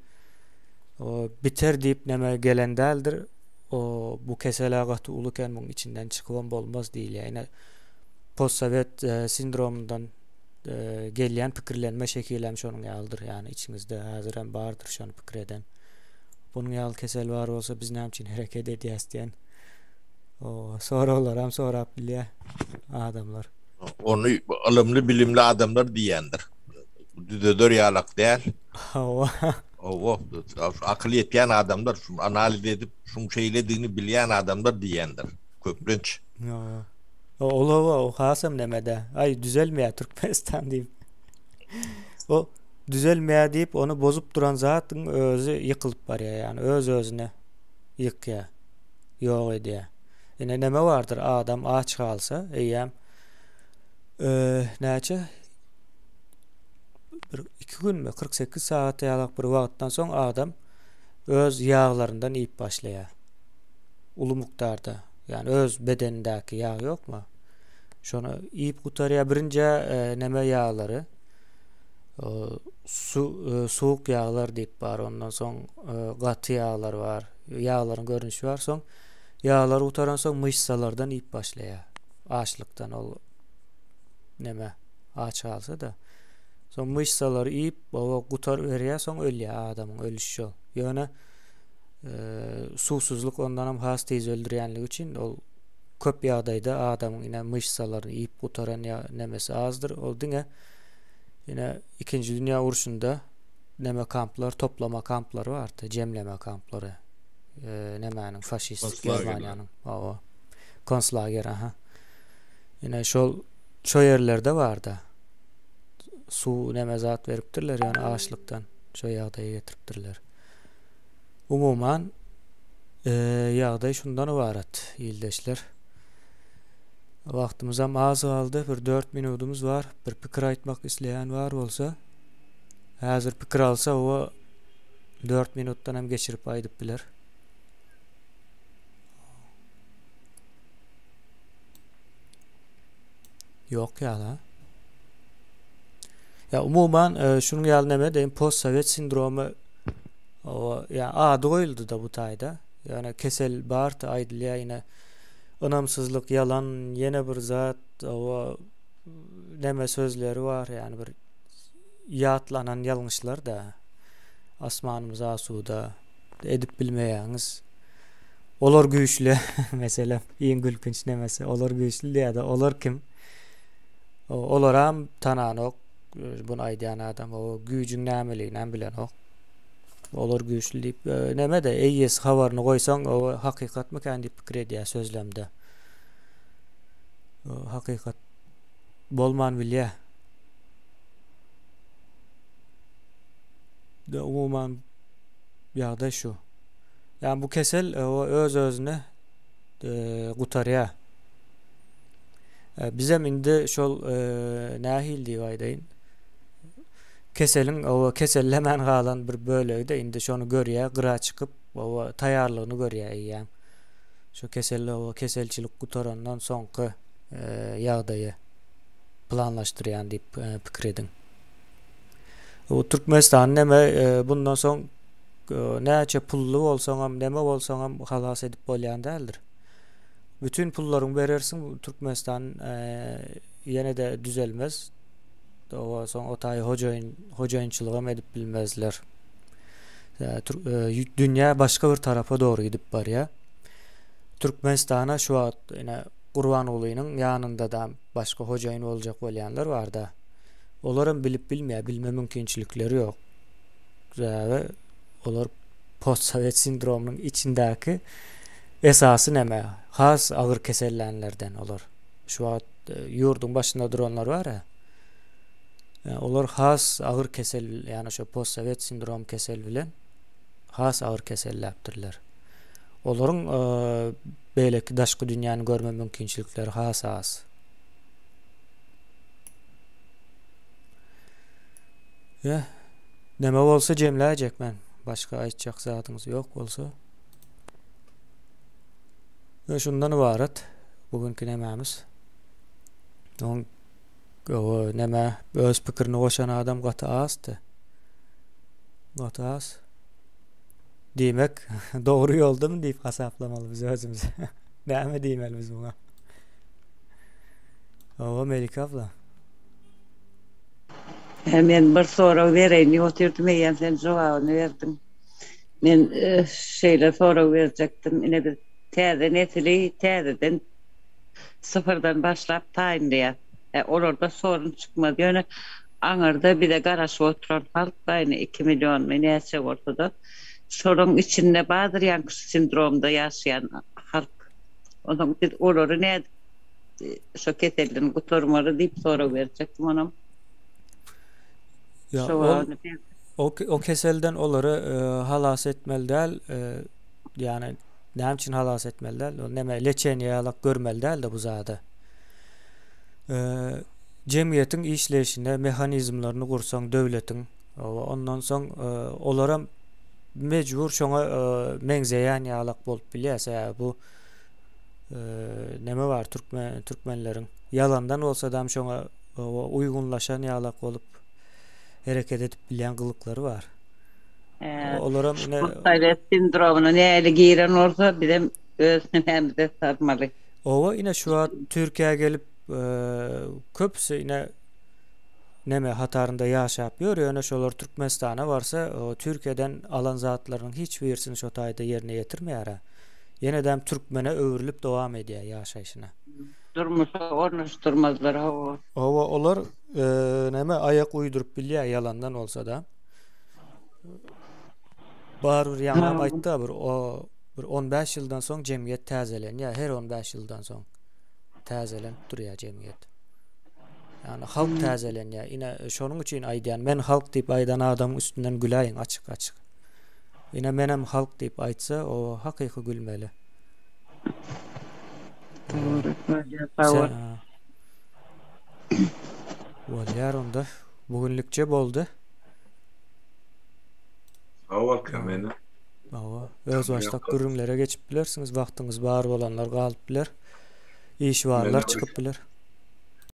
o biter diýip neme gelen däldir. O bu kesel-ä gaty uly eken, muň içinden çykybam bolmaz diýilýär. Ine postsowet e, sindromyndan e, gelýän pikirlenme şekili hem şonuň ýalydyr. Ýani içiňizde häzir hem bardyr şony pikir eden. Bunuň ýaly kesel bar bolsa biz näme üçin hereket edýäs diýen o soraglar hem sorap bilýär adamlar. Ony ylymly bilimli adamlar diýendir. Düzeder ýalak däl. Hawa. Hawa, akyl ýetýän adamlar, şuny analiz edip, şuň şeýledigini bilýän adamlar diýendir köplenç. Hawa. Ol hawa, o hasam nämede. Aý, düzelmeýär Türkmenistan diýip. O düzelmeýär diýip, ony bozup duran zatyň özi ýykylyp barýar, ýagny öz-özüne ýykýar, ýok edýär. Ine neme bardyr, adam aç galsa, eýýäm näçe bir 2 günmi, 48 sagat ýalak bir wagtdan soň adam öz ýaglaryndan iýip başlaýar. Uly mukdarda. Ýani öz bedenindäki ýag ýokmy? Şony iýip gutarýar. Birinjä neme ýaglary? Su, suwuk ýaglar diýip bar. Ondan soň gaty ýaglar bar. Ýaglaryň görnüşi bar. Soň ýaglar gutaran soň myşsalardan iýip başlaýar. Açlykdan ol neme aç galsa-da. Soň myşsalary iýip, baba gutar berýär, soň ölýär adamyň ölüşi şol. Ýöne suwsuzlyk ondanam has tiz öldürýänligi üçin ol köp ýagdaýda adamyň ine myşsalaryny iýip gutaran ýa nemesi azdyr. Ol diňe ine ikinji dünýä urşunda neme kamplar, toplama kamplary bardy, jemleme kamplary. Nemäniň faşistik Germaniýanyň. Hawa. Konslager, aha. Ine şol şo ýerlerde barda. Suw neme zat beripdirler, ýöne açlykdan şo ýagdaýa getiripdirler. Umuman, ýagdaý şundan ybarat, ildeşler. Wagtymyzam az galdy, bir dört minudymyz bar. Bir pikir aýtmak isleýän bar bolsa, häzir pikir alsa, o dört minutdan hem geçirip aýdyp biler. Ýok ýaly. Ya umuman e, şunuň ýaly näme deýin postsowet sindromy o ýa ady goýuldy da bu taýda. Ýöne kesel bardy aýdylýar ýene ynamsyzlyk, ýalan, ýene bir zat o näme sözleri bar, ýani bir ýatlanan ýalňyşlar da. Asmanymyz asuda edip bilmeýäňiz. Olar güýçli meselem iň gülkünç nemesi olar güýçli diýýär-de olar kim? Olaram tananok bunu aýdýan adam o güýjüň nämeliginem bilenok. Olar güýçli diýip neme-de eýesi habaryny goýsaň o hakykatmykan diýip pikir edýär sözlemde. Hakykat bolman bilýär. De umuman ýagdaý şu. Ýani bu kesel öz-özüne gutarýar. Bizem indi şol nähili diýip aýdaýyn. Keseliň o kesellemän galan bir bölegi-de indi şony görýär, gyra çykyp, o taýýarlygyny görýär eýýäm. Şu kesel o keselçilik gutarandan soňky ýagdaýy planlaşdyrýan diýip pikir ediň. Bu Türkmenistan näme bundan soň näçe pully bolsaňam, näme bolsaňam halas edip bolýan däldir. Bütün pullaryňy berersiň, Türkmenistan ýene-de düzelmez. Owa soň o taýy hojaýyn hojaýynçylygam edip bilmezler. Dünýä başga bir tarapa dogry gidip barýar. Türkmenistana şu wagt ine Gurbangulynyň ýanynda-da başga hojaýyn boljak bolýanlar bar-da. Olaram bilip bilmeýär, bilme mümkinçilikleri ýok. Sebäbi olar postsowet sindromynyň içindäki esasy näme, has agyr kesellänlerden olar. Şu wagt e, ýurduň başynda duranlar bar-a. E, olar has agyr kesel, ýagny şu postsowet sindrom kesel bilen has agyr keselläpdirler. Olaryň e, beýleki daşky dünýäni görme mümkinçilikleri has az. Ýa, näme bolsa jemläýjek men. Başga aýtjak zadyňyz ýok bolsa. We şundan ybarat bu günki nämämiz. Oň o näme öz pikirini goşan adam gaty azdy. Gaty az. Diýmek, dogry ýoldamy diýip hasaplamaly biz özümizi. Näme diýmeli biz muňa? Hawa, Melike abla. Hä, men bir sorag bereýin diýip otyrdym, eýýäm sen jogabyny berdiň. Men şeýle sorag berjekdim, ine biz täze nesili täzeden syfyrdan başlap taýynlaýas. Hä, olarda sorun çykmaz, ýöne aňyrda bize garaşyp oturan halk bar, ine iki millionmy näçe bolsa-da, şolaryň içinde bardyr ýaňky şu sindromda ýaşaýan halk. Onsoň biz olary nädip şo keselden gutarmaly diýip sorag berjekdim onam. Ýa ol o, o keselden olary e, halas etmeli däl. E, ýani Näme üçin halas etmeli däl? Ol näme leçeniýe ýalak görmeli däl-de bu zady. Jemgyýetiň işleýşine mehanizmlerini gursaň döwletiň, ondan soň olaram mejbur şoňa meňzeýän ýalak bolup bilýär. Sebäbi bu neme bar türkmen türkmenleriň ýalandan bolsadam şoňa uýgunlaşan ýalak bolup hereket edip bilýän gylyklary bar. Olaram ine Sowet sindromyna näli giren bolsa bizem öz nämämize sarmaly. Owa ine şu wagt Türkiýä gelip köpüsi ine neme hatarynda ýaşap ýör ýöne şolar Türkmenistana barsa Türkiýeden alan zatlarynyň hiç birisini şo taýda ýerine ýetirmeýär. Ýenedem türkmene öwrülip dowam edýär ýaşaýşyna. Durmuşa ornaşdyrmazlar hawa. Hawa olar neme aýak uýduryp bilýär ýalandan bolsada. Barybir ýaňam aýtdy bir o bir 15 ýyldan soň jemgyýet täzelenýär. Her 15 ýyldan soň täzelenip durýar jemgyýet. Ýagny halk hmm. täzelenýär. Ine şonuň üçin aýdýan, men halk diýip aýdan adamyň üstünden güläýiň açyk-açyk. Ine menem halk diýip aýtsa, o hakyky gülmeli. Dogry, sag bol. Bolýar onda. Bu günlükçe boldy. Sag bol Kemine. Hawa, özbaşdak gürrüňlere geçip bilersiňiz, wagtyňyz bar bolanlar galyp biler. Işi barlar çykyp biler.